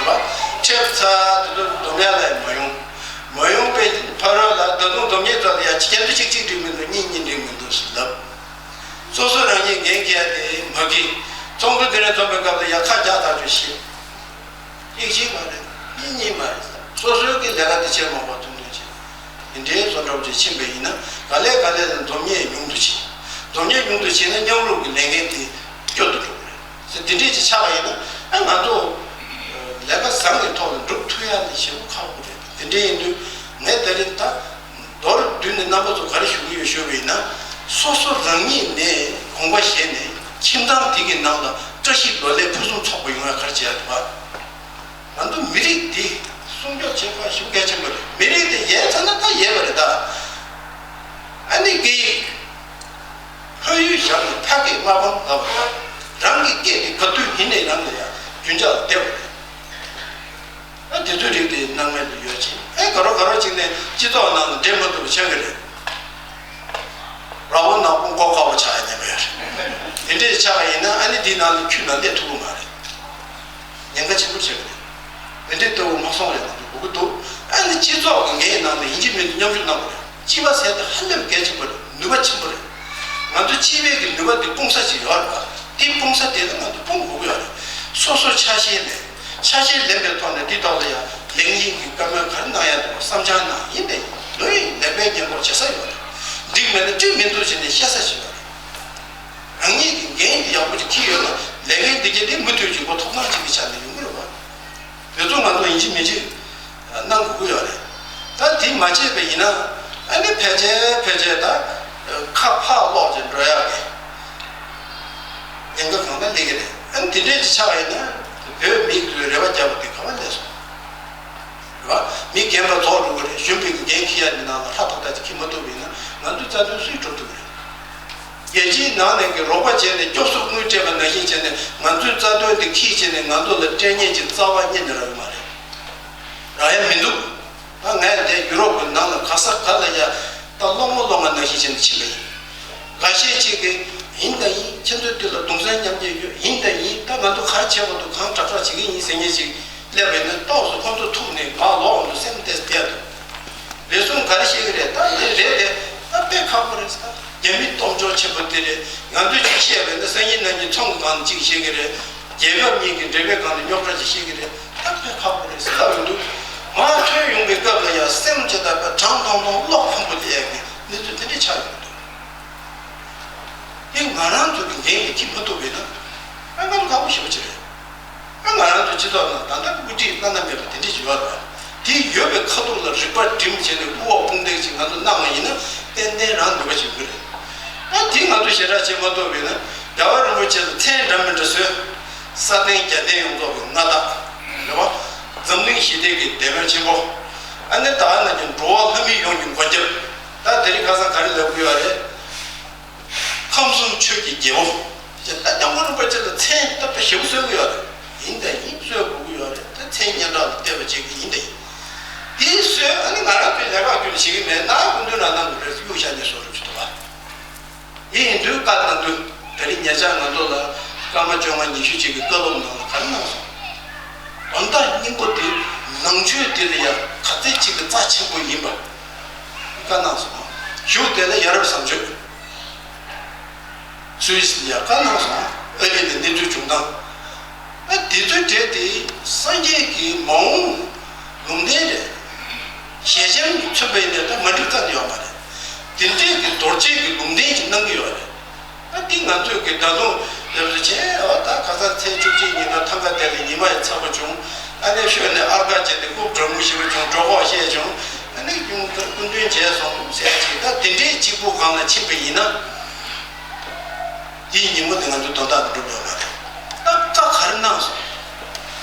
བ། ཁྲེབ་ཚ་དེ་ཚོ་འཛོམས་ཡ་ལས་མ་ཡོང་། མ་ཡོང་པའི་ཕ་རོལ་ལ་ད་དུང་འཛོམས་ཉེས་ཚོ་ལ་ཡ་གཅིག་གྱད་དུ་གཅིག་གཅིག་འགྲིག་མི་འདུག་གཉིས་གཉིས་འགྲིག་མི་འདུག་ཟེར་ལབ། སོ་སོ་རང་ཉིད་འགན་འཁྱེར་ཏེ་མ་གི་ཚོགས་འདུ་དེ་རིང་འཛོམས་པའི་སྐབས་ལ་ཡ་ཁ་རྒྱག་ཐག་ཆོད་བཤད། གཅིག་གཅིག་མ་རེད། གཉིས་གཉིས་མ་རེད། སོ་སོའི་གི་ལས་ཀ་དེ་བྱེད་མ་དགོས་ཐུང་ཐུང་བྱེད། དེ་འདྲའི་བཟོ་འདྲ་བོ་ཅིག་ཕྱིན་པ་ཡིན་ན་ག་ལེ་ག་ལེ་ལ་འཛོམས་ཉེས་ཉུང་དུ་ཕྱིན། འཛོམས་ཉེས་ཉུང་དུ་ཕྱིན་ན་མཉམ་རུབ་ཀྱི་ལས་འགན་དེ་སྐྱོ་དུ་འགྲོ་གི་རེད་ཟེར། དེ་འདྲའི་ཅིག་ཆགས་པ་ཡིན་ན་ཨ་ང་ཚོ་ལས་ཀ་བཟང་གི་ཐོག་ལ་འགྲུབ་ཐུབ་ཡ་ནི་ཞེ་པོ་ཁག་པོ་རེད། དེ་འདྲ་ཡིན་དུས་ངས་དེ་རིང་ད། མདོར་བསྡུས་ནས་རྣམ་པ་ཚོ་ག་རེ་ཞུ་གི་ཡོད་ཞུས་པ་ཡིན་ན། སོ་སོ་རང་ཉིད་ནས་དགོངས་པ་བཞེས་ནས་ཁྱིམ་ཚང་དེ་གི་ནང་ལ་བཀྲ་ཤིས་ལོ་ལེགས་ཕུན་སུམ་ཚོགས་པ་ཡོང་ཡ་ག་རེ་བྱེད་ཡ་འདུག་ག་ང་ཚོ་མི་རིགས་འདི་སྲུང་སྐྱོབ་བྱེད་པ་ཞེ་པོ་གལ་ཆེན་པོ་རེད། མི་རིགས་དེ་ཡལ་ཚར་ན་ད་ཡལ་བ་རེད་ད། ཨ་ནི་སྐད་ཡིག་ཕ་ཡུལ་བཞག་ནས་ཕ་སྐད་མ་སྤང་ལབ་པ་རེད། རང་གི་སྐད་དེ་ག་དུས་ཡིན་ནའི་རང་ལ་ཡ་རྒྱུན་ཆགས་ལ་བསྡད་པ་རེད། ཨ་དེ་ཚོའི་རིགས་དེ་སྣང་མེད་དུ་ཡོད་ཅིང་། ཨེ་ག་རོ་ག་རོ་ཅིག་ནས་སྤྱི་ཚོགས་ནང་ལ་འདྲེས་མ་ཐུབ་པ་ཆགས་ཀྱི་རེད། ར་བ་ནག་པོ་མགོ་དཀར་པོ་ཆགས་ཡ་ཉེན་ཁ་ཡོད་རེད། དེ་འདྲས་ཆགས་པ་ཡིན་ན་ཨ་ནི་འདིའི་ནང་ལ་ཁྱུད་ནང་སླེབས་ཐུབ་ཀྱི་མ་རེད། ཉེན་ཁ་ཆེན་པོ་ཆགས་ཀྱི་རེད། དེ་འདྲས་ལྟ་བུ་མ་སོང་རེད་ང་ཚོ་དགོས་ཀྱི་འདུག་ཨ་ནི་སྤྱི་ཚོགས་ཀྱི་འགན་ནང་ལ་ཡིན་གཅིག་མིན་གཅིག་མཉམ་ཞུགས་གནང་དགོས་རེད། སྤྱི་པ་ཟེར་དེ་ཧ་ལས་པའི་གལ་ཆེན་པོ་རེད། ནུས་པ་ཆེན་པོ་རེད། ང་ཚོ་སྤྱི་པའི་གི་ནུས་པ་དེ་སྤུངས་ས་ཅིག་ཡོད་རེད་པ། དེ་སྤུངས་ས་དེ་ལ་ང་ཚོ་སྤུངས་དགོས་ཀྱི་ཡོད་རེད། སོ་སོ་ཆ་ཤས་ལེན། ཆ་ཤས་ལེན་པའི་ཐོག་ནས་དེ་ཐོག་ལ་ཡང་ལེགས་ཉེས་ཀྱི་བཀའ་མོལ་ག་རེ་གནང་ཡ་འདུག་བསམ་འཆར་གནང་ཡིན་ནའི་ལོས་ཡིན་ལེགས་པའི་ཉེས་འགོག་བྱེད་ས་ཡོད་རེད། འགྲིག་མེད་ན་འགྲིག་མི་འདུག་ཟེར་ནས་བཤད་ས་ཞིག་ཡོད་རེད། རང་ཉིད་ཀྱི་འགན་དེ་ཡག་པོ་ཅིག་འཁྱེར་ཡོད་ན་ལས་འགན་ དེ་གས་དེ་མུ་མཐུད་ཀྱི་ཁོ་ཐོབ་ཐང་ཅིག་གི་ཆ་ནས་ཡོང་གི་རེད་བ། དེ་ཚོ་ང་ཚོ་ཡིན་གཅིག་མིན་གཅིག་གནང་དགོས་ཀྱི་ཡོད་རེད། ད་དེ་མ་བྱས་པ་ཡིན་ན་ཨ་ནི་ཕལ་ཆེར་ཕལ་ཆེར་ད་ཁ་ཕར་སློག་ཅིག་འགྲོ་ཡག་གི་ཉེན་ཁ་གང་ལ་སླེབས་ཀྱི་རེད། ཨ་ནི་དེ་འདྲས་ཅིག་ཆགས་ཡིན་ན་བོད་མི་ཚོས་རེ་བ་བརྒྱབ་པ་དེ་ག་པར་སླེབས་སོང་། རེད་བ། མི་རྒན་པ་རྫོགས་འགྲོ་གི་རེད། གཞོན་པའི་གི་འགན་འཁྱེར་ཡ་འདི་ནང་ལ་ཧྲ་ཐག་ཐག་ཅིག་འཁྱེར་མ་ཐུབ་པ་ཡིན་ན་ང་ཚོའི་རྩ་དོན་སུས་སྒྲུབ་ཐུབ་ཀྱི་རེད། རྒྱལ་སྤྱིའི་ནང་ནས་ཀྱི་རོགས་པ་བྱས་ནས་སྐྱོབ་གསོ་དངུལ་སྤྲད་པ་ནང་བཞིན་བྱས་ནས་ང་ཚོའི་རྩ་དོན་དེ་འཁྱེར་བྱས་ནས་ང་ཚོ་ལ་སྤྲད་མཁན་གྱི་རྩ་བ་རྙེད་ནས་རག་གི་མ་རེད། རག་ཡ་མི་འདུག་ད་ངས་འདས་ཡུ་རོབ་ཀྱི་ནང་ལ་ག་ས་ག་ལ་ཡ་ད་སློང་མོ་སློང་བ་ནང་བཞིན་བྱས་ནས་ཕྱིན་པ་ཡིན། འགའ་ཤས་ཅིག་གིས་ཡིན་དང་ཡིན། ཁྱེད་ཚོའི་དུས་ལ་གདུང་སེམས་མཉམ་སྐྱེད་ཡོད། ཡིན་དང་ཡིན། ད་ང་ཚོ་ག་རེ་བྱེད་དགོས་འདུག་གང་དྲག་དྲག་བྱེད་ཀྱི་ཡིན་ཟེར་མཁན་ཅིག་སླེབས་པ་ཡིན་ན་ཏོག་ཙམ་ཁོང་ཚོ་ཐུག་ནས་ང་ལོག་འདུག་སེམས་ཏོག་ཙམ་བདེ་འདུག་ལས་ཟུང་ག་རེ་བཤད་ཀྱི་རེད། ད་དེ་རེད་དེ། ད་དཔེ་ཁག་པོ་རེད་ཟེར། ད་རྒྱ་མི་སྟོབས་འབྱོར་ཆེན་པོ་དེ་རེད། ང་ཚོས་ཅིག་བཤད་པ་ཡིན་ན་སང་ཉིན་གནངས་ཉིན་ཚོང་གི་སྒང་ནས་ཅིག་བཤད་ཀྱི་རེད། རྒྱལ་ཁབ་གཉིས་ཀྱི་འབྲེལ་བའི་སྒང་ནས་རྙོག་དྲ་ཅིག་བཤད་ཀྱི་རེད། ད་དཔེ་ཁག་པོ་རེད་ཟེར་ལབ་ཡོང་དུས། མར་ཐོན་ཡོང་པའི་སྐབས་ལ་ཡང་སེམས་ཅིག་ད་དཔེ་དྲང་ཐོང་ཐོང་བློ་ཕམ་པོ་སླེབས་ཡག་གི་གནས་ཚུལ་དེ་འདྲ་ཆགས་ཡོང་གི་འདུག་དེ་ང་རང་ཚོ་གི་འགན་གྱིས་འཁྱེར་མ་ཐུབ་པ་ཡིན་ན། ཨ། ང་ཚོ་ཁག་པོ་ཞེ་པོ་ཅིག་རེད། ཨ། ང་རང་ཚོ་སྤྱི་ཚོགས་ནང་ད་ལྟ་དབུ་ཁྲིད་བླ་ན་མེད་པ་དེ་འདྲ་ཞིག་ཡོད་རེད། དེ་ཡོད་པའི་ཁ་ཐུག་ལ་རིག་པ་སྒྲིམ་བྱས་ནས་དབུ་འོག་དཔུང་འདེགས་ཅིག་ང་ཚོ་གནང་བ་ཡིན་ན་ཏན་ཏན་རང་ནུས་པ་ཆེན་པོ་རེད། ཨ། དེ་ང་ཚོ་ཞེ་དྲག་བྱེད་མ་ཐུབ་པ་ཡིན་ན་རྒྱལ་བ་རིན་པོ་ཆེ་ལ་མཚན་འདྲ་མི་འདྲ་བཟོས། སྲ་བརྟན་རྒྱལ་བརྟན་ཡོངས་རྫོགས་ཀྱི་མངའ་བདག་རེད་བ། འཛམ་གླིང་ཞི་བདེ་གི་དེད་དཔོན་ཆེན་པོ། ཨ་ནི་ད་ནང་བཞིན་འགྲོ་བ་ལྷ་མི་ཡོངས་ཀྱི་མགོན་སྐྱབས། ད་དེ་རིང་ཁ་སང་ག་རེ་ལབ་ཀྱི་ཡོད་རེད། ཁམས་གསུམ་ཆོས་ཀྱི་རྒྱལ་པོ། ཅེས་ད་སྐྱབས་མགོན་རིན་པོ་ཆེ་ལ་མཚན་ད་དཔེ་ཞེ་པོ་གསོལ་གྱི་ཡོད་རེད། ཡིན་དང་ཡིན། གསོལ་དགོས་ཀྱི་ཡོད་རེད། ད་མཚན་སྙན་གྲགས་ལ་བལྟས་པ་བྱེད་ཀྱི་ཡིན་དང་ཡིན། དེ་གསོལ། ཨ་ནི་ང་རང་ཚོའི་ལས་ཀ་ཁྱོན་ནས་བྱེད་ཀྱི་མེད་ན་སྐུ་མདུན་རང་གནང་དགོས་རེད། གཡུག་བཞག་ནས་བཟོ་རུ་ཅིག་འདུག་བ། དེ་ཡིན་དུས་བཀའ་གནང་དུས་དེ་རིང་ཉེ་ཆར་ང་ཚོ་ལ་སྐར་མ་བཅོ་ལྔ་ཉི་ཤུ་ཅིག་གི་བཀའ་སློབ་ནང་ལ་ག་རེ་གནང་སོང་། དོན་དག་སྙིང་པོ་དེ་ནང་ཆོས་དེ་ལ་ཡང་ག་ཚད་ཅིག་གི་རྩ་ཆེན་པོ་ཡིན་པ་བཀའ་གནང་སོང་། གཞུག་དེ་ལ་ཡ་རབས་བཟང་སྤྱོད། སུད་སི་ལ་ཡང་བཀའ་གནང་སོང་། ཨ་རི་ནས་གནས་ཚུལ་བྱུང་སྟངས། ཨ། དེ་ཚོའི་གྲས་དེ་སངས་རྒྱས་ཀྱི་མ་འོངས་ལུང་བསྟན་རེད། ཞལ་ཆེམས་མཚོན་པ་ཡིན་ནའི་ད་མ་འགྲིག་རྩ་ནས་ཡོད་མ་རེད། དེ་འདྲས་ཀྱི་རྡོ་རྗེ་གི་ལུང་བསྟན་ཅིག་གནང་གི་ཡོད་རེད། ཨ། འདི་ང་ཚོས་ཀྱི་ད་དུང་ལབ་རེ་བྱས། ཨོ། ད་ཁ་སང་ཚེས་བཅུ་གཅིག་ཉིན་ན་ཐང་ག་དེ་ལ་ཉི་མ་ཡང་ཚ་པོ་བྱུང་། ཨ་ནི་ཤོད་ནས་ཨར་ཀ་བྱས་ཏེ་རྐུབ་གྲང་མོ་ཞེ་པོ་བྱུང་། གྲོད་ཁོག་བཤལ་བྱུང་། ཨ་ནི་ཡུམ་སྐུ་མདུན་མཇལ་སོང་ཟེར་ཅིག་ད་དེ་འདྲའི་གཅིག་པུ་སྒང་ལ་ཕྱིན་པ་ཡིན་ན། དེའི་ཉིན་མོ་དེ་ང་ཚོའི་དོན་དག་ཏུ་འགྲུབ་ཡོད་མ་རེད། ད་བཀའ་ག་རེ་གནང་སོང་།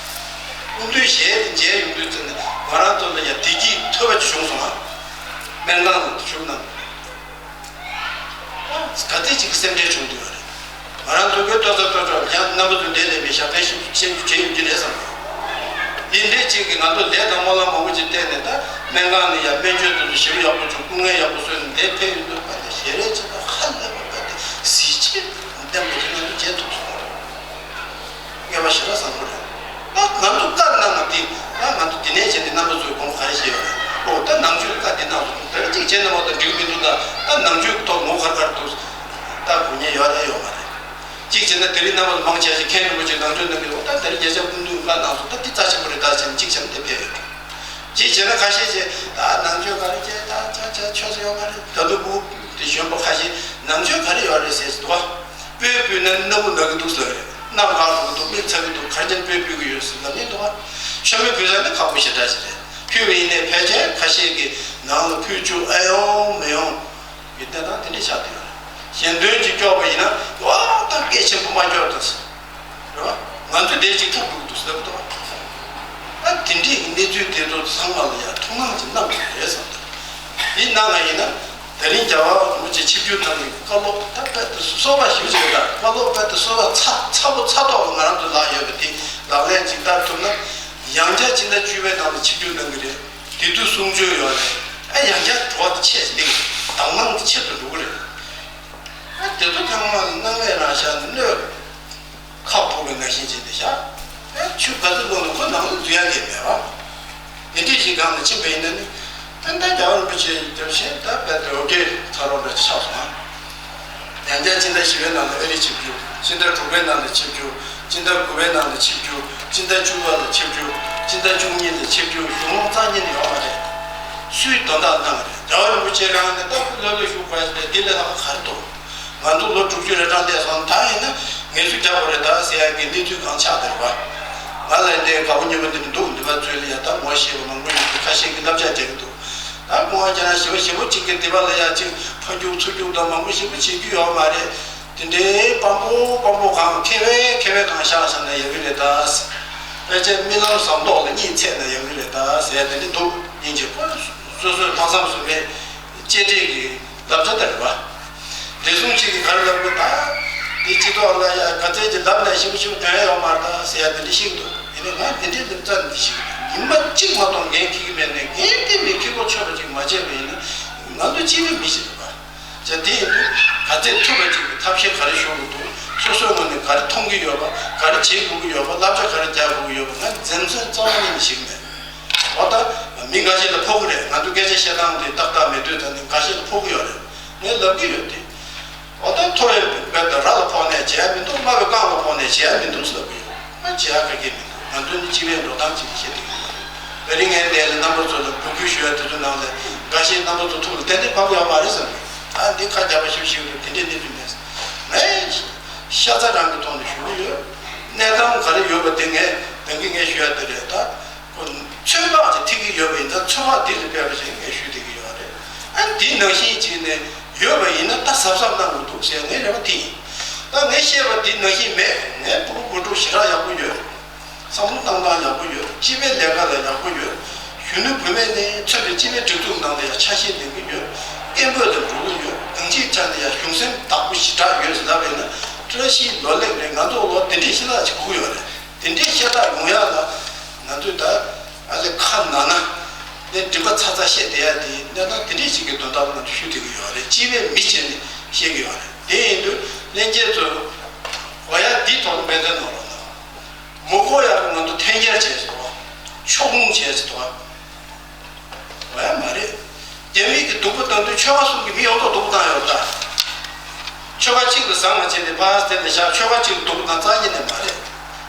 སྐུ་མདུན་ཞལ་དེ་མཇལ་ཡོང་དུས་ཙམ་ནས་ང་རང་ཚོ་ལ་ཡང་བདེ་སྐྱིད་ཐོབ་པ་ཅིག་བྱུང་སོང་ང་། སྨན་ཁང་ལ་བཞུགས་གནང་། ག་ཚད་ཅིག་སེམས་ཁྲལ་བྱུང་དུས་ཡོད་རེད། ང་རང་ཚོ་གི་ལྟོ་ཚང་ལྟོ་ཚང་ཡང་རྣམ་པ་ཚོ་འདྲེས་ལས་པའི་ཞབས་པད་ཞིབ་ཏུ་བྱེད་རྒྱུ་བྱེད་ཡོང་གི་རེད་བསམ། འདི་འདྲས་ཅིག་གིས་ང་ཚོ་ལས་དང་སྨོན་ལམ་མང་པོ་ཅིག་བཏོན་ནས། ད་སྨན་ཁང་ནས་ཡང་སྨན་བཅོས་དེ་ཚོ་ཞེ་པོ་ཡག་པོ་བྱུང་། སྐུ་ངལ་ཡག་པོ་གསོས་ནས་འདིར་ཕེབས་ཡོང་དུས་ཕ་ལ་ཞལ་རས་ཅིག་དང་ཧ་ལས་པ་དཔེ་དེ་གཟི་བརྗིད་ལྡན་པ་ཅིག་ང་ཚོ་མཇལ་ཐུབ་སོང་། ངེས་པ་ཞེ་དྲག་བཟང་པོ་རེད། ད་ང་ཚོ་བཀའ་གནང་བ་འདི། ད་ང་ཚོ་འདི་ནས་བྱས་ཏེ་རྣམ་པ་ཚོས་དགོངས་པ་ག་རེ་བཞེས་ཡོད་རེད། ཨོ། ད་ནང་ཆོས་བཀའ་འདི་གནང་སོང་། དེ་རིང་གཅིག་བྱས་ན་མ་གཏོགས་འགྲིག་མི་འདུག་ད་ད་ནང་ཆོས་ཐོག་ངོ་ཁར་ཁར་འདུག་ད་གོ་ཉན་ཡོད་རེད་ཡོད་མ་རེད། གཅིག་བྱས་ན་དེ་རིང་རྣམ་པ་ཚོ་མང་ཆེ་ཞིག་མཁན་རིན་པོ་ཆེ་ནང་ཆོས་གནང་གི་འདུག་ད་དེ་རིང་རྒྱལ་ཚབ་སྐུ་མདུན་བཀའ་གནང་སོང་། ད་འདི་རྩ་ཆེན་པོ་རེད། ད་བྱས་ན་གཅིག་བྱས་ན་དེ་ཕེབས་ཡོད་རེད། གཅིག་བྱས་ན་ཁ་ཤས་ཀྱིས་ད་ནང་ཆོས་ག་རེ་བྱས། ད་ཆ་ཆ་ཆོས་ཚོ་ཡོད་མ་རེད། ད་དུང་སྐུ་དེ་གཞོན་པ་ཁ་ཤས་ནང་ཆོས་ག་རེ་ཡོད་རེད་ཟེར་གྱི་འདུག་བ། སྤོས་ཕུལ་ན་སྣ་བུག་ན་གི་འདུག་ཟེར་གི་རེད། སྣ་འགག་འགྲོ་གི་འདུག་མིག་ཚ་གི་འདུག་གར་ཅན་སྤོས་ཕུལ་གི་ཡོད་ཟེར་ལབ་མི་འདུག་བ། ཆོས་མེད་ཕུལ་ས་ནི་ཁག་པོ་ཞེ་དྲག་ཞིག་རེད། ཕུལ་བ་ཡིན་ནའི་ཕལ་ཆེར་ཁ་ཤས་ཀྱིས་ནང་ལ་ཕུལ་བཅུག་ཨེ་ཡོང་མི་ཡོང་གི་གནས་སྟངས་དེ་འདྲ་ཆགས་བསྡད་ཡོད་རེད། གཞན་དོན་གྱི་སྐྱོར་བ་ཡིན་ན། ཨ། ད་སྐད་ཆེན་པོ་མ་སྐྱོར་དང་། རེད་བ། ང་ཚོས་དེ་ཅིག་ཐུག་འགྲོ་གི་འདུག་ཟེར་གི་འདུག་ཨ། དེ་འདྲའི་གནས་ཚུལ་དེ་ཚོ་ཚང་མ་ལ་ཡང་ཐུགས་སྣང་ཅིག་གནང་དགོས་རེད་བསམ་འདུག་འདི་གནང་བ་ཡིན་ན། དེ་རིང་རྒྱལ་བ་རིན་པོ་ཆེ་ཆིབས་བསྒྱུར་གནང་བའི་བཀའ་སློབ་ད་དཔེ་དེ་གསོལ་བ་ཞུ་བྱས། ད་བཀའ་སློབ་དཔེ་དེ་གསོལ་བ་ཚ་ཚ་པོ་ཚ་ཐོག་ལ་ང་རང་ཚོ་ལག་ཡོད་པ་དེ་ལག་ལེན་ཅིག་བསྟར་ཐུབ་ན། ཡང་བསྐྱར་སྤྱི་ཟླ་བཅུ་པའི་ནང་ལ་ཆིབས་བསྒྱུར་གནང་གི་རེད། དེ་དུས་གསུང་ཆོས་ཡོད་རེད། ཨ། ཡང་བསྐྱར་འགྲོ་བ་དེ་ཆེ་ཟིན། དང་བླངས་དེ་ཆེ་དུ་འགྲོ་གི་རེད། ཨ། དེ་ཚོ་ཚང་མ་ལ་སྣང་བས་རང་ཤར་ནས་གནོད། ཁ་ཕོག་པའི་ནང་བཞིན་བྱས་ཏེ་བཞག་ཨེ། ཆུ་ག་ཚོད་བླུགས་ན་ཁོ་ནང་ལ་འཛུལ་ཡག་གི་མེད་པ། དེ་འདྲས་ཞིག་སྒང་ལ་ཕྱིན་པ་ཡིན་ན་ནི། ད་ལྟ་རྒྱལ་བ་རིན་པོ་ཆེ་རྒྱབ་བཞིན་ད་དཔེ་དེ་འོ་བརྒྱལ་ཚ་རོགས་འདྲ་ཆགས་སོང་ཨ། ཡང་བསྐྱར་སྤྱི་ཟླ་བཞི་པའི་ནང་ལ་ཨ་རི་ཆིབས་བསྒྱུར། སྤྱི་ཟླ་དྲུག་པའི་ནང་ལ་ཆིབས་བསྒྱུར། སྤྱི་ཟླ་དགུ་པའི་ནང་ལ་ཆིབས་བསྒྱུར། སྤྱི་ཟླ་བཅུ་པ་ལ་ཆིབས་བསྒྱུར། སྤྱི་ཟླ་བཅུ་གཉིས་ལ་ཆིབས་བསྒྱུར། གཞུང་ལམ་རྩ་གཉིས་ནས་ཡོང་བ་རེད། སུས་དོན་དག་གནང་བ་རེད། རྒྱལ་བ་རིན་པོ་ཆེ་རང་ནས་ད་ལྷོད་ལྷོད་བཞུགས་པ་ཞིག་ལས་འདི་ལས་ལྷག་པ་ག་རེ་འདུག་ང་ཚོ་ལོ་དྲུག་ཅུ་རེ་གྲངས་བསྡད་སོང་། ད་ཡིན་ན། ངལ་གསོ་རྒྱག་དགོས་རེད་ད་ཟེར་ཡག་གི་གནས་ཚུལ་གང་ཆགས་བསྡད་རེད་པ། ང་ལ་འདི་དགའ་པོ་ཉེ་པོ་འདི་འདྲ་འདུག་འདི་པ་ཚོས་ལ་ཡ་ད་ངོ་ཤེས་པ་མང་པོ་ཡོད་འདུག་ཁ་ཤས་ཀྱིས་བསླབ་བྱ་རྒྱག་གི་འདུག་ད་ཁོང་བ་ཁྱེད་རང་ཞི་བ་ཞི་བོ་གཅིག་གིས་འདི་པ་ལ་ཡ་གཅིག་ཕ་རྒྱུག་ཚུར་རྒྱུག་དང་མང་པོ་ཞིག་པོ་བྱེད་རྒྱུ་ཡོད་མ་རེད། དེ་འདྲའི་སྤམ་པོ་སྤམ་པོ་གང་ཁེ་བས་ཁེ་བས་གང་བཞག་བཞག་ན་ཡག་གི་རེད་ད། ཕལ་ཆེར་རྨི་ལམ་ཟངས་མདོག་ལ་གཉིད་ཚད་ན་ཡག་གི་རེད་ད་ཟེར་དེ་འདྲ་འདུག་སྙིང་རྗེ་པོ། སོ་སོའི་ཕ་བསམ་སོ་མའི་གཅེས་སྤྲས་ཀྱི་བསླབ་བྱ་ལྟར་བ། བདེ་སྲུང་གཅིག་གིས་ག་རེ་ལབ་དགོས་ད། དེ་སྤྱི་ཚོགས་ལ་ཡ་ག་ཚད་ཀྱི་ལབ་ན་ཞིབ་ཞིབ་དོན་ཡོད་མ་རེད་ད་ཟེར་ཡ་དེ་འདྲ་ཞིག་འདུག་ཡིན་ནའི་ང་དེ་འདྲའི་ལབ་རྩ་འདི་ཞིག་ཉི་མ་གཅིག་མ་གཏོགས་འགན་འཁྱེར་གྱི་མེད་ནས་འགན་དེ་མི་འཁྱེར་གོ་ཆོད་པ་ཅིག་མ་བྱས་པ་ཡིན་ན་ང་ཚོ་སྤྱི་པའི་མི་ཞིག་རེད་པ། ཅག་དེ་ཡིན་དུས་ག་ཚད་ཐུབ་པ་ཅིག་གི་ཐབས་ཤེས་ག་རེ་ཞུ་དགོས་འདུག་སོ་སོའི་ངོས་ནས་ག་རེ་མཐོང་གི་ཡོད་པ་ག་རེ་བྱེད་དགོས་ཀྱི་ཡོད་པ་བསླབ་བྱ་ག་རེ་རྒྱག་དགོས་ཀྱི་ཡོད་པ་ང་འཛེམ་ཟོན་རྩ་བ་ཉིད་ནས་ཞིག་མེད། འོ་ད། མི་འགའ་ཞིག་ལ་ཕོག་གི་རེད། ང་ཚོ་སྐད་ཆ་བཤད་སྟངས་དེ་ཏག་ཏག་མེད་དུས་ད་ནི་འགའ་ཞིག་ལ་ཕོག་གི་ཡོད་རེད། ངས་ལབ་ཀྱི་ཡོད་དེ། འོ་ད་མཐོ་བའི་བེད་ད་ར་ལ་ཕོག་ནས་བྱས་མི་འདུག་དམའ་བའི་རྐང་ལ་ཕོག་ནས་བྱས་མི་འདུག་ཟེར་ལབ་ཀྱི་ཡོད། ང་བྱེད་ཡག་ག་གེ་མི་འདུག་ང་ཚོ་ནི་སྤྱི་པའི་འགྲོ་སྟངས་ཅིག་བཤད་དེ་ཡོད་རེད། དེ་རིང་ངས་འདས་ལ་རྣམ་པ་ཚོ་ལ་འབོད་སྐུལ་ཞུ་ཡ་དེ་ཚོ་ནང་ལ་འགའ་ཞིག་རྣམ་པ་ཚོ་ཐུགས་ལ་ཏན་ཏན་བབས་ཡོད་མ་རེད་ཟེར་ནས་ཨ་འདི་ཁ་རྒྱབ་པ་ཞིབ་ཞིབ་རེད། དེ་འདྲའི་གནས་ཚུལ་མེད། ངས་ཤ་ཚ་རང་གི་ཐོག་ནས་ཞུ་གི་ཡོད། གནས་སྟངས་ག་རེ་ཡོད་པ་དེ་ངས་ད་གིན་ངས་ཞུ་ཡ་དེ་རེད་ད། ཁོ་ཚོད་དཔག་ཅིག་ཐིག་གི་ཡོད་པ་ཡིན་ཙང་ཚོད་དཔག་འདི་ལ་དཔག་པ་ཞིག་ངས་ཞུས་བསྡད་ཀྱི་ཡོད་རེད། ཨ་འདི་ནང་བཞིན་ཅིག་ནས་ཡོད་པ་ཡིན་ན་ད་གཟབ་གཟབ་གནང་དགོས་འདུག་ཟེར་ངའི་རེ་བ་དེ་ཡིན། ད་ངས་བཤད་པ་འདི་ནང་བཞིན་མེད། ངའི་ཕྲུ་གུ་བུ་ཕྲུག་ཞེ་དྲག་ཡག་པོ་ཡོད། བསམ་བློ་བཏང་སྟངས་ཡག་པོ་ཡོད། སྤྱི་པའི་ལས་ཀ་ལ་ཡག་པོ་ཡོད། གཞོན་ནུ་བུད་མེད་ནས་ཚུད་པའི་སྤྱི་པའི་སྒྲིག་འཛུགས་ནང་ལ་ཡང་ཆ་ཤས་ལེན་གྱི་ཡོད། སྐད་འབོད་དུ་འགྲོ་གི་ཡོད། གང་ཅིའི་ཆ་ནས་ཡང་གཞུང་སེམས་བདག་པོ་ཞེ་དྲག་ཡོད་ཟེར་ལབ་པ་ཡིན་ན་བཀྲ་ཤིས་ལོ་ལེགས་རེད། ང་ཚོ་ལོ་དེ་འདྲའི་ཤེས་རྟོགས་ཅིག་དགོས་ཀྱི་ཡོད་རེད། དེ་འདྲའི་ཤེས་རྟོགས་ཡོང་ཡག་ལ་ང་ཚོས་ད་ཨ་ལེ་ཁ་ན་ན་ནས་མགྲིན་པ་ཚ་ཚ་བཤད་བསྡད་ཡ་དེ་གནས་སྟངས་དེ་འདྲའི་ཞིག་གི་དོན་དག་ལ་ང་ཚོ་ཞུ་བསྡད་ཀྱི་ཡོད་རེད། སྤྱི་པའི་མི་བྱས་ནས་བཤད་ཀྱི་ཡོད་རེད། དེ་ཡིན་དུས་ལྷན་རྒྱས་ཚོ་གོ་ཡ་འདིའི་ཐོག་ལ་དཔེ་མཚོན་གནང་རོགས་གནང་། མི་གོ་ཡ་ང་ཚོ་འཐེན་འཁྱེར་བྱས་སོང་། ཕྱོགས་ལྷུང་བྱས་སོང་། འོ་ཡ་མ་རེད། རྒྱ་མི་གི་སྡུག་པོ་བཏང་དུས་ཆོལ་ཁ་གསུམ་གྱི་མི་ཡོངས་རྫོགས་སྡུག་པོ་བཏང་ཡོད་ད། ཆོལ་ཁ་གཅིག་ལ་བཟང་བ་བྱས་ཏེ་ཕར་དེ་ལ་བཞག་ཆོལ་ཁ་གཅིག་ལ་སྡུག་པོ་བཏང་རྩ་ཉིད་ནས་མ་རེད།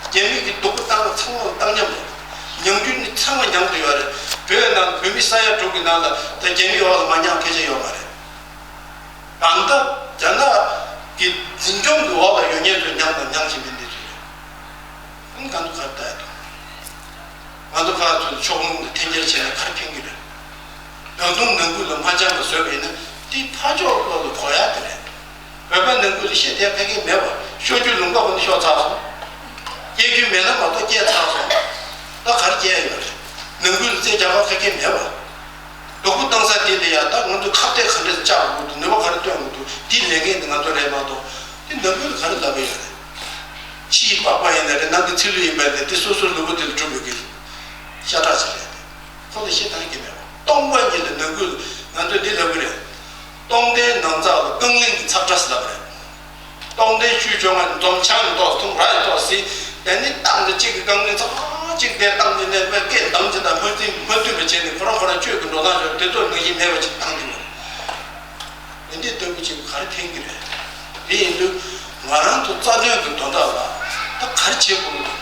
རྒྱ་མི་གི་སྡུག་པོ་བཏང་བ་ཚང་མ་ལ་བཏང་མཉམ་རེད། མྱང་རྒྱུ་ནི་ཚང་མ་མྱང་དུ་ཡོད་རེད། བོད་ནང་བོད་མི་ས་ཡ་དྲུག་གི་ནང་ལ་ད་རྒྱ་མི་འོག་ལ་མ་མྱང་སྐད་ཆ་ཡོད་མ་རེད། ད་ལྟ་རྒྱ་ནག་གི་འཛིན་སྐྱོང་གི་འོག་ལ་ཡོད་མཁན་ཚོས་མྱངས་དང་མྱངས་བཞིན་པའི་གནས་ཚུལ་རེད། ཨང་གང་དུ་ག་རེ་ལྟ་ཡ་དང་། ང་ཚོ་ཕར་ཚུར་ཕྱོགས་ལྷུང་དང་འཐེན་འཁྱེར་བྱས་ནས་ག་རེ་ཕན་གྱི་རེད། ད་དུང་ནང་ཁུལ་ལ་མ་འཆམ་པ་བཟོས་པ་ཡིན་ན་དེ་ཕར་ཕྱོགས་སྐོར་ལ་གོ་ཡ་དེ་རེད། བོད་པ་ནང་ཁུལ་ལ་བཤད་བསྡད་ཕ་གི་མེད་པ་ཤོར་རྒྱུ་ལུང་པ་ཁོ་ན་ཤོར་ཚར་སོང་། སྐྱེ་རྒྱུ་མེད་ན་མ་གཏོགས་སྐྱེས་ཚར་སོང་། ད་ག་རེ་སྐྱེ་ཡ་ཡོད་རེད། ནང་ཁུལ་ལ་རྩེ་རྒྱག་པ་ཕ་གི་མེད་པ། སྡུག་པོ་བཏང་ས་དེ་ལ་ཡ་ད་ང་ཚོས་ཁ་གཏད་ག་འདྲས་བཅག་དགོས་འདུག་ནུས་པ་ག་རེ་བཏོན་དགོས་འདུག་དེའི་ལས་འགན་དེ་ང་ཚོ་རེད་མ་གཏོགས་དེ་ནང་ཁུལ་ག་རེ་ལབ་ཡ་ཡོད་རེད། ཕྱིའི་པགས་པ་ཡིན་ན་རེད། ནང་གི་ཚིལ་ལུ་ཡིན་པ་ཡིན་ན་དེ་སོ་སོའི་ལུས་པོ་དེ་ལ་གྲུབ་ཡོད་ཀྱི་ཤ་ཁྲག་ཅིག་རེད་དེ། ཁོ་ལ་བཤད་སྟངས་ཀྱི་མེད་པ། སྟོང་པ་ཉིད་ལ་ནང་ཁུལ་ང་ཚོས་འདི་ལབ་ཀྱི་རེད། སྟོང་ལྡན་ནང་ཚགས་ལ་རྐང་གླིང་གི་ཚགས་ཁྲ་ཟེར་ལབ་པ་རེད། སྟོང་ལྡན་ཆུ་བྱུང་བ་འཛོམས་ཆང་ཏོག་འཐུང་ར་ཡི་ཏོག་སི། དེ་ནི་བཏང་དེ་གཅིག་གི་རྐང་གླིང་ཚགས་གཅིག་དེ་བཏང་དེ་ནས་དཔེ་སྐད་འདང་ཅིག་དང་མ་བསྟུན་མ་བསྟུན་པ་བྱས་ནས་ཁོ་རང་ཁོ་རང་སྤྱོད་ཀྱི་འགྲོ་སྟངས་ཤོར་དེ་ཚོ་ནང་བཞིན་མེད་པ་ཅིག་བཏང་དེ་ཡོད། འདི་འདྲའི་ལྟ་བུ་ཅིག་ག་རེ་ཕན་གྱི་རེད། དེ་ཡིན་དུས་ང་རང་ཚོ་རྩ་དོན་གྱི་དོན་དག་ལ་ད་ག་རེ་བྱེད་དགོས་འདུག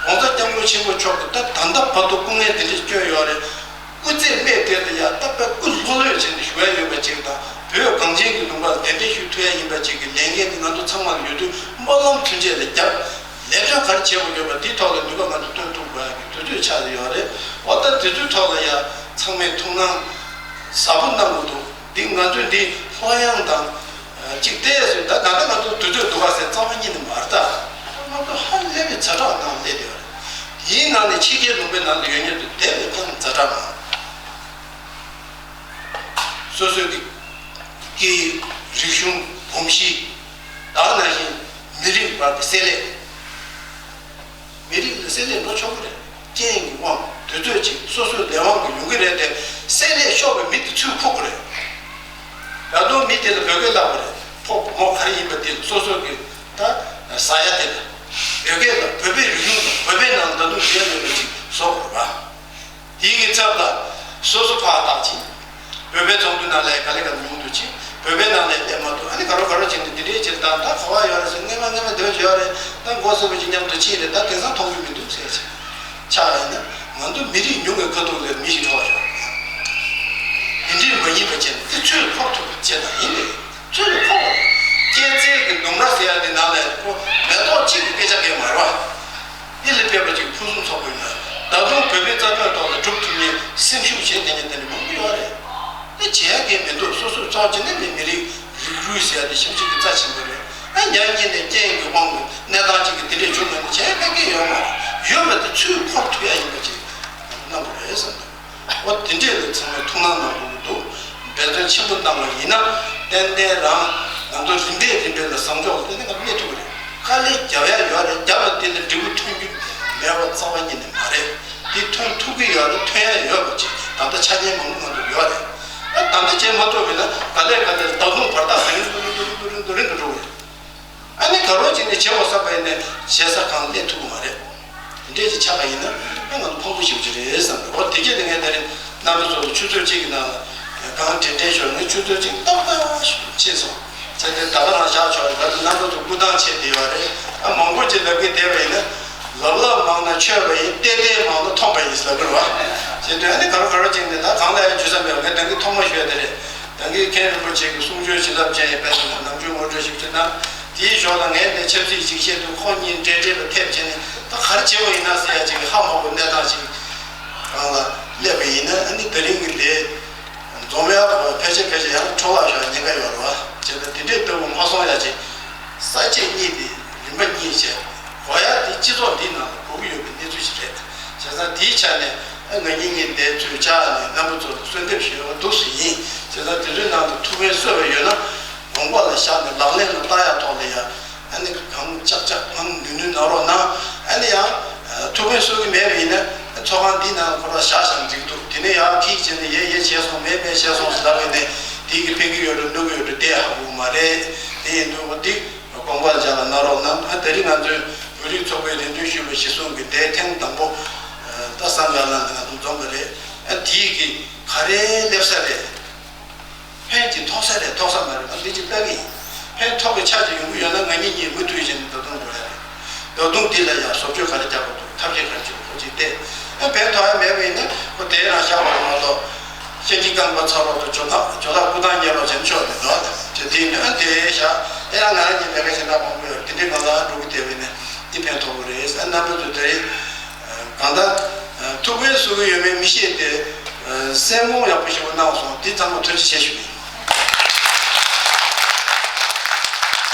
༸གོང་ས་༸སྐྱབས་མགོན་ཆེན་པོ་མཆོག་གིས་ད་ད་ལྟ་བར་དུ་སྐུ་ངལ་འདི་འདྲ་བསྐྱོན་ཡོད་རེད། སྐུ་ཚེ་སྨད་དེ་ལ་ཡ་ད་དཔེ་སྐུ་ལྷོད་ལྷོད་བྱས་ནས་བཞུགས་ཡ་ཡོད་པ་ཅིག་དང་བོད་གངས་ཅན་གྱི་ལུང་པ་ལ་གདན་འདྲེན་ཞུ་ཐུབ་ཡ་ཡིན་པ་ཅིག་གི་ལས་འགན་འདི་ང་ཚོ་ཚང་མ་ལ་ཡོད་དུས་སྨོན་ལམ་མཐུན་རྐྱེན་ལ་རྒྱབ། ལས་དོན་ག་རེ་བྱེད་དགོས་ཡོད་པ་འདིའི་ཐོག་ལ་ནུས་པ་ང་ཚོ་བཏོན་ཐུབ་དགོས་ཡ་གི་དུས་ཚོད་ཆགས་ཡོད་རེད། འོ་ད་དེ་ཚོའི་ཐོག་ལ་ཡ་ཚང་མས་ཐུགས་སྣང་ཟབ་པོ་གནང་དགོས་འདུག་འདི་ང་ཚོས་འདི་ལྷོད་ཡངས་དང་། གཅིག་བལྟས་སོང་ད་ད་ལྟ་ང་ཚོ་དུས་ཚོད་འདུག་ག་ཟེར་རྩ་བ་ཉིད་ནས་མ་རེད་ད། ང་ཚོ་ཧ་ལས་པའི་ཛ་དྲག་ནང་སླེབས་ཡོད་རེད། དེའི་ནང་ནས་ཕྱི་རྒྱལ་ལུང་པའི་ནང་དུ་ཡོད་མཁན་ཚོ་དེ་བས་ཀྱང་ཛ་དྲག་མང་། སོ་སོའི་གི་སྐད་ཡིག་རིག་གཞུང་གོམས་གཤིས་དེ་ནང་བཞིན་མི་རིགས་བར་གྱི་བསྲེ་ལྷད། མི་རིགས་ལ་བསྲེ་ལྷད་འགྲོ་ཆོག་གི་རེད། རྐྱེན་གྱི་དབང་དུས་ཚོད་ཅིག་སོ་སོའི་ལས་དབང་གིས་ཡོང་གི་རེད་དེ། བསྲེ་ལྷད་ཤོར་བའི་མི་དེ་ཚུར་ཕུད་དགོས་རེད། ད་དུང་མི་དེ་ལ་བོད་སྐད་བསླབ་དགོས་རེད། ཕོག་མོ་ག་རེ་ཡིན་པ་དེ་ལ་སོ་སོ་གི་ད་ཟ་ཡ་དེ་ལ་བོད་སྐད་ལ་བོད་པའི་རིག་གཞུང་དང་བོད་པའི་ནང་ད་དུང་ཡོད་མེད་པ་ཅིག་བཟོ་དགོས་རེད་པ། དེའི་གི་ཚབ་ལ་སོ་སོ་ཕར་བཏགས་ཅིང་། བོད་པའི་ཚོགས་འདུ་ནང་ལ་ག་ལེ་ག་ལེ་ཉུང་དུ་ཕྱིན། བོད་པའི་ནང་ལ་སླེབས་མ་ཐུབ། ཨ་ནི་ག་རོ་ག་རོ་བྱས་ནས་འདི་འདྲའི་ཕྱིར་བཏང་ད་ག་བ་ཡོད་རེད་ཟེར། སྔས་མ་སྔས་མ་འདོད་ཡོད་རེད། ད་མགོ་སེར་པོ་ཅིག་མཉམ་དུ་ཕྱིན་རེད། ད་དེང་སང་མཐོང་གི་མི་འདུག་ཟེར་ཅིག་ཆགས་ཡིན་ན། ང་ཚོ་མི་རིགས་ཉུང་བའི་ཁ་ཐུག་ལ་མི་ཞིག་འཕྲོག་ཡོད་རེད། དེ་འདྲའི་མ་ཡིན་པ་བྱས་ནས་དེ་ཚོས་ཕོག་ཐུབ་པ་བྱས་ན་ཡིན་ནས་ཚོས་ལ་ཕོག་པ་རེད། སྐྱེད་ཚལ་གྱི་ལྡུམ་ར་ཟེར་ཡ་དེ་ནང་ལ་ཁོ་མེ་ཏོག་གཅིག་གི་སྐད་ཆ་གས་མ་རེད་བ། འདི་ལས་སྤེལ་བ་ཅིག་ཕུན་སུམ་ཚོགས་པ་ཡིན་ན། ད་དུང་བོད་པའི་རྩ་དོན་ཐོག་ལ་སྒྲུབ་ཐུབ་མཁན་སེམས་ཤུགས་ཆེ་དེ་ཉིད་དེ་འདྲ་མང་པོ་ཡོད་རེད། དེ་བྱེད་ཡ་གས་མི་འདུག་སོ་སོའི་རྩ་བ་ཅི་ནས་མི་མི་རིགས་རིགས་རུས་ཟེར་ཡ་དེ་ཞིབ་ཅིག་གི་རྩ་ཆེན་པོ་རེད། ཨ་ཉག་ཉིད་ནས་རྐྱེན་གྱི་དབང་གིས་གནས་སྟངས་ཅིག་གི་དེ་འདྲས་བྱུང་མེད་ན་བྱེད་ཡ་གས་ཡོད་མ་རེད། ཡོད་པ་དེ་ཚུར་འཁོར་ཐུབ་ཡ་ཡིན་པ་ཅིག་གནང་དགོས་རེད་བསམ་འདུག་འོ་དེ་འདྲས་ལ་ཚང་མས་ཐུགས་སྣང་གནང་དགོས་ཀྱི་འདུག་འབད་བརྩོན་ཆེན་པོ་བཏང་བ་ཡིན་ན་ཏན་ཏན་རང་ང་ཚོ་རིམ་པས་རིམ་པས་ལ་བཟང་ཕྱོགས་ལ་ཏན་ཏན་ང་ཚོ་སླེབས་ཐུབ་ཀྱི་རེད། དཀའ་ལས་རྒྱབ་ཡ་ཡོད་རེད། རྒྱབ་པ་དེ་ལ་འབྲས་བུ་ཐོན་རྒྱུ་མེད་པ་རྩ་བ་ཉིད་ནས་མ་རེད། དེ་ཐོན་ཐུབ་ཀྱི་ཡོད་རེད། ཐོན་ཡ་ཡོད་པ་ཅིག་ད་ལྟ་ཆ་རྐྱེན་མང་པོ་ང་ཚོ་ཡོད་རེད། ཨ་ད་ལྟ་བྱེད་མ་ཐུབ་པ་ཡིན་ན་ག་ལེ་ག་ལེ་ད་དུང་བར་ཐག་རིང་རིང་རིང་རིང་འགྲོ་གི་རེད། ཨ་ནི་ག་རོ་ཅིག་ནས་བྱེད་དགོས་བསམ་པ་ཡིན་ནའི་བྱེད་ས་གང་སླེབས་ཐུབ་ཀྱི་མ་རེད། དེ་འདྲས་ཅིག་ཆགས་པ་ཡིན་ན་ཨ་ང་ཚོ་ཕངས་པོ་ཞེ་པོ་ཅིག་རེད་བསམ་པས། འོ་དེ་སྐད་དེ་ངས་ད་རེས་རྣམ་པ་ཚོ་ལ་ཆུ་ཚོད་གཅིག་གི་ནང་ལ་གང་དྲན་དྲན་ཤོར་ངས་ཆུ་ཚོད་གཅིག་ཏག་ཏག་ཕྱིན་སོང་། བྱས་ཏེ་ད་ག་རང་བཞག་ཆོག་རེད། ད་རྣམ་པ་ཚོ་སྐུ་ཐང་ཆད་བསྡད་ཡོད་རེད། ཨ་མང་པོ་ཅིག་ལབ་ཀྱི་བསྡད་པ་ཡིན་ན་ལབ་ལབ་མང་ན་ཆོད་པ་ཡིན། བལྟས་བལྟས་མང་ན་མཐོང་པ་ཡིན་ལབ་ཀྱི་རེད་བ། བྱས་ཏེ་ཨ་ནི་ག་རོ་ག་རོ་ཅིག་ནས་ད་གང་ལ་ཡང་འཇུ་ས་མེད་པ་ངས་ད་གིན་ཐོག་མ་ཞུས་ཡ་དེ་རེད། ད་གིན་མཁན་རིན་པོ་ཆེ་གི་གསུང་ཆོས་བྱིན་རླབས་ཅན་ཡི་དཔེ་དང་ནམ་རྒྱུན་ངོ་སྤྲོད་ཞིབ་ཅིག་གནང་། དེའི་ཞོར་ལ་ངས་འདི་ཆབ་སྲིད་ཅིག་བཤད་དུས་ཁོ་གཉིས་འབྲེལ་འདྲིས་ལ་ཐེབས་བྱས་ནས་ད་ག་རེ་བྱེད་དགོས་ཡིན་ན་ཟེར་ཡ་ཅིག་ཧ་མ་གོ་གནས་སྟངས་ཤིག་རང་ལ་སླེབས་པ་ཡིན་ན་ཨ་ནི་དེ་རིང་གི་འདི་འཛོམས་ཡག་ཕལ་ཆེར་ཕལ་ཆེར་ཡང་འཕྲོ་བརླག་ཤོར་ཉེན་ཁ་ཡོད་རེད་བ། བྱས་ཙང་དེ་འདྲའི་ལྟ་བུ་མ་སོང་ཡ་ཅིག་ས་བཅད་གཉིས་དེ་རིམ་པ་གཉིས་བྱས་གོ་ཡ་དེ་སྤྱི་ཚོགས་འདིའི་ནང་ལ་གོ་གི་ཡོད་པའི་གནས་ཚུལ་ཞིག་རེད། བྱས་ཙང་དེའི་ཆ་ནས་ཨ་ང་གཉིས་ངའི་འདས་ཚུལ་བཅར་ནས་རྣམ་པ་ཚོ་ལ་གསོལ་འདེབས་ཞུ་བ་འདུག་སེ་ཡིན། བྱས་ཙང་དེ་ཚོའི་ནང་དུ་ཐུགས་ཕན་གསོས་པ་ཡོད་ན། དགོངས་པ་ལ་བཞག་ནས་ལག་ལེན་ལ་བསྟར་ཡག་ཐོག་ལ་ཡང་ཨ་ནི་གང་ལྕགས་ལྕགས་གང་ནུས་ནུས་གནང་རོགས་གནང་། ཨ་ནི་ཡང་ཐུགས་ཕན་གསོས་ཀྱི་མེད་པ་ཡིན་ན་ཚོགས་ཁང་འདིའི་ནང་ཁོ་རང་བཞག་བཞག་འགྲིག་འདུག་དེ་ནས་ཡར་ཁྱེད་བྱས་ནས་ཡས་ཡས་བྱས་སོང་མེད་མེད་བྱས་སོང་ཟེར་ལབ་པ་ཡིན་ནའི་དེ་གི་ཕན་གྱི་ཡོད་འགྲོ་གནོད་ཀྱི་ཡོད་འགྲོ་དེ་ཧ་གོ་གི་མ་རེད། དེ་ཡིན་དུས་འོ་འདི་དགོངས་པ་ལ་འཇགས་ལ་གནང་རོགས་གནང་། ཨ་དེ་རིང་ང་ཚོའི་བོད་རིགས་ཚོགས་པའི་རེ་འདུན་ཞུས་པ་གཞིར་བཟུང་གིས་འདིར་ཐེངས་དང་པོ་ད་བསམ་ཡར་ལངས་ནས་ང་ཚོ་འཛོམས་པ་རེད། ཨ་དེ་གི་ག་རེ་སླེབས་ས་རེད། ཕན་ཅིག་ཐོགས་ས་རེད་ཐོགས་ས་མ་རེད་ང་འདི་ཅིག་ལྟ་གི་ཡིན། ཕན་ཐོགས་པའི་ཆ་ཅིག་ཡོང་གི་ཡོད་ན་ང་གཉིས་གཉིས་མུ་མཐུད་བྱས་ནས་ད་དུང་འགྲོ་ཡ་རེད། ད་དུང་འདི་ལ་ཡང་བཟོ་བཅོས་ག་རེ་རྒྱག་དགོས་འདུག་ཐབས་ཤེས་ག་རེ་བྱེད་དགོས་འདུག་ཅིག་བལྟས། ཨ་ཕན་ཐོགས་ཡ་མེད་པ་ཡིན་ན་ཁོ་དེ་རང་བཞག་པ་རེད་མ་གཏོགས། ཤེས་ཀྱི་རྐང་པ་ཚ་རོགས་དང་ཇོ་ཐག་ཇོ་ཐག་སྐུ་ཐང་ཉེ་རོགས་བྱེད་ཆོག་མི་འདུག་ཨ་དེ་དེ་ཡིན་ན་ཨ་དེ་བཞག་ཨེ་ཡང་ང་རང་གཉིས་ལས་ཀ་གཞན་དག་མང་པོ་ཡོད་རེད། དེ་འདྲའི་གང་ལ་འགྲོ་གི་བསྡད་པ་ཡིན་ན་འདི་ཕན་ཐོགས་གི་རེད། ཨ་རྣམ་པ་ཚོས་དེ་རིང་གང་ལྟར་ཐུགས་ཕན་གསོས་ཀྱི་ཡོད་མེད་མི་ཤེས་ཏེ། སེམས་ཁོང་ཡག་པོ་ཞེ་པོ་གནང་སོང་། འདི་ཚང་མ་ཐུགས་རྗེ་ཆེ་ཞུ་གི་ཡིན།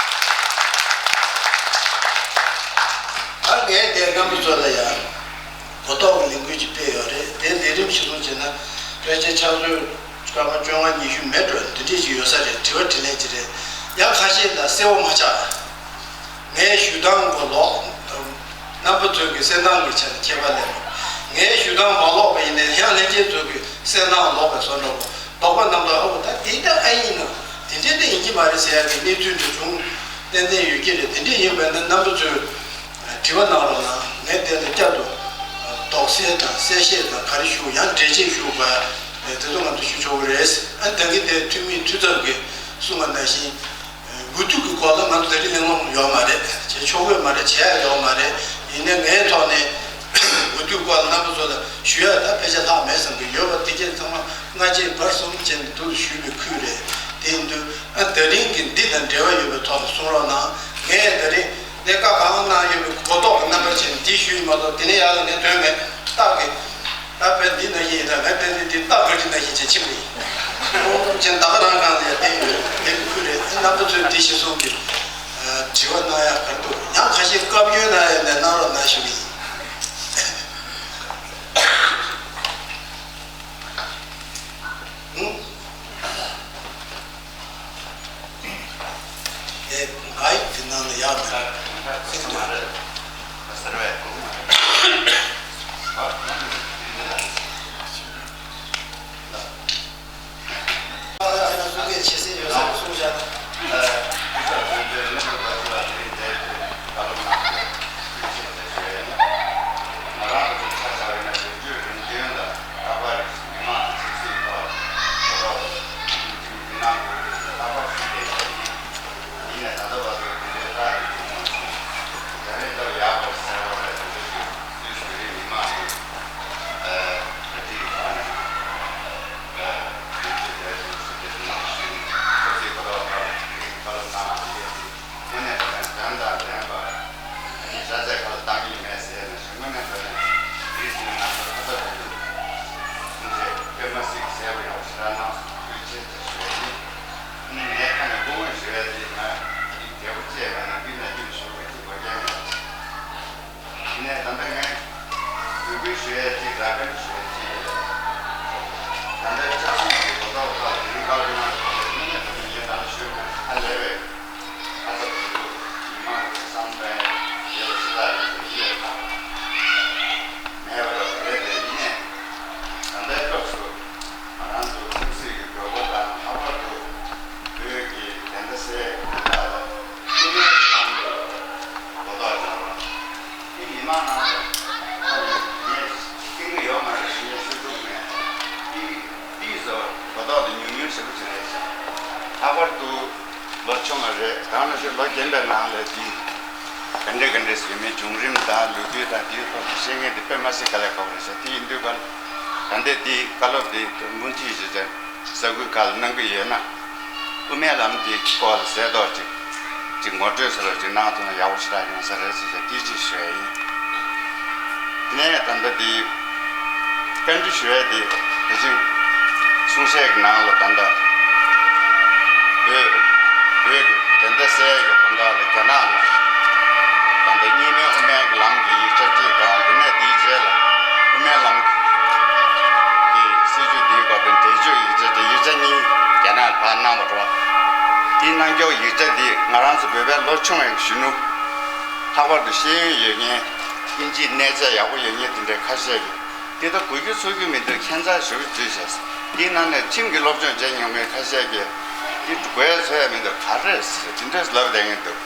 ད་ངས་དེ་རྣམ་པ་ཚོ་ལ་ཡང་གོ་རྟོགས་ཀྱི་ལས་འགུལ་ཅིག་སྤེལ་ཡོད་རེད། དེ་ལས་རིམ་གཞིར་བཟུང་བྱས་ན་ཕལ་ཆེར་ཆུ་ཚོད་སྐར་མ་བཅོ་ལྔ་ཉི་ཤུ་མེད་འགྲོ་འདི་འདྲས་ཅིག་ཡོད་ས་རེད། དྲི་བ་དྲིས་ལན་ཅིག་རེད། ཡང་ཁ་ཤས་ལ་གསལ་བོ་མ་ཆགས། ངའི་ཞུ་སྟངས་གོ་ལོག་རྣམ་པ་ཚོས་ཀྱི་གསན་སྟངས་ཀྱི་ཆ་ནས་ཁྱད་པར་སླེབས། ངའི་ཞུ་སྟངས་མ་ལོག་པ་ཡིན་ནའི་ཡང་ལྷན་རྒྱས་ཚོས་ཀྱི་གསན་སྟངས་ལོག་པའི་བཟོ་འདྲ་པོ་དོགས་པ་རྣམ་དག་ཨ་བོ་ད་དེ་ད་ཨ་ཡིན་ནམ་དེ་འདྲས་ད་ཡིན་གྱི་མ་རེད་ཟེར་ཡག་གི་གནས་ཚུལ་འདི་བྱུང་ཏན་ཏན་ཡོད་ཀྱི་རེད། དེ་འདྲས་ཡིན་པ་ཡིན་ན་རྣམ་པ་ཚོས་དྲི་བ་གནང་རོགས་གནང་། ངས་དེ་ལ་བསྐྱར་དུ་དོགས་སེལ་དང་གསལ་བཤད་དང་ག་རེ་ཞུ་ཡང་འགྲེལ་བཤད་ཞུ་དགོས་ཡ་དེ་ཚོ་ང་ཚོ་ཞུ་ཆོག་གི་རེད། ཨ་ད་གིན་དེ་འཐུས་མི་འཐུས་ཚབ་ཀྱིས་གསུངས་པ་ནང་བཞིན། འོས་བསྡུ་གི་སྐོར་ལ་ང་ཚོ་དེ་རིང་གླེང་སློང་ཡོད་མ་རེད། བྱེད་ཆོག་གི་མ་རེད། བྱེད་ཡ་ཡོད་མ་རེད། ཡིན་ནའི་ངའི་ཐོག་ནས་འོས་བསྡུ་སྐོར་ལ་རྣམ་པ་ཚོ་ལ་ཞུ་ཡ་ད་ཕལ་ཆེར་ལྷག་མེད་བསམ་གི་ཡོད་པ་དེ་གས་ཚང་མ་སྔ་རྗེས་བར་གསུམ་བྱས་ནས་འདུག་ཞུས་པའི་ཁུལ་རེད། དེ་ཡིན་དུས་ཨ་དེ་རིང་གི་འདི་དང་འབྲེལ་བ་ཡོད་པའི་ཐོག་ནས་གསུང་རོགས་གནང་། ངས་དེ་རིང་གནད་འགག་གང་གནང་ཡོད་པའི་གོ་རྟོགས་ཀྱི་རྣམ་པ་བྱས་ནས་འདི་ཞུས་ཡིན་མ་གཏོགས་དེ་ནས་ཡར་ལ་ངས་དོན་མེད་རྟགས་ཀྱི། ད་དཔེ་འདི་ན་ཡིན་ད་ངས་དཔེ་འདི་འདི་རྟགས་བཀའ་དྲིན་ན་ཡིན་ཅེས་ཕྱིན་པ་ཡིན། ཁོང་ཅན་ད་ག་རང་གང་ལ་ཡ་བསྟན་ཡོད་དེ་ཁུལ་རེད། རྣམ་པ་ཚོས་འདི་ཞིག་གསུང་གི་དྲི་བ་གནང་ཡག་ག་རེ་འདུག་ཡང་ཁ་ཤས་བཀའ་བཀྱོན་གནང་ཡ་ནས་གནང་རོགས་གནང་ཞུ་གི་ཡིན། ཨེ། ང་ཡི་དེ་ནང་ལ་ཡག་མེད། ཚིག་འདུག་ད་ལྟ་ངས་འབོད་སྐུལ་ཞུ་ཡས་ཅིག་ར་སྤྲོད་ཞུ་ཡས་ཅིག་ད་ལྟ་ཆབ་སྲིད་ཀྱི་གོ་རྟོགས་ཐོག་དེ་རིང་སྐབས་རིང་ལ་དངོས་གནས་དྲང་གནས་ཞུ་ན་ཧ་ལས་པའི་ཁ་ཚ་དགོས་གཏུགས་མི་མང་གི་བསམ་པའི་ཡོད་ཞེ་དྲག་ཡོད་པའི་ཡིད་ལ་མེད་པ་རེད་དེ་ཡིན་ནས་ད་ལྟའི་སྐབས་སུ་ང་རང་ཚོ་ཆབ་སྲིད་ཀྱི་དགོས་མཁོ་དང་ལྷག་པར་དུ་བོད་ཀྱི་བདེན་མཐའ་གསལ་ཡས་ཀྱི་ཐད་ལ་སྐུ་ངལ་གྱི་ལམ་དུ་གོ་རྟོགས་བྱུང་བ། འདི་ཉི་མ་ནང་ལ་ངས་ཤེས་ཀྱི་ཡོད་མ་རེད་ཞེས་ངས་ཤོད་ཐུབ་མེད། འདི་འདི་ཚོ་གོ་རྟོགས་དེ་ཉུང་ཉུང་ཞེ་པོ་ཅིག་རེད་ཤག་ལྷག་པར་དུ་ལོ་ཆུང་བ་རེད། གང་ལ་ཞིག་ལོ་རྒན་པའི་ནང་ལ་འདི་ག་འདྲས་ག་འདྲས་ཡོད་མེད་བྱུང་རིམ་དང་ལོ་རྒྱུས་དང་དེའི་ཐོག་ཏུ་ཤེས་མཁན་དེ་དཔེ་མ་སྲིད་དཀའ་ལས་ཁག་པོ་རེད་ཤག་དེ་ཡིན་དུས་ག་ད་ལྟའི་འདི་བཀའ་སློབ་འདི་མུ་མཐུད་བྱས་ཏེ། ས་ཁུལ་ཁག་ལ་གནང་གི་ཡོད་ན། དབུ་མའི་ལམ་དེའི་སྐོར་ལ་གསལ་རྟོགས་ཅིག་ཅིག་ངོ་སྤྲོད་བཟོ་འདྲ་ཅིག་གནང་ཐུབ་ན་ཡག་པོ་ཞེ་དྲག་ཡོང་ས་རེད་ཟེར་ཏེ་དེ་ཅིག་ཞུ་ཡ་ཡིན། དེ་ནས་ད་ལྟ་དེ་བཀའ་འདྲི་ཞུ་ཡ་དེ་དེ་བཞིན་གསུང་བཤད་ཀྱི་ནང་ལ་ད་ལྟ་བོད་བོད་ཀྱི་བདེན་མཐའ་གསལ་ཡ་གི་དོན་དག་ལ་རྒྱ་ནག་ལ་ད་ལྟ་གཉིས་སྨན་དབུ་མའི་ལམ་གྱི་ཡིག་ཆ་གཅིག་དང་དེ་ནས་དེའི་རྗེས་ལ་དབུ་མའི་ལམ་གྱི་སྲིད་བྱུས་འདིའི་སྐོར་དུ་འགྲེལ་བརྗོད་ཡིག་ཆ་དེ་ཡིག་ཆ་གཉིས་རྒྱ་ནག་ལ་ཕར་གནང་བ་རེད་བ། དེའི་གནང་སྐྱོར་ཡིག་ཆ་འདི་ང་རང་ཚོ་བོད་པའི་ལོ་ཆུང་བའི་གཞོན་ནུ་ལྷག་པར་དུ་ཤེས་ཡོན་ཡོད་མཁན་དབྱིན་ཇིའི་གནས་ཚད་ཡག་པོ་ཡོད་མཁན་དེ་འདྲའི་ཁ་ཤས་ཀྱིས་འདི་ལྟ་དགོས་རྒྱུ་ཚོར་རྒྱུ་མི་འདུག་ཁྱད་མཚར་ཞེ་པོ་བརྗོད་བྱས། འདིའི་ནང་ནས་ཁྲིམས་ཀྱི་སློབ་སྦྱོང་བྱས་མྱོང་མཁན་ཁ་ཤས་ཀྱིས་འདི་དགོས་ཚོར་ཡ་མི་འདུག་ག་རེ་རེད་ཟེར་དེ་འདྲས་ལབ་བསྡད་མཁན་འདུག་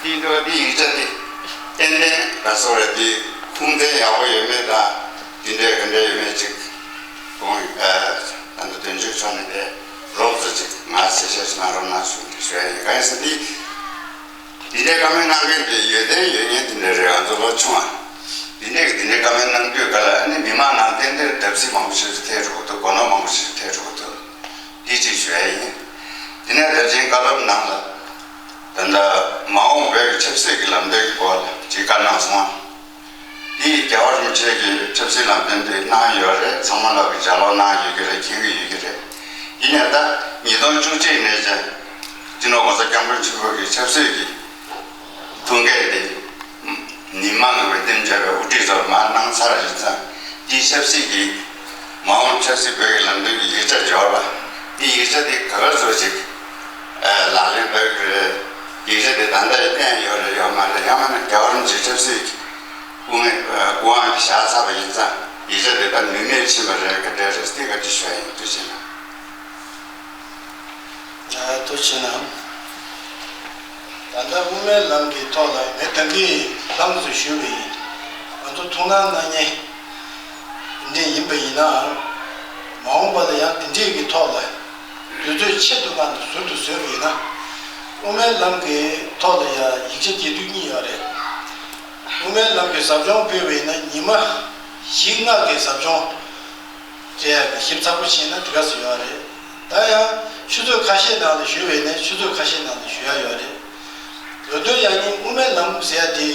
དེ་ཡིན་དུས་འདི་ཡིག་ཆ་འདི་ཏན་ཏན་ག་སོ་རེད། འདི་ཁུངས་བཙན་ཡག་པོ་ཡོད་མེད་དང་དེ་འདྲས་ག་འདྲས་ཡོད་མེད་ཅིག་ཁོང་ཨ་ད་ལྟ་དོན་གཅོད་མཆོག་ནས་དེ་རོབ་ཙམ་ཅིག་ང་གསལ་བཤད་ཅིག་གནང་རོགས་གནང་ཞུ་ཞུ་ཡ་ཡིན། གང་ཡིན་ཟེར་ན་འདི་འདི་འདྲའི་བཀའ་མོལ་གནང་མཁན་དེ་ཡོན་ཏན་ཡོད་མཁན་དེ་འདྲ་རེད། ང་ཚོ་ལོ་ཆུང་བ་འདི་འདྲས་ཀྱི་འདི་འདྲའི་བཀའ་མོལ་གནང་དུས་ག་ལ་ཨ་ནི་མི་མང་ནང་ཏན་ཏན་བརྡབ་གསིག་མང་པོ་ཞིག་ཐེབས་འགྲོ་གི་འདུག་སྒོ་ནོར་མང་པོ་ཞིག་ཐེབས་འགྲོ་གི་འདུག་འདི་གཅིག་ཞུ་ཡ་ཡིན། འདི་ནས་དེ་བཞིན་བཀའ་སློབ་ནང་ལ་ད་ལྟ་མ་འོངས་བོད་ཀྱི་ཆབ་སྲིད་ཀྱི་ལམ་སྟོན་གྱི་སྐོར་ལ་ཅིག་བཀའ་གནང་སོང་། འདི་རྒྱལ་བ་རིན་པོ་ཆེ་གིས་ཆབ་སྲིད་ལམ་སྟོན་དེ་གནང་ཡོད་རེད། ཚང་མ་ལ་གི་ལྗགས་ཀློག་གནང་ཡོད་ཀྱི་རེད། མཁྱེན་གྱི་ཡོད་ཀྱི་རེད། ཡིན་ཡང་ད་ཉིས་སྟོང་བཅུ་གཅིག་ནས་ཀྱང་སྤྱི་ནོར་༸གོང་ས་༸སྐྱབས་མགོན་ཆེན་པོ་གི་ཆབ་སྲིད་ཀྱི་ཐུགས་འགན་དེ་མི་མང་གི་འོས་འདེམས་བྱས་པའི་དབུ་ཁྲིད་ཚོར་མར་གནང་ཚར་ཡིན་ཙང་། འདིའི་ཆབ་སྲིད་ཀྱི་མ་འོངས་ཆབ་སྲིད་བོད་ཀྱི་ལམ་སྟོན་གྱི་ཡིག་ཆ་འབྱོར་བ། འདི་ཡིག་ཆ་དེ་ག་ག་ཚོད་ཅིག་ལག་ལེན་འབབ་ཀྱི་རེད། ཡིག་ཆ་དེ་ད་ལྟ་ཡང་བསྟན་ཡོད་རེད་ཡོད་མ་རེད། ཡང་མིན་ན་རྒྱལ་བ་རིན་པོ་ཆེའི་ཆབ་སྲིད་ཀྱི་སྐུ་ངལ་སྐུ་དབང་གིས་བཞག་ཚར་བ་ཡིན་ཙང་ཡིག་ཆ་དེ་ད་ནུས་མེད་ཕྱིན་པ་རེད། ག་འདྲ་རེད། དེ་ག་ཅིག་ཞུ་ཡ་ཡིན། ཐུགས་རྗེ་གནང་། ཐུགས་རྗེ་གནང་། ད་ལྟ་དབུ་མའི་ལམ་གྱི་ཐོག་ལ་ངས་ད་གིན་ལྷང་དུ་ཞུས་པ་ཡིན། ང་ཚོ་ཐུགས་སྣང་གནང་མཁན་འདི་ཡིན་པ་ཡིན་ནའང་། མ་འོངས་པ་ལ་ཡང་འདི་འདྲས་ཀྱི་ཐོག་ལ་དུས་ཚོད་ཆེད་དུ་བཏང་ནས་ཟུར་དུ་བཟོས་པ་ཡིན་ན། དབུ་མའི་ལམ་གྱི་ཐོག་ལ་ཡང་ཡིག་ཆ་རྒྱས་བསྡུས་གཉིས་ཡོད་རེད། དབུ་མའི་ལམ་གྱི་ཟབ་སྦྱོང་སྤེལ་བ་ཡིན་ན་ཉི་མ་བཞི་ལྔ་གི་ཟབ་སྦྱོང་། དེ་ཡང་ཞིབ་ཚགས་པོ་བྱས་ན་དེ་ག་ཚོད་ཡོད་རེད། ད་ཡང་ཆུ་ཚོད་ཁ་ཤས་ནང་ལ་ཞུས་པ་ཡིན་ན་ཆུ་ཚོད་ཁ་ཤས་ནང་ལ་ཞུ་ཡ་ཡོད་རེད། ལོ་དོན་ཡང་སྙིང་དབུ་མའི་ལམ་ཟེར་ཡ་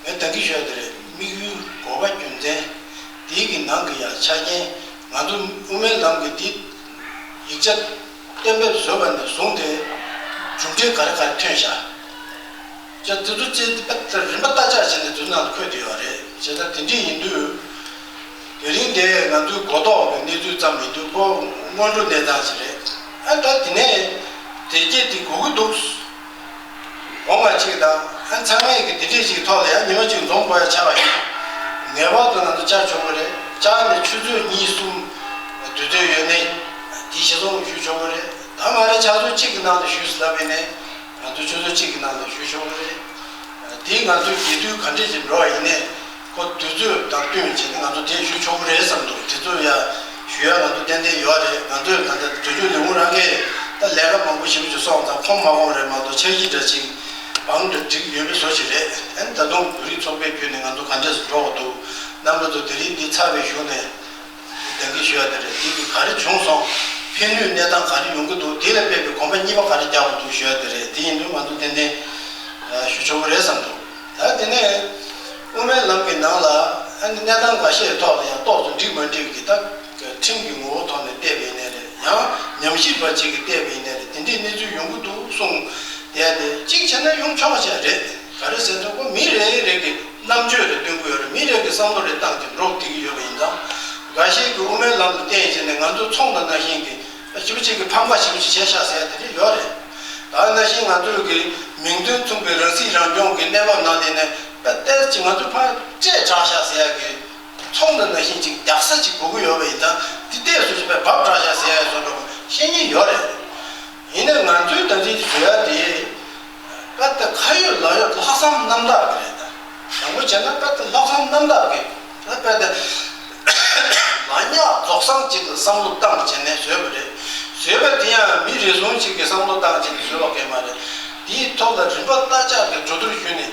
དེ་ངས་ད་གིན་ཞུས་ཡ་དེ་རེད། དམིགས་ཡུལ་དགོས་པ་རྒྱུ་མཚན་དེའི་གི་ནང་གི་ཡང་ཆ་རྐྱེན། ང་ཚོ་དབུ་མའི་ལམ་གྱི་འདི་ཡིག་ཆ་གཏན་འབེབས་བཟོས་པ་ནས་བཟུང་སྟེ་གྲུབ་འབྲས་ག་རེ་ག་རེ་ཐོན་ཤག་ཅེས་དེ་ཚོ་ཅེས་རིམ་པ་ལྟ་ཅག་བྱས་ནས་དེ་ནང་ལ་འཁོད་བསྡད་ཡོད་རེད། བྱས་ཙང་དེ་འདྲ་ཡིན་དུས། དེ་རིང་དེ་ང་ཚོའི་གོ་རྟོགས་ཀྱི་གནས་ཚུལ་ཙམ་མི་འདུག་ཁོ་སྔོན་འགྲོ་གནས་སྟངས་ཤིག་རེད། ཨ་ད་དེ་ནས་དེ་སྐྱེས་དེ་དགོས་ཀྱི་འདུག་འོ་མ་གཅིག་དང་ཨ་ཚང་མས་ཀྱི་དེ་འདྲས་ཅིག་ཐོག་ལ་ཡང་ཉི་མ་གཅིག་འཛོམས་དགོས་ཡ་ཆགས་པ་ཡིན། ངེས་པར་དུ་ང་ཚོ་བཅར་ཆོག་གི་རེད། བཅར་ནས་ཆུ་ཚོད་གཉིས་གསུམ་དུས་ཚོད་ཡོད་ནའི་དེ་ཞིག་གསུང་ཞུ་ཆོག་གི་རེད། ད་མ་རེད་ཆུ་ཚོད་གཅིག་གི་ནང་དུ་ཞུས་ཟེར་ལབ་ཡིན་ནའི། ང་ཚོ་ཆུ་ཚོད་གཅིག་གི་ནང་ལ་ཞུ་ཆོག་གི་རེད། དེ་ང་ཚོའི་རྒྱལ་དུས་ག་འདྲས་ཅིག་འགྲོ་བ་ཡིན་ནའི་ཁོ་དུས་ཚོད་དང་བསྟུན་བྱས་ཏེ་ང་ཚོ་དེ་ཞུ་ཆོག་གི་རེད་བསམ་འདུག་དེ་ཚོ་ཡ་ཞུ་ཡ་ང་ཚོ་ཏན་ཏན་ཡོད་རེད། ང་ཚོས་ད་ལྟ་དུས་ཚོད་ལས་ཁུངས་རང་གིས་ད་ལས་ཀ་མང་པོ་ཞེ་པོ་ཅིག་སོང་ཙང་ཁོམ་མ་ཁོམ་རེད་མ་གཏོགས་འཆར་གཞི་འདྲ་ཅིག་བང་འདྲ་སྒྲིག་ཡོད་པའི་བཟོ་ཞིག་རེད། ཨ་ནི་ད་དུང་བོད་རིགས་ཚོགས་པའི་བརྒྱུད་ནས་ང་ཚོ་ག་འདྲས་སུ་འགྲོ་དགོས་འདུག་རྣམ་པ་ཚོ་དེ་རིང་འདི་ཚར་བའི་གཞུག་ནས། ད་གིན་ཞུ་ཡ་དེ་རེད། དེ་གི་ག་རེ་བྱུང་སོང་། ཕན་ནུས་གནས་སྟངས་ག་རེ་ཡོང་གི་འདུག་དེ་ལ་དཔག་པའི་གོམ་པ་གཉིས་པ་ག་རེ་རྒྱག་དགོས་འདུག་ཞུ་ཡ་དེ་རེད། དེ་ཡིན་དུས་ང་ཚོ་ཏན་ཏན་ཞུ་ཆོག་གི་རེད་བསམ་འདུག་ད་དེ་ནས་དབུ་མའི་ལམ་གྱི་ནང་ལ་ཨ་ནི་གནས་སྟངས་འགའ་ཤས་ཐོག་ལ་ཡང་ཏོག་ཙམ་འགྲིག་མ་འགྲིག་གི་ད་ཁྲིམས་ཀྱི་ངོ་བོ་ཐོག་ནས་བལྟས་པ་ཡིན་ནའི་རེད། ཡང་ཉམས་ཞིབ་པ་ཅིག་གིས་བལྟས་པ་ཡིན་ནའི་རེད། དེ་འདྲའི་གནས་ཚུལ་ཡོང་གི་འདུག་གསུངས་བསྡད་དེ་གཅིག་བྱས་ན་ཡོང་ཆོག་ཅིག་རེད། ག་རེ་ཟེར་ན་ཁོ་མི་རེ་རེ་གི་རྣམ་དཔྱོད་རེ་སྟོན་གྱི་ཡོད་རེད། མི་རེ་གི་བསམ་བློ་རེ་བཏང་གི་འགྲོ་བསྡད་ཀྱི་ཡོད་པ་ཡིན་ཙང་། འགའ་ཤས་ཀྱིས་དབུ་མའི་ལམ་ལ་བརྟེན་བྱས་ནས་ང་ཚོ་ཚོང་དང་ནང་བཞིན་གྱི་ཞེ་པོ་ཅིག་གི་ཕམ་ཁ་ཞེ་པོ་ཅིག་བྱས་ཤག་ཟེར་ཡ་དེ་འདྲ་ཡོད་རེད། ད་ནང་བཞིན་ང་ཚོའི་གི་མིང་དོན་མཚུངས་པའི་རང་སྲིད་རང་སྐྱོང་གི་གནས་བབ་ནང་དེ་ནས་ཏོག་ཙམ་ཅིག་ང་ཚོ་ཕར་བཅད་དྲགས་ཤག་ཟེར་ཡ་གི་ཚོང་དང་ནང་བཞིན་ཅིག་རྒྱག་ས་ཅིག་དགོས་ཀྱི་ཡོད་པ་ཡིན་ཙང་། དེ་ཏོག་ཙམ་ཅིག་ཕར་བབས་དྲགས་ཤག་ཟེར་ཡ་བཟོ་འདྲ་བཤད་མཁན་ཡོད་རེད། ཡིན་ནའི་ང་ཚོའི་ད་ལྟའི་བཟོ་ཡ་དེ། དཔེ་ད་ཁ་ཡོད་ལག་ཡོད་ལྷག་བསམ་རྣམ་དག་གི་རེད་ད། དྲང་པོ་བྱས་ན་དཔེ་ད་ལྷག་བསམ་རྣམ་དག་གི། ད་དཔེ་ད་ལག་ཉག་རྫོགས་སངས་ཅིག་ལ་བསམ་བློ་བཏང་བྱས་ནས་བཟོས་པ་རེད། བཟོས་པ་དེ་ཡང་མི་རེ་ཟུང་ཅིག་གིས་བསམ་བློ་བཏང་བྱས་ནས་བཟོས་པ་གང་མ་རེད། དེའི་ཐོག་ལ་རིམ་པ་བརྟག་དཔྱད་ཀྱི་གྲོས་བསྡུར་ཞུས་ནས་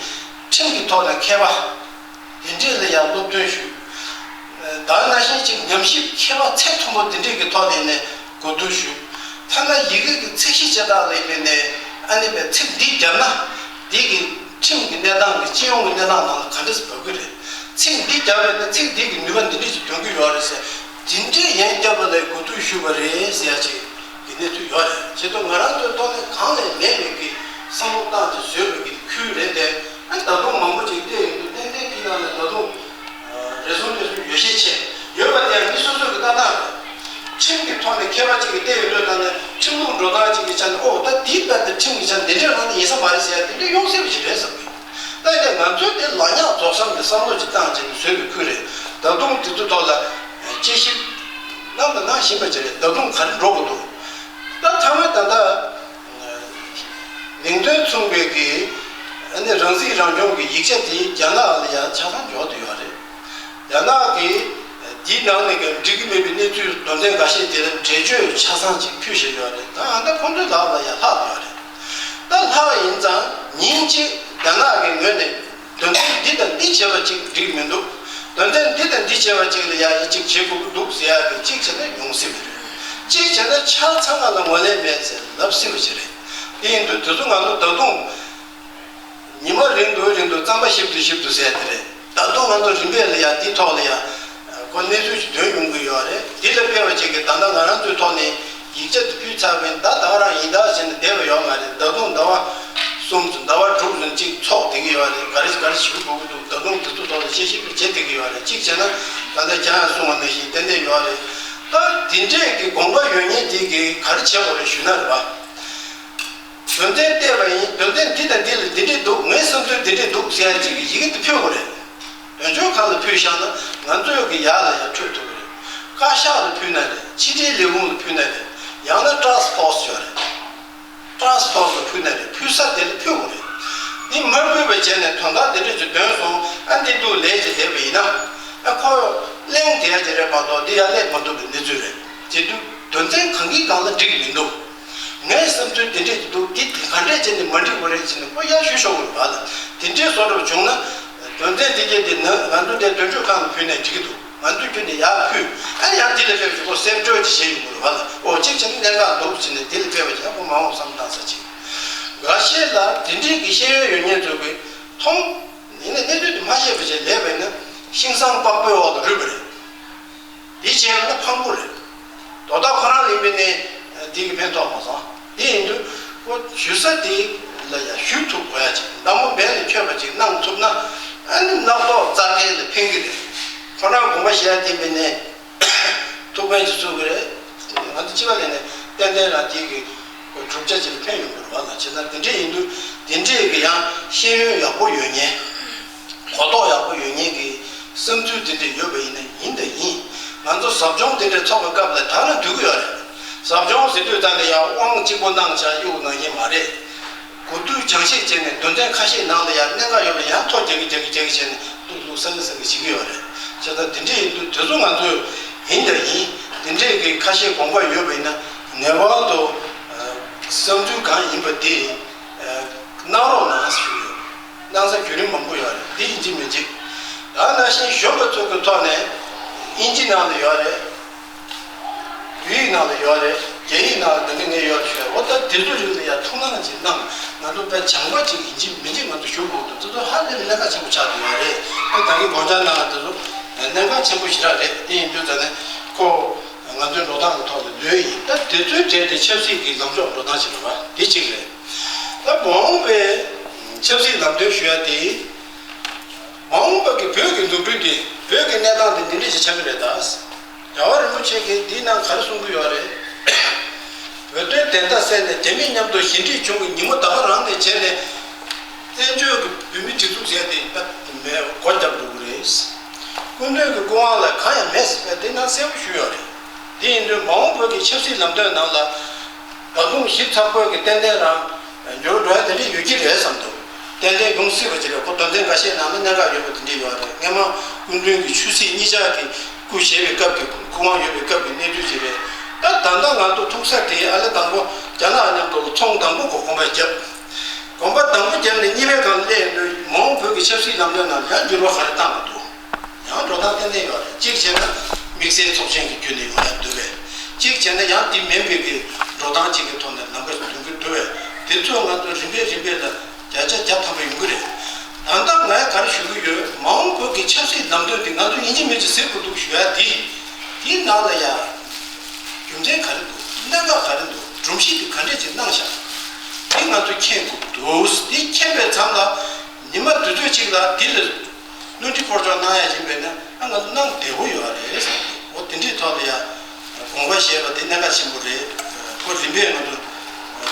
ཁྲིམས་ཀྱི་ཐོག་ནས་མཁས་པ། དེ་འདྲས་ལ་ཡང་སློབ་སྟོན་ཞུས། ད་ནང་བཞིན་ཅིག་ཉམས་ཞིབ་མཁས་པ་ཚད་མཐོན་པོ་དེ་འདྲས་ཀྱི་ཐོག་ནས་ནས་གོ་བསྡུར་ཞུས། ཐ་ན་ཡི་གེ་གི་ཚད་གཞི་བྱེ་བྲག་ལ་ཡིན་པའི་ནས་ཨ་ནི་པའི་ཚིག་འདི་བརྒྱབ་ན། འདི་གི་ཁྲིམས་ཀྱི་གནས་སྟངས་ཀྱི་སྤྱི་ཡོངས་ཀྱི་གནས་སྟངས་ནང་ལ་ག་འདྲས་སེ་བབས་ཀྱི་རེད། ཚིག་འདི་བརྒྱབ་པས་ན་ཚིག་འདི་གི་ནུས་པ་འདི་འདྲས་ཅིག་ཐོན་གྱི་ཡོད་རེད་ཟེར། དེ་འདྲས་ཡན་བརྒྱབ་པ་ལས་གོ་བསྡུར་ཞུས་པ་རེད་ཟེར་ཡ་ཅིག་གི་གནས་ཚུལ་ཡོད་རེད། བྱས་ཙང་ང་རང་ཚོའི་ཐོག་ནས་གང་ལས་མེད་པའི་གི་བསམ་བློ་བཏང་སྟེ་བཟོས་པའི་གི་ཁུལ་རེད་དེ། ཨ་ནི་ད་དུང་མང་པོ་ཅིག་བལྟས་ཡོང་དུས་ཏན་ཏན་དེའི་ནང་ནས་ད་དུང་རེ་ཟུང་རེ་ཟུང་ཡོད་ཤས་ཆེ་ཡོད་པ་དེ་ཡང་མི་སོ་སོའི་གི་ལྟ་སྟངས་རེད། ཁྲིམས་ཀྱི་ཐོག་ནས་མཁས་པ་ཅིག་གིས་བལྟས་ཡོང་དུས་ད་ནས་ཁྲིམས་ལུགས་འགྲོ་སྟངས་ཅིག་གི་ཆ་ནས་ཨོ་ད་དེའི་ལྟར་དེ་ཁྲིམས་ཀྱི་ཆ་ནས་འདི་འདྲའི་རང་ནས་ཡིན་ས་མ་རེད་ཟེར་ཡ་དེ་འདྲ་ཡོང་སྲིད་པ་ཞིག་རེད་བསམ་གི། ད་ཡིན་ནའི་ང་ཚོའི་དེ་ལག་ཉག་རྫོགས་སངས་ཀྱི་བསམ་བློ་ཅིག་བཏང་བྱས་ནས་བཟོས་པའི་ཁུལ་རེད། ད་དུང་དེ་ཚོ་ཐོག་ལ་དཔྱད་ཞིབ་གནང་དང་གནང་བཞིན་པ་ཅིག་རེད། ད་དུང་ག་རེ་འགྲོ་དགོས་འདུག་ད་ཚང་མས་ད་ལྟ། མིང་དོན་མཚུངས་པའི་གི་ཨ་ནི་རང་སྲིད་རང་སྐྱོང་གི་ཡིག་ཆ་དེ་རྒྱ་ནག་ལ་ཡང་ཆ་ཚང་འབྱོར་བསྡད་ཡོད་རེད། རྒྱ་ནག་གིས་འདིའི་ནང་ནས་ཀྱང་འགྲིག་གི་མེད་པའི་གནས་ཚུལ་དོན་ཚན་འགའ་ཤས་དེ་ལ་འགྲེལ་བརྗོད་ཆ་ཚང་ཅིག་ཕུལ་བཞིན་ཡོད་རེད། ད་ཨ་ད་ཁོང་ཚོའི་ལག་ལ་ཡང་ལྷག་ཡོད་རེད། ད་ལྷག་ཡིན་ཙང་ཉིན་གཅིག་རྒྱ་ནག་གི་ངོས་ནས། དོན་ཚན་འདི་དང་འདི་བྱས་པ་ཅིག་འགྲིག་མི་འདུག་དོན་ཚན་འདི་དང་འདི་བྱས་པ་ཅིག་ལ་ཡང་ཡིན་གཅིག་བྱེད་དགོས་ཀྱི་འདུག་ཟེར་ཡག་གི་གཅིག་བྱས་ན་ཡོང་སྲིད་པ་རེད། གཅིག་བྱས་ན་ཆ་ཚང་ང་ལ་ངོས་ལེན་མེད་ཟེར་ལབ་སྲིད་པ་ཞིག་རེད། དེ་ཡིན་དུས་དེ་ཚོ་ང་ཚོ་ད་དུང་ཉི་མ་རིང་དུ་རིང་དུ་རྩམ་པ་ཞིབ་ཏུ་ཞིབ་ཏུ་ཟེར་དེ་རེད། ད་དུང་ང་ཚོ་རིམ་པས་ལ་ཡང་འདིའི་ཐོག་ལ་ཡང་ཁོ་གནས་ཚུལ་ཞིག་ཐོན་ཡོང་གི་ཡོད་རེད། འདི་ལ་དཔེ་བ་ཅིག་གིས་ད་ལྟ་ང་རང་ཚོའི་ཐོག་ནས། ཡིག་ཆ་དེ་ཕུལ་ཚར་བའི་ཟླ་ཟླ་བ་རང་ཡིན་ད་བྱས་ནས་བསྡད་པ་ཡོད་མ་རེད། ད་དུང་ཟླ་བ་གསུམ་ཙམ་ཟླ་བ་དྲུག་ཙམ་ཅིག་འཚོགས་བསྡད་ཀྱི་ཡོད་རེད། ག་རེ་ག་རེ་ཞུ་དགོས་ཀྱི་འདུག་ད་དུང་དེ་ཚོ་ཐོག་ལ་དཔྱད་ཞིབ་བྱེད་བསྡད་ཀྱི་ཡོད་རེད། གཅིག་བྱས་ན་ད་ལྟ་ཁྱེད་རང་གསུངས་པ་ནང་བཞིན་ཏན་ཏན་ཡོད་རེད། ད་དེ་འདྲས་ཀྱི་དགོངས་པ་ཡོད་མཁན་དེ་གིས་ག་རེ་བྱེད་དགོས་རེད་ཞུས་ན་རེད་པ། དོན་ཚན་བལྟས་པ་ཡིན། དོན་ཚན་འདི་དང་འདི་ལ་འདི་འདྲས་འདུག་ངའི་བསམ་ཚུལ་འདི་འདྲས་འདུག་ཟེར་ཡ་ཅིག་གི་ཡི་གེ་དེ་ཕུལ་དགོས་རེད། དོན་གཅོད་ཁང་ལ་ཕུལ་བཞག་ན་ང་ཚོའི་གི་ཡག་ལ་ཡང་འཕྲོད་ཐུབ་ཀྱི་རེད། བཀའ་ཤག་ལ་ཕུལ་ན་རེད། ཕྱི་དྲིལ་ལས་ཁུངས་ལ་ཕུལ་ན་རེད། ཡང་ན་ཊཱསྐ་ཕོར་སི་ཡོད་རེད། ཊཱསྐ་ཕོར་སི་ལ་ཕུལ་ན་རེད། ཕུལ་ས་དེ་ལ་ཕུལ་དགོས་རེད། འདི་མ་ཕུལ་བ་བྱས་ནས་དོན་དག་དེ་འདྲ་ཅིག་ཐོན་སོང་། ཨ་འདི་འདུག་ལས་ཅིག་བསྡད་པ་ཡིན་ན། ཨ་ཁོ་གླེང་བསྡད་ཡ་ཅིག་རེད་མ་གཏོགས་འདི་ཡར་སླེབས་མ་ཐུབ་པའི་གནས་ཚུལ་རེད། བྱེད་དུས་དོན་ཚན་གང་གི་སྒང་ལ་འགྲིག་མི་འདུག་ངའི་བསམ་ཚུལ་འདི་འདྲས་ཀྱི་འདུག་འདི་དེ་ག་འདྲས་བྱས་ནས་མ་འགྲིག་པ་རེད་ཟེར་ནས་ཁོ་ཡར་ཞུ་ཆོག་གི་རེད་པ། ལ་དེ་འདྲས་བཟོ་འདྲ་བྱུང་ན། དོན་ཚན་འདི་གས་དེ་ནི་ང་ཚོ་དེ་དོན་གཅོད་ཁང་ལ་ཕུལ་ནས་འགྲིག་གི་འདུག་ང་ཚོ་ཁྱོན་ནས་ཡར་ཕུལ། ཨ་ནི་ཡང་འདི་ལ་ཕེབས་ཤིག་ཁོ་གསེབ་བཀྲོལ་ཅིག་བྱས་ཡོང་གི་རེད་པ། ལ་ཨོ་གཅིག་བྱས་ན་གནད་འགག་འདུག་ཟེར་ནས་འདི་ལ་ཕེབས་པ་བྱས་ཁོ་མ་འོངས་བསམ་བཏང་ས་ཅིག་འགའ་ཤས་ལ་དེ་འདྲས་ཀྱི་ཤེས་ཡོན་ཡོད་མཁན་ཚོ་གིས་མཐོང་། ཡིན་ནའི་གནས་ཚུལ་དེ་མ་ཤེས་པ་བྱས་ལས་པས་ན་ཤིང་སྲང་པགས་པའི་འོག་ཏུ་རུལ་བ་རེད། འདི་བྱས་ན་ཕངས་པོ་རེད། དོ་བདག་ཁོ་རང་ལ་ཡིན་པས་ནས་འདི་གི་ཕན་ཐོགས་མ་སོང་། འདི་ཡིན་དུས་ཁོ་ཞུ་ས་དེ་ལ་ཡང་ཞུ་ཐུབ་དགོས་ཡ་ཅིག་མདའ་མོ་འབེན་ལ་འཁྱོལ་བ་ཅིག་གནང་ཐུབ་ན། ཨ་ནི་རྣག་ཐོག་བཙག་མཁན་ལ་ཕན་གི་རེད། ཁོ་རང་དགོངས་པ་བཞེས་ཡ་དེ་ཡིན་པས་ནས་ཐུགས་ཕན་ཅིག་གསོས་གི་རེད། ང་ཚོ་སྤྱི་པ་ལས་ནས་ཏན་ཏན་རང་དེ་གི་གྲུབ་ཆ་ཅིག་ལ་ཕན་ཡོང་གི་རེད་པ། ལ་བྱས་ཙང་དེ་འདྲས་ཡིན་དུས་དེ་འདྲས་ཀྱི་ཡང་ཤེས་ཡོན་ཡག་པོ་ཡོད་མཁན། གོ་རྟོགས་ཡག་པོ་ཡོད་མཁན་གྱི་བསམ་ཚུལ་དེ་འདྲ་ཡོད་པ་ཡིན་ན་ཡིན་དང་ཡིན། ང་ཚོ་ཟབ་སྦྱོང་དེ་འདྲ་ཚོགས་པའི་སྐབས་ལ་ད་ནི་འདུག་གི་ཡོད་རེད། ཟབ་སྦྱོང་ཟེར་དུས་ད་ནི་ཡང་དབང་གཅིག་པོ་གནང་བྱ་གཡུག་གནང་མཁན་མ་རེད། གོ་བསྡུར་སྦྱང་བཤད་བྱས་ནས་དོན་ཚན་ཁ་ཤས་ནང་ལ་ཡང་གནད་འགག་ཡོད་པ་ཡང་ཐོ་རྒྱག་གི་རྒྱག་གི་རྒྱག་གི་བྱས་ནས་ཏུག་ཏུག་སང་གི་སང་གི་བྱེད་ཀྱི་ཡོད་རེད། བྱས་ཙང་དེ་འདྲ་ཡིན་དུས་དེ་ཚོ་ང་ཚོས་ཡིན་དང་ཡིན། དེ་འདྲས་ཀྱི་ཁ་ཤས་དགོངས་པ་ཡོད་པ་ཡིན་ན་ངེས་པར་དུ་བསམ་ཚུལ་གང་ཡིན་པ་དེ་གནང་རོགས་གནང་ཞུ་ཡོད། གནང་ས་བརྒྱུད་རིམ་མང་པོ་ཡོད་རེད། འདི་ཡིན་གཅིག་མིན་གཅིག་ད་ནང་བཞིན་གཞོན་པ་ཚོ་གི་ཐོག་ནས་དབྱིན་ཇི་ནང་ལ་ཡོད་རེད། བོད་ཡིག་ནང་ལ་ཡོད་རེད། རྒྱ་ཡིག་ནང་ལ་འདི་འདྲ་ངས་ཡོད་ཞུ་ཡ། འོ་ད་དེ་ཚོ་རིགས་ལ་ཡ་ཐུགས་སྣང་ཅིག་གནང་། ང་ཚོ་དཔེ་སྦྱངས་པ་ཅིག་ཡིན་གཅིག་མིན་གཅིག་ང་ཚོ་ཞུ་དགོས་འདུག་དེ་ཚོ་ཧ་ལས་པའི་གནད་འགག་ཆེན་པོ་ཆགས་བསྡད་ཡོད་རེད། ཨ་ད་གིན་དགོངས་འཆར་གནང་བ་དེ་ཚོ་གནད་འགག་ཆེན་པོ་ཞེ་དྲག་རེད། དེ་ཡིན་དུས་ད་ནི་ཁོ་ང་ཚོའི་འགྲོ་སྟངས་ཀྱི་ཐོག་ལ་ལོས་ཡིན། ད་དེ་ཚོའི་གྲས་དེ་ཆབ་སྲིད་ཀྱི་ལངས་ཕྱོགས་འགྲོ་སྟངས་ཤིག་རེད་པ། དེ་གཅིག་རེད། ད་མ་འོངས་པའི་ཆབ་སྲིད་ལམ་སྟོན་ཞུ་ཡ་དེ། མ་འོངས་པ་གི་བོད་ཀྱི་འཛུགས་སྐྲུན་དེ། བོད་ཀྱི་གནས་སྟངས་དེ་འདི་འདྲ་ཞིག་ཆགས་ཀྱི་རེད་ད། རྒྱལ་བ་རིན་པོ་ཆེ་གིས་འདིའི་ནང་ག་རེ་གསུང་གི་ཡོད་རེད། བོད་དོན་བདེན་མཐའ་གསལ་ནས། རྒྱ་མི་མཉམ་དུ་ཞི་འགྲིག་བྱུང་གི་ཉིན་མོ་ད་ག་རང་ནས་བྱས་ནས། བཙན་བྱོལ་གྱི་བོད་མིའི་སྒྲིག་འཛུགས་ཟེར་དེ་ད་མེད། སྒོ་བརྒྱབ་འགྲོ་གི་རེད། སྐུ་མདུན་གྱི་སྐུ་དབང་ལ་གང་ཡང་མེད་ཟེར་བས་དེ་ནང་གསལ་པོ་ཞུས་ཡོད་རེད། དེ་ཡིན་དུས་མ་འོངས་བོད་ཀྱི་ཆབ་སྲིད་ལམ་སྟོན་ནང་ལ། ད་དུང་ཞིབ་ཚགས་པོ་གི་ཏན་ཏན་རང་འགྱུར་འགྲོ་ཡ་དེ་འདྲ་ཡོད་ཀྱི་རེད་བསམ་འདུག་ཏན་ཏན་ཡོང་སྲིད་པ་ཅིག་རེད། ཁོ་དོན་ཚན་འགའ་ཤས་ནང་ན་གནད་འགག་ཡོད་པ་དེ་འདྲ་ཡོད་རེད། སྔོན་མ་སྐུ་མདུན་གྱི་ཆོས་སྲིད་གཉིས་ཆར་གྱི་སྐུ་བཞེས་པའི་སྐབས་ཀྱི་སྐུ་དབང་ཡོད་པའི་སྐབས་ཀྱི་གནས་ཚུལ་ཅིག་རེད། ད་ད་ལྟ་ང་ཚོ་ཐུག་ས་དེ་ཨ་ལེ་དང་པོ་རྒྱ་ནག་མཉམ་དུ་ཚོང་དང་པོ་གོ་གོམ་པ་བརྒྱབ། གོམ་པ་དང་པོ་བརྒྱབ་ནས་གཉིས་པའི་སྒང་སླེབས་ཡོང་དུས་མ་འོངས་བོད་ཀྱི་ཆབ་སྲིད་ལམ་སྟོན་ནང་ཡང་འགྱུར་བ་ག་རེ་བཏང་གི་འདུག་ཡང་འགྲོ་སྟངས་ཏན་ཏན་ཡོད་རེད། གཅིག་བྱས་ན་དམིགས་བསལ་ཚོགས་ཆེན་གྱི་བརྒྱུད་ནས་ཡོང་ཡ་འདུག་པས། གཅིག་བྱས་ན་ཡང་དེ་མིན་པའི་གི་འགྲོ་སྟངས་གཅིག་གི་ཐོག་ནས་ལམ་ཁ་ཞིག་འདོན་གྱི་འདུག་པས། དེ་ཚོ་ང་ཚོ་རིམ་པས་རིམ་པས་ལ་བརྒྱ་ཆ་བརྒྱ་ཐམ་པ་ཡོང་གི་རེད། ད་ལྟ་ངས་ག་རེ་ཞུ་གི་ཡོད། མ་འོངས་བོད་ཀྱི་ཆབ་སྲིད་ལམ་སྟོན་དེ་ང་ཚོ་ཡིན་གཅིག་མིན་གཅིག་ཟེར་དགོས་འདུག་ཞུ་ཡ་དེ། དེའི་ནང་ལ་ཡ་རྒྱུ་མཚན་ག་རེ་འདུག་གནད་འགག་ག་རེ་འདུག་སྒྲོམ་གཞི་དེ་ག་འདྲས་ཅིག་གནང་བཞག་དེ་ང་ཚོ་མཁྱེན་དགོས་འདུག་དེ་མཁྱེན་པའི་མཚམས་ལ་ཉི་མ་དུས་ཚོད་གཅིག་ལ་དེ་ལ། བསླུ་བྲིད་སྤོར་སྐྱོར་གནང་ཡ་ཡིན་པས་ན། ཨ། ང་ཚོ་གནང་བདེ་བོ་ཡོད་རེད་བསམ་གི། འོ་དེ་འདྲའི་ཐོག་ལ་ཡ་དགོངས་པ་བཞེས་པ་དེ་གནད་འགག་ཆེན་པོ་རེད། ཁོ་རིམ་པས་ང་ཚོ་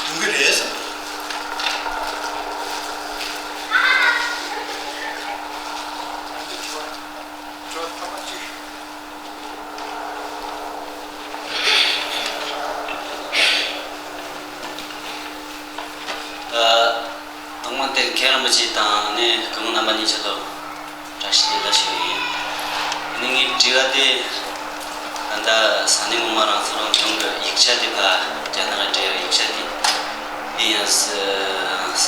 འདོན་གྱི་རེད་བསམ་གི། ཨ། དང་པོ་དེ་མཁན་རིན་པོ་ཆེ་དང་ནི་སྐུ་ངོ་རྣམ་པ་གཉིས་ཆེད་དུ་བཀྲ་ཤིས་བདེ་ལེགས་ཞུ་ཡི་ཡིན། ནི་ངའི་དྲི་བ་དེ་ད་ལྟ་ས་གནས་མི་མང་རང་སྲིད་རང་སྐྱོང་གི་ཡིག་ཆ་དེ། ཕ་རྒྱ་ནག་གི་འབྲེལ་ཡོད་ཡིག་ཆ་དེ། དེ་ཡང་ས་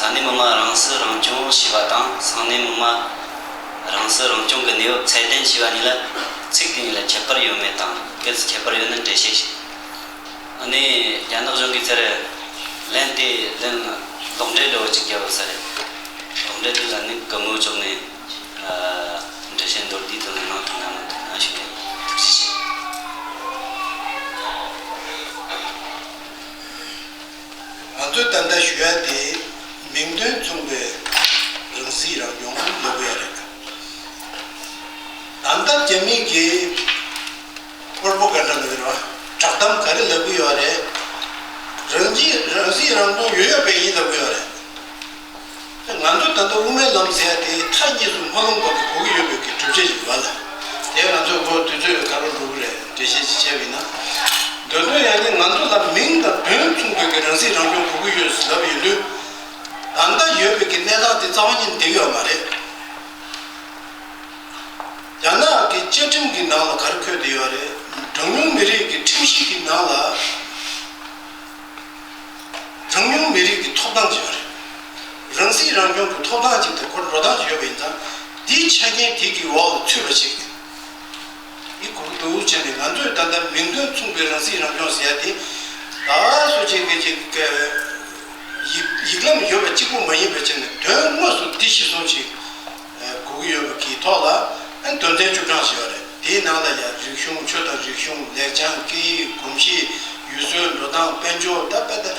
གནས་མི་མང་རང་སྲིད་རང་སྐྱོང་ཞེས་པ་དང་ས་གནས་མི་མང་རང་སྲིད་རང་སྐྱོང་གི་གནས་བབ་ཚད་ལྡན་ཞེས་པ་གཉིས་ལ་ཚིག་དེ་གཉིས་ལ་ཁྱད་པར་ཡོད་མེད་དང་། གལ་སྲིད་ཁྱད་པར་ཡོད་ན་འགྲེལ་བཤད་ཞིག་ཨ་ནི་རྒྱ་ནག་གཞུང་གིས་ཚུར་ལན་དེ་ལན་ལོག་འགྲེལ་འདྲ་བོ་ཅིག་བརྒྱབ་ཡོད་ས་རེད། ལོག་འགྲེལ་དེ་ལ་ནི་སྐུ་ངོ་མཆོག་ནས་འགྲེལ་བཤད་མདོར་བསྡུས་དུ་གནང་ཐུབ་ན་མི་ཐུབ་ན་ཞུ་ཡ་ཡིན། ཐུགས་རྗེ་ཆེ། ང་ཚོས་ད་ལྟ་ཞུ་ཡ་དེ་མིང་དོན་མཚུངས་པའི་རང་སྲིད་རང་སྐྱོང་ལབ་དགོས་ཡ་རེད། ད་ལྟ་རྒྱ་མི་གིས་པོར་པོ་གན་ཌ་ལབ་ཀྱི་རེད་བ། བསྒྲགས་གཏམ་ག་རེ་ལབ་ཀྱི་ཡོད་རེད། རང་སྲིད་རང་སྲིད་རང་སྐྱོང་ཡོད་ཡོད་པ་ཡིན་ལབ་ཀྱི་ཡོད་རེད། ང་ཚོ་ད་ལྟ་དབུ་མའི་ལམ་ཟེར་ཡ་དེ་མཐའ་གཉིས་སུ་མ་ལྷུང་བ་གི་གོ་གི་ཡོད་པའི་གི་གྲུབ་ཆ་ཞིག་ཡོད་ལ། དེ་ང་ཚོས་འགོ་དུས་ཚོད་ག་རེ་འགྲོ་གི་རེད། འགྲེལ་བཤད་ཅིག་བྱས་པ་ཡིན་ན། མདོ་དོན་ཡང་ནི་ང་ཚོ་ལ་མིང་དང་དོན་མཚུངས་པའི་གི་རང་སྲིད་རང་སྐྱོང་གོ་གི་ཡོད་ལབ་ཡོད་དུས། ད་ལྟ་ཡོད་པའི་གི་གནས་སྟངས་དེ་རྩ་བ་ཉིད་བསྡད་ཡོད་མ་རེད། རྒྱ་ནག་གི་བཅའ་ཁྲིམས་ཀྱི་ནང་ལ་ག་རེ་འཁོད་བསྡད་ཡོད་རེད། གྲངས་ཉུང་མི་རིགས་ཀྱི་ཁྲིམས་གཞི་གི་ནང་ལ། གྲངས་ཉུང་མི་རིགས་ཀྱི་ཐོབ་ཐང་ཅིག་ཡོད་རེད། རང་སྲིད་རང་སྐྱོང་གི་ཐོབ་ཐང་ཅིག་དང་ཁོར་འགྲོ་སྟངས་ཅིག་ཡོད་པ་ཡིན་ཙང་། འདིའི་ཆ་རྐྱེན་དེ་གི་འོག་ལ་ཚུད་པ་ཞིག་ཡིན་དགོས་ཀྱི་འདུག་བྱས་ནས། ང་ཚོས་ད་ལྟ་མིང་དོན་མཚུངས་པའི་རང་སྲིད་རང་སྐྱོང་ཟེར་ཡ་དེ། ད་སུ་གཅིག་གིས་གཅིག་གི་ཡིག་ཡིག་ལམ་ཡོད་པ་གཅིག་པུ་མ་ཡིན་པ་བྱས་ནས། དོན་དངོས་སུ་འདི་གཞི་བཟུང་ཅིག་གོ་གི་ཡོད་པ་གི་ཐོག་ལ་དོན་ཚན་བཅུ་གྲངས་ཤིག་ཡོད་རེད། དེའི་ནང་ལ་ཡང་རིག་གཞུང་། ཆོས་དང་རིག་གཞུང་། ལེགས་བྱང་། སྐད་ཡིག། གོམས་གཤིས། ཡུལ་སྲོལ། འགྲོ་སྟངས། དཔལ་འབྱོར། ད་དཔེ་ད་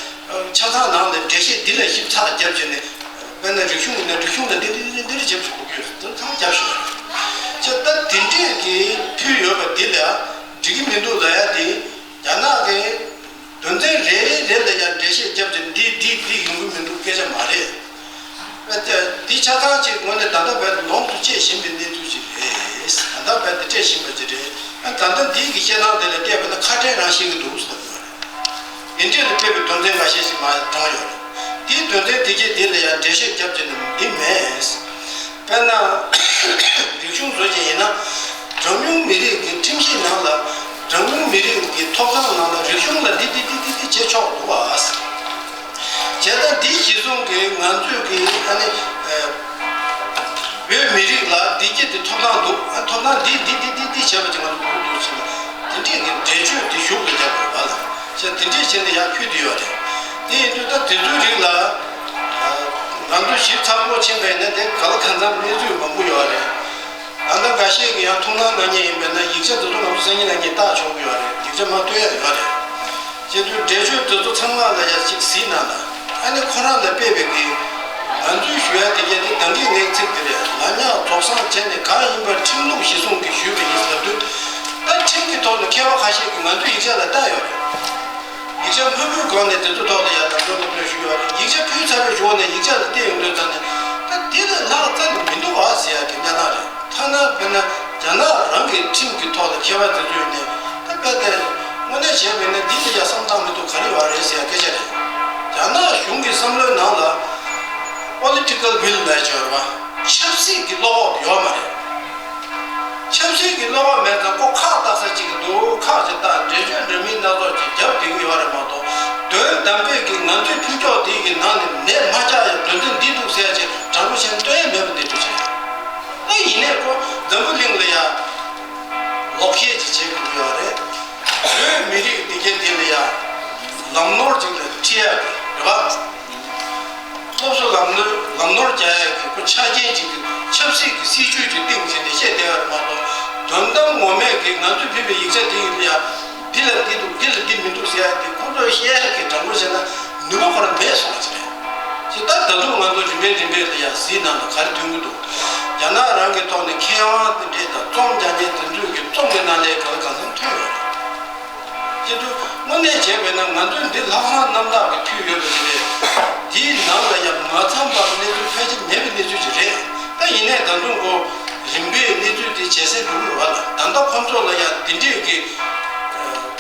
ཆ་ཚང་ནང་ལ་འགྲེལ་བཤད་འདི་ལ་ཞིབ་ཚགས་བརྒྱབ་བྱས་ནས། དཔེར་ན་རིག་གཞུང་ཡིན་ན་རིག་གཞུང་ལ་འདི་འདི་འདི་འདི་རེ་བྱེད་ཆོག་གི་ཡོད། དེ་ཚང་རྒྱབ་ཤོག་ཅེས། ད་དེ་འདྲས་ཀྱི་ཕུལ་ཡོད་པ་འདི་ལ་འགྲིག་གི་མི་འདུག་ལབ་ཡ་དེ། རྒྱ་ནག་གི་དོན་ཚན་རེ་རེ་ལ་ཡང་འགྲེལ་བཤད་བརྒྱབ་ཅིང་འདི་འདི་འདི་ཡོང་གི་མི་འདུག་སྐད་ཆ་མ་རེད། ཨ་ཙི། འདི་ཆ་ཚང་ཅིག་ངོས་ནས་ད་ལྟ་བར་དུ་ལོངས་སུ་སྤྱད་བཞིན་པའི་གནས་ཚུལ་ཅིག་རེད། ད་ལྟ་བར་དུ་སྤྲད་བཞིན་པ་ཅིག་རེད། ཨ། ད་ལྟ་འདི་གི་བཤད་སྟངས་དེ་ལ་བལྟས་པ་ན་ཁ་བྲལ་རང་བཤད་ཀྱི་འདུག་ཟེར་གྱི་ཡོད་རེད། འདི་འདྲས་ལ་དཔེ་བའི་དོན་ཚན་འགའ་ཤས་ཤིག་མར་དྲངས་ཡོད་རེད། འདིའི་དོན་ཚན་དེ་གྱད་དེ་ལ་ཡང་འགྲེལ་བཤད་བརྒྱབ་ཅིང་འདི་མེད། དཔེར་ན། རིག་གཞུང་བཟོ་བྱེད་ཡིན་ན། གྲངས་ཉུང་མི་རིགས་ཀྱི་ཁྲིམས་གཞིའི་ནང་ལ་གྲངས་ཉུང་མི་རིགས་ཀྱི་ཐོབ་ཐང་ནང་ལ་རིག་གཞུང་ལ་འདི་འདི་འདི་འདི་འདི་བྱེད་ཆོག་འདུག་བ། བྱས་ཙང་འདི་གཞི་བཟུང་གིས་ང་ཚོས་ཀྱི་ཨ་ནི། ཨ། བོད་མི་རིགས་ལ་འདི་གྱད་དེ་ཐོབ་ཐང་འདུག་ཨ། ཐོབ་ཐང་འདི་འདི་འདི་འདི་འདི་བྱས་པ་ཅིག་ང་ཚོ་གོ་གི་འདུག་ཟེར་ནས། དེ་འདྲས་ཀྱི་འགྲེལ་བརྗོད་འདི་ཞུགས་ཏུ་བརྒྱབ་དགོས་པ་ལ། བྱས་དེ་འདྲས་བྱས་ནས་ཡར་ཕུལ་དུ་ཡོད་རེད། དེ་ཡིན་དུས་ད་དེ་ཚོའི་རིགས་ལ། ཨ། ང་ཚོ་ཞིབ་ཚགས་པོ་ཕྱིན་པ་ཡིན་ན་དེ་ག་ལ་གང་འཚམ་གནས་ཚུལ་མང་པོ་ཡོད་རེད། ད་ལྟ་འགའ་ཤས་ཀྱིས་ཡང་ཐུགས་སྣང་གནང་མཁན་ཡིན་པས་ན་ཡིག་ཆ་དེ་ཚོ་ང་ཚོ་སང་ཉིན་གནངས་ཉིན་བལྟ་ཆོག་གི་ཡོད་རེད། ཡིག་ཆ་མར་སྟོན་ཡ་ཡོད་རེད། བྱས་དུས་འགྲེལ་བརྗོད་དེ་ཚོ་ཚང་མ་ལ་ཡ་གཅིག་གཟིགས་གནང་དང་། ཨ་ནི་ཁོ་རང་ལ་དཔེ་བའི་གི་ ང་ཚོས་ཞུ་ཡ་དེ་གས་དེ་ད་གིན་ངས་ཚིག་དེ་རེད། ལ་ཉག་རྫོགས་སངས་བྱས་ནས་གང་ཡིན་པ་ཁྲིམས་ལུགས་གཞི་བཟུང་གིས་ཞུས་པ་ཡིན་ཟེར་དུས། ད་ཁྲིམས་ཀྱི་ཐོག་ནས་མཁས་པ་ཁ་ཤས་ཀྱིས་ང་ཚོའི་ཡིག་ཆ་ལ་བལྟས་ཡོད་རེད། ཡིག་ཆ་ཕུལ་བུའི་སྒང་ནས་དེ་ཚོ་ཐོག་ལ་ཡང་ལམ་སྟོན་སློབ་སྟོན་ཞུས་ཡོད་རེད། ཡིག་ཆ་ཕུལ་ཚར་བའི་གཞུག་ནས་ཡིག་ཆ་ལ་བལྟས་ཡོང་དུས་ཙམ་ནས། ད་དེ་ལས་ལྷག་རྩ་ནས་མི་འདུག་ཨ་ཟེར་ཡ་གི་གནས་སྟངས་རེད། ཐ་ན་དཔེར་ན་རྒྱ་ནག་རང་གི་ཁྲིམས་ཀྱི་ཐོག་ལ་མཁས་པ་དེ་ཚོས་ནས། ད་དཔེ་དེ་དངོས་གནས་བྱས་པ་ཡིན་ན་འདི་ལ་ཡང་བསམ་བཏང་མི་ཐུབ་ག་རེ་ཡོད་རེད་ཟེར་ཡ་སྐད་ཆ་རེད། རྒྱ་ནག་གཞུང་གི་བསམ་བློའི་ནང་ལ་པོ་ལི་ཊི་ཀལ་ཝིལ་མེད་ཅོར་བ། ཆབ་སྲིད་ཀྱི་བློ་ཁོག་ཡོད་མ་རེད། ཆབ་སྲིད་ཀྱི་བློ་ཁོག་མེད་ཙང་ཁོ་ཁག་བཏགས་ས་གཅིག་གི་འདུག་ཁག་ཅིག་བཏགས། འགྲེལ་བརྗོད་འདྲ་མིན་སྣ་ཚོགས་ཅིག་རྒྱབ་བསྡད་ཀྱི་ཡོད་རེད་མ་གཏོགས། དོན་དམ་པའི་གི་ང་ཚོའི་ཕུགས་ཀྱོག་དེ་གི་ནང་ནས་ནད་མ་བཅག་ཡ་དོན་ཚན་འདི་འདུག་ཟེར་ཡ་ཅིག་དྲང་པོ་བྱས་ན་སྟོན་ཡ་མེད་པ་འདི་འདྲ་ཅིག་རེད། ད་ཡིན་ནའི་ཁོ་འཛམ་བུ་གླིང་ལ་ཡ་ལོག་བཤད་ཅིག་བྱེད་དགོས་ཀྱི་ཡོད་རེད། བོད་མི་རིགས་འདི་གའི་དེ་ལ་ཡ་ལམ་ནོར་ཅིག་ལ་ཁྲིད་ཡ་གི་རེད་བ། སློབ་གསོ་ལམ་ནོར་ལམ་ནོར་རྒྱག་ཡ་གི་ཁོ་ཆ་རྐྱེན་ཅིག་གི་ཆབ་སྲིད་ཀྱི་སྲིད་ཇུས་ཅིག་སྟེང་བྱས་ནས་བཤད་བསྡད་ཡོད་རེད་མ་གཏོགས། དོན་དམ་ངོ་མས་ཀྱི་ང་ཚོས་ཕུལ་བའི་ཡིག་ཆ་འདི་ཡིན་ལ་ཡ། འདི་ལ་འདི་འདུག་འདི་ལ་འདི་མི་འདུག་ཟེར་ཡ་དེ་ཁོང་ཚོས་བཤད་ཡ་གི་དྲང་པོ་བཤད་ན་ནུས་པ་ཁོ་རང་མེད་སོང་བ་ཅིག་རེད། ཅེས་ད་ད་དུང་ང་ཚོ་རིམ་པས་རིམ་པས་ལ་ཡ་གཟིགས་ནང་ལ་ག་རེ་ཐོན་གྱི་འདུག་རྒྱ་ནག་རང་གི་ཐོག་ནས་མཁས་དབང་དེ་འདྲས་དང་རྩོམ་རྒྱག་མཁན་དེ་ཚོའི་གི་རྩོམ་གྱི་ནང་ལ་གང་ལ་གང་འཚམ་ཐོན་ཡོད་རེད། ཁྱེད་ཚོ་དངོས་གནས་བྱས་པས་ན་ང་ཚོས་འདི་ལྷག་བསམ་རྣམ་དག་གིས་ཕུལ་ཡོད་པ་ཞིག་རེད། འདིའི་ནང་ལ་ཡང་མ་འཚམས་པ་གནས་ཚུལ་ཕལ་ཆེར་མེད་པའི་གནས་ཚུལ་ཞིག་རེད། ད་ཡིན་ནའི་ད་དུང་ཁོ་རིམ་པས་གནས་ཚུལ་དེ་ཇེ་གསལ་འགྲོ་གི་རེད་བ་ལ། ད་ལྟ་ཁོང་ཚོ་ལ་ཡང་འདི་འདྲས་ཀྱི་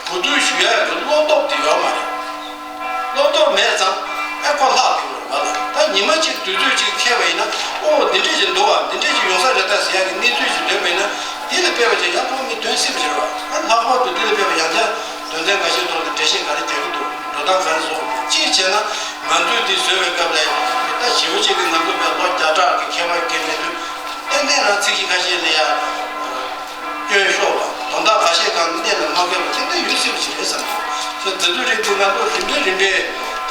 གོ་བསྡུར་ཞུ་ཡག་གི་བློ་སྟོབས་དེ་ཡོད་མ་རེད། བློ་སྟོབས་མེད་ཙང་ཨེ་ཁོ་ལྷག་འགྲོ་གི་རེད་བ་ལ། ད་ཉི་མ་གཅིག་དུས་ཚོད་ཅིག་འཁེལ་བ་ཡིན་ན། ཨོ་འདི་འདྲས་ཞིག་འདུག་བ། འདི་འདྲས་ཞིག་ཡོང་ས་རེད་ད་ཟེར་ཡག་གི་གནས་ཚུལ་ཞིག་འདོན་པ་ཡིན་ན། འདི་ལ་དཔེ་བ་ཅིག་ཡང་ཁོང་མི་འདོན་སྲིད་པ་ཞིག་རེད་བ། ཨ་ལྷག་པར་དུ་འདི་ལ་དཔེ་བ་ཡང་བསྐྱར་དོན་ཚན་འགའ་ཤས་ཐོག་ལ་འགྲེལ་བཤད་ག་རེ་རྒྱག་གི་འདུག་འགྲོ་སྟངས་ག་རེ་བཟོ་དགོས། གཅིག་བྱས་ན་ང་ཚོས་འདི་བཟོས་པའི་སྐབས་ལ་ད་ཞེ་པོ་ཅིག་གི་ང་ཚོ་བའི་ལོ་བརྒྱ་ཕྲག་གི་མཁས་པ་སྐད་མེད་དུས། ཏན་ཏན་རང་ཚིག་གི་ཁ་ཤས་ལ་ཡང་སྐྱོན་ཤོར་བ། དོན་དག་ཁ་ཤས་སྒང་གནད་ལ་མ་འཁེལ་བ་ཏན་ཏན་ཡོད་སྲིད་པ་ཞིག་རེད་བསམ་འདུག་དེ་དུས་རིང་དུ་ང་ཚོ་རིམ་པས་རིམ་པས་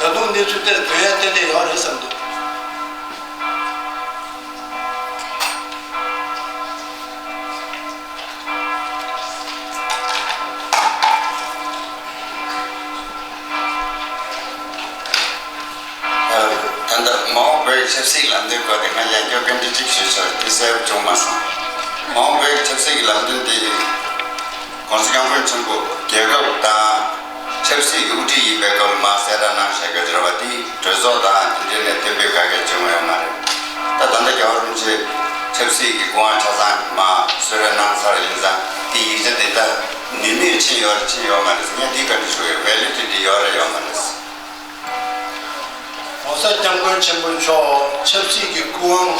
ད་དུང་གནས་ཚུལ་དེ་འདོན་ཡ་ཏན་ཏན་ཡོད་རེད་བསམ་འདུག་ད་ལྟ་མ་འོངས་པའི་ཆབ་སྲིད་ལམ་སྟོན་སྐོར་དེ་ང་ཡང་བསྐྱར་བཀའ་འདྲི་གཅིག་ཞུས་ཆོག་དེ་གསལ་པོ་བྱུང་མ་སོང་། མ་འོངས་པའི་ཆབ་སྲིད་ཀྱི་ལམ་སྟོན་དེ་༸གོང་ས་༸སྐྱབས་མགོན་ཆེན་པོ་རྒྱལ་ཁབ་དང་ཆབ་སྲིད་ཀྱི་དབུ་ཁྲིད་ཡིན་པའི་སྐབས་ལ་མར་གསལ་བསྒྲགས་གནང་བཞག་གི་ཡོད་རེད་བ། དེ་གྲོས་ཚོགས་དང་དེ་འབྲེལ་ནས་གཏན་འབེབས་ག་གེ་བྱུང་ཡོད་མ་རེད། ད་ད་ལྟ་རྒྱལ་བ་རིན་པོ་ཆེ་ཆབ་སྲིད་ཀྱི་སྐུ་དབང་ཆ་ཚང་མར་གསོལ་རས་གནང་ཚར་ཡིན་ཙང་དེ་ཡིག་ཆ་དེ་ད་ནུས་མེད་ཕྱིན་ཡོད་རེད་ཕྱིན་ཡོད་མ་རེད་ཟེར་ངས་དེ་བཀའ་འདྲི་ཞུ་ཡོད། ཝེ་ལི་ཌི་ཊི་ཡོད་རེད་ཡོད་མ་རེད། ༸གོང་ས་༸སྐྱབས་མགོན་ཆེན་པོ་མཆོག་ཆབ་སྲིད་ཀྱི་སྐུ་དབང་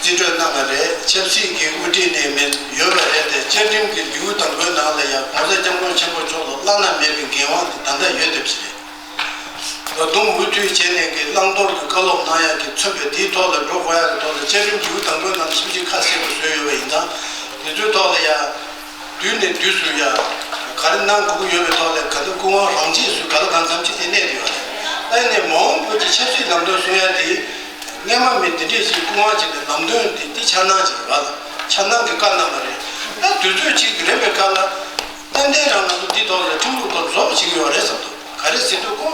རྩིས་སྤྲོད་གནང་བ་རེད། ཆབ་སྲིད་ཀྱི་དབུ་ཁྲིད་ནས་མིན་ཡོད་པ་རེད་དེ། བཅའ་ཁྲིམས་ཀྱི་ལེའུ་དང་པོའི་ནང་ལ་ཡང་༸གོང་ས་༸སྐྱབས་མགོན་ཆེན་པོ་མཆོག་ལ་བླ་ན་མེད་པའི་འགན་དབང་དེ་ད་ལྟ་ཡོད་བསྡད་པ་ཞིག་རེད། ད་དུང་མུ་མཐུད་བྱས་ནས་ཀྱི་བླང་དོར་གྱི་བཀའ་སློབ་གནང་ཡག་གི་མཚོན་པའི་དེའི་ཐོག་ལ་འགྲོ་དགོས་ཡག་གི་ཐོག་ལ་བཅའ་ཁྲིམས་ལེའུ་དང་པོའི་ནང་ཞིབ་ཅིག་ཁ་གསལ་པོ་བཟོས་ཡོད་པ་ཡིན་ཙང་། དེ་ཚོའི་ཐོག་ལ་ཡང་། དུས་ནས་དུས་སུ་ཡང་ག་རེ་གནང་དགོས་ཀྱི་ཡོད་པའི་ཐོག་ལ་ག་ཚོད་སྐུ་དབང་རང་བཞིན་སུ་ག་ལ་གང་འཚམ་ཅིག་དེ་གནས་ཡོད་རེད། ཨ་ནི་མ་འོངས་བོད་ཀྱི་ཆབ་སྲིད་ལམ་སྟོན་གསུང་ཡ་དེ་སྔས་མ་མི་འདི་འདྲས་ཞིག་སྐུ་དབང་བྱས་ནས་ལམ་སྟོན་དེ་དེ་འཆར་སྣང་ཅིག་རེད་བ། འཆར་སྣང་གི་བཀའ་གནང་བ་རེད། ད་དུས་ཚོད་ཅིག་རན་པའི་སྐབས་ལ་ཏན་ཏན་རང་ང་ཚོ་འདི་ཐོག་ལ་ཁྲིམས་ལུགས་ཐོག་བཟོ་བ་བྱེད་ཀྱི་ཡོད་རེད་བསམ་འདུག་ག་རེ་ཟེར་དུས་ཁོ་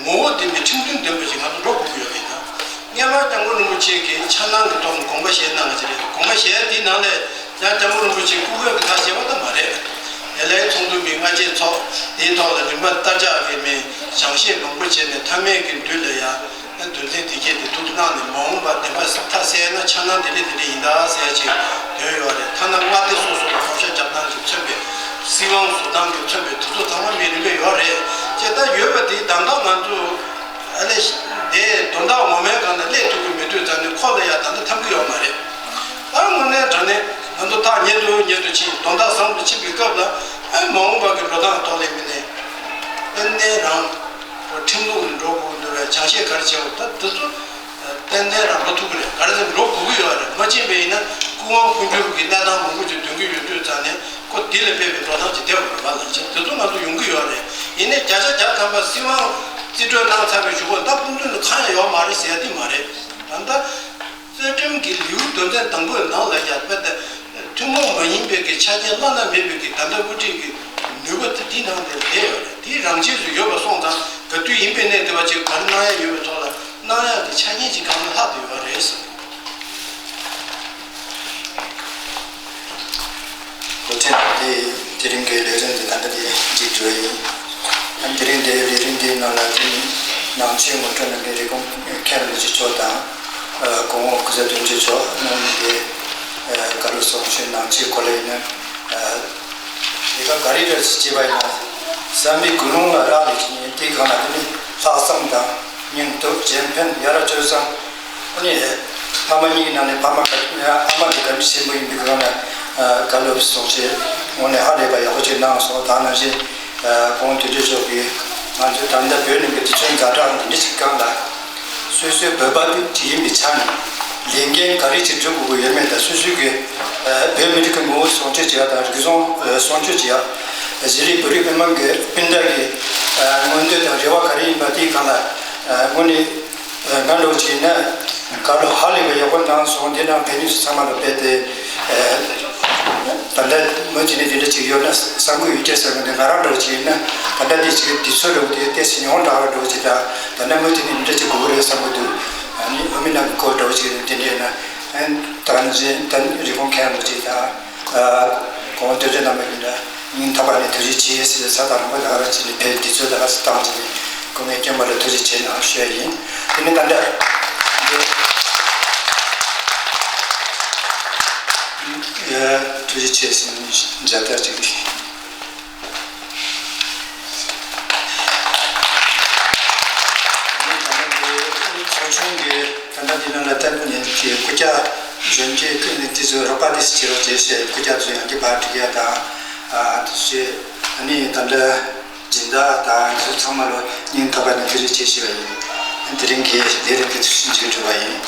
ངོ་བོ་དེ་མི་ཁྲིམས་མཐུན་ལྡན་པ་ཞིག་ང་ཚོ་འགྲོ་དགོས་ཀྱི་ཡོད་རེད་ད། སྔས་མ་༸སྐྱབས་མགོན་རིན་པོ་ཆེ་གིས་འཆར་སྣང་གི་ཐོག་ནས་དགོངས་པ་བཞེས་གནང་བ་ཅིག་རེད། དགོངས་པ་བཞེས་དེའི་ནང་ལས་ཡང་༸སྐྱབས་མགོན་རིན་པོ་ཆེ་སྐུ་སྒེར་གྱི་ཐག་བཅད་པ་ད་མ་རེད། དེ་ལས་ཚོགས་འདུ་མི་སྔ་རྗེས་ཚོགས་དེའི་ཐོག་ལ་རིམ་པ་བསྟར་ཆགས་ཀྱི་མི་སྦྱང་བཤད་མང་པོ་བྱས་ནས་མཐའ་མའི་གི་དུས་ལ་ཡང་དོན་ཚན་དེ་གྱད་དེ་ཐུགས་གནང་ནས་མ་འོངས་པ་བདེན་པ་ཐ་གསལ་ན་འཆར་སྣང་དེ་འདྲ་དེ་འདྲ་ཡིན་ད་ཟེར་ཅིག་འདོན་ཡོད་རེད། ཐ་ན་མངའ་སྡེ་སོ་སོ་ལ་བགོ་བཤའ་རྒྱབ་སྟངས་ཀྱི་མཚོན་པའི་སྲིད་དབང་བཟོ་སྟངས་ཀྱི་མཚོན་པའི་དེ་ཚོ་ཚང་མ་མི་རིམ་པས་ཡོད་རེད། ཅེས་ད་ཡོད་པ་དེ་ད་ལྟ་ང་ཚོ། ཨ་ལས། དེ་དོན་དག་ངོ་མའི་སྒང་ལ་སླེབས་ཐུབ་ཀྱི་མི་འདུག་ཙང་ནས་ཁོ་ལ་ཡང་ད་ལྟ་ཐབས་ཀྱི་ཡོད་མ་རེད། ད་དངོས་གནས་དྲང་གནས་ང་ཚོ་ཐག་ཉེ་དུ་ཉེ་དུ་ཕྱིན། དོན་དག་བཟང་དུ་ཕྱིན་པའི་སྐབས་ལ། ཨ་མ་འོངས་པ་གི་འགྲོ་སྟངས་ཐོག་ལས་མི་ནས། ཨ་ནས་རང་ཁྲིམས་ལུགས་ནས་འགྲོ་དགོས་འདུག་བས་སྦྱང་བཤད་ག་རེ་བྱས་འོ་ད་དེ་ཚོ་ཏན་ཏན་རང་འགྲོ་ཐུབ་ཀྱི་རེད། ག་རེ་ཟེར་འགྲོ་དགོས་ཀྱི་ཡོད་རེད། མ་ཕྱིན་པ་ཡིན་ན་སྐུ་དབང་འཕོ་འགྱུར་གྱི་གནས་སྟངས་མང་པོ་ཅིག་འདོན་གྱི་ཡོད་དུས་ཙང་ནས། ཁོ་འདི་ལ་དཔེ་བའི་འགྲོ་སྟངས་ཅིག་བསྡད་དགོས་རེད་བ་ལ། ཅེས་དེ་ཚོ་ང་ཚོ་ཡོང་གི་ཡོད་རེད། ཡིན་ནའི་བརྒྱ་ཆ་བརྒྱ་ཐམ་པ་སྲིད་དབང་རྩིས་སྤྲོད་གནང་ཚར་བའི་གཞུག་གུ་ད་སྐུ་མདུན་དུ་གང་ཡང་ཡོད་མ་རེད་ཟེར་ཡ་དེ་མ་རེད། ད་ལྟ་རྩ་ཁྲིམས་ཀྱི་ལེའུ་དོན་ཚན་དང་པོའི་ནང་ལ་ཡང་དཔེ་དེ་ཐུན་མོང་མ་ཡིན་པའི་གི་ཆ་རྐྱེན་བླ་ན་མེད་པའི་གི་ད་ལྟ་དབུ་ཁྲིད་ཀྱི་ནུས་པ་དེ་དེའི་ནང་དེ་བསྡད་ཡོད་རེད། དེ་རང་ཆས་སུ་ཡོད་པ་སོང་ཙང་ག་དུས་ཡིན་པའི་གནས་དེ་བ་ཅིག་ག་རེ་གནང་ཡ་ཡོད་པའི་ཐོག་ལ། གནང་ཡག་གི་ཆ་རྐྱེན་ཅིག་གང་ལ་ལྷག་ཏུ་ཡོད་པ་རེད་གསུངས། ལོ་ཐེངས་དེ་དེ་རིང་གི་ལས་རིམ་འདི་ད་ལྟ་དེ་མཇུག་སྒྲིལ་ཡིན། ཨ་དེ་རིང་འདིའི་ལས་རིམ་འདིའི་ནང་ལ་དེ་ནི་ནང་ཆོས་ངོ་སྤྲོད་གནང་མཁན་རི་ཀོན་མཁན་རིན་པོ་ཆེ་མཆོག་དང་། ཨ་གོང་འོག་སྐུ་ཚབ་དོན་གཅོད་མཆོག་གནང་མི་དེ། ཨ་བཀའ་སློབ་གསུང་ཆོས་གནང་ཆེད་སྐོར་ལ་ཡིན་ན། ཨ་དེ་ག་ག་རེ་རེ་བྱེད་པ་ཡིན་ན། བསམ་པའི་ཀུན་སློང་ལ་རག་ལས་ཀྱི་ཉིན་དེའི་སྒང་ལ་དེ་ནི་ལྷག་བསམ་དང་། སྙིང་སྟོབས། གཅེས་ཕན། ཡ་རབས་སྤྱོད་བཟང་། ཨ་ནི་ཕ་མ་གཉིས་ཀྱི་ནང་ནས་ཕ་མ་ག་ཨ་མ་དེ་དགའ་མི་ཆེན་པོ་ཡིན་པའི་སྒང་ལ། ཨ་བཀའ་སློབ་གསུང་ཆོས་དངོས་གནས་ཧ་ལས་པ་ཡག་པོ་ཅིག་གནང་སོང་། ད་ནང་བཞིན་ཨ་གོང་དུ་དུས་ཚོད་ཀྱིས་ང་ཚོའི་ད་ལྟ་བོད་ནང་གི་དུས་ཚོད་ཛ་དྲག་འདི་འདྲ་ཞིག་སྒང་ལ། སོ་སོའི་བོད་པ་དེ་ཡིན་པའི་ཆ་ནས་ལས་འགན་ག་རེ་ཅིག་སྒྲུབ་དགོས་ཀྱི་ཡོད་མེད་དང་། སོ་སོའི་གི་ཨ་བོད་མི་རིགས་ཀྱི་ངོ་བོ་སྲུང་སྐྱོབ་བྱེད་ཡག་དང་། རིག་གཞུང་ཨ་སྲུང་སྐྱོབ་བྱེད་ཡག་གཞི་རིམ་བོད་རིགས་མི་མང་གི་སྤུན་ཟླ་གི་ཨ་མངོན་འདོད་དང་རེ་བ་ག་རེ་ཡིན་པ་དེའི་སྒང་ལ། ཨ་དངོས་གནས་ཨ་ང་འདྲ་བོ་ཅིག་ཡིན་ན་བཀའ་སློབ་ཧ་ལས་པའི་ཡག་པོ་གནང་སོང་། དེ་ནང་ཕེབས་མཁན་ཚང་མ་ལ་དཔེ་དེ་ཨ་ད་ལྟ་མུ་མཐུད་ནས་དེ་འདྲ་ཅིག་ཡོད་ན་བསམ་གྱི་ཡོད་ཀྱི་བསམ་གྱི་འདུག་ང་རང་འདྲ་བོ་ཅིག་ཡིན་ན་ད་ལྟ་དེ་ཅིག་དུས་ཚོད་འདྲ་བོ་དེ་ཏོག་ཙམ་ཉུང་དྲགས་པ་འདྲ་བོ་ཅིག་དང་། ད་ལྟ་མུ་མཐུད་ནས་འདི་འདྲ་ཅིག་དགོས་ཀྱི་རེད་བསམ་གྱི་འདུག་ཨ་ནི་འོས་མི་རྣམས་ཀྱི་སྐོར་འདྲ་བོ་ཅིག་དེ་འདྲ་ཡིན་ན། ཨ་ནི་ད་ག་ནང་བཞིན་ད་ནི་རི་ཀོན་མཁན་རིན་པོ་ཆེ་དང་། ཨ་གོང་དོན་ཚན་རྣམ་པ་ཡིན་ན་སྙིང་ཐག་པ་ནས་ཐུགས་རྗེ་ཆེ་ཟེར། ས་དང་རང་པ་ད་ག་རང་བྱས་ནས་ཕེབས། དུས་ཚོད་ད་ག་ཚོད་བཏང་བྱས་ནས་སྐུ་ངལ་བསྐྱོན་པ་ལ་ཐུགས་རྗེ་ཆེ་གནང་ཞུ་ཡ་ཡིན། དེ་ནི་ད་ལྟ་ཐུགས་རྗེ་ཆེ་ཟེར་ནས་མཇལ་དར་ཅིག་ཚོགས་ཆུང་གི་ད་ལྟ་འདི་ནང་ལ་ད་ནས་ཀྱི་སྐུ་རྒྱ་གཞོན་སྐྱེས་ཀྱི་དེ་ཚོའི་རོགས་པ་དེ་ཞིག་བྱེད་རོགས་བྱེད་ཞེས་སྐུ་རྒྱ་ཚོ་ཡང་གི་ཕར་འགྲིག་ཡ་དང་། ཨ་དེ་ཞེས་ཨ་ནི་ད་ལྟ་སྦྱིན་བདག་དང་ཚོ་ཚང་མ་ལ་སྙིང་ཐག་པ་ནས་ཐུགས་རྗེ་ཆེ་ཞུ་བ་ཡིན། དེ་རིང་གི་ལས་རིམ་གྱི་ཚུལ་བཞིན་མཇུག་གྲུབ་པ་ཡིན།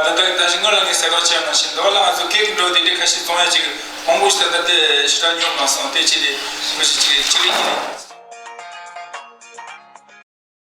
ད་ལྟ་ད་ཅི་སྔོན་ལ་ངས་གསལ་བསྒྲགས་བྱས་ནང་བཞིན་མདོ་ལ་ང་ཚོ་སྐད་ཀྱི་འགྲོ་དེ་འདྲ་ཁ་ཤས་གཏོང་ཡ་ཅིག་ཧོང་པོ་ཞིག་ད་ལྟ་དེ་ཞེ་དྲག་ཉོ་མ་སོང་། དེ་ཅི་རེད་མི་ཞིག་ཅིག་ཅི་རེད་ཅི་རེད།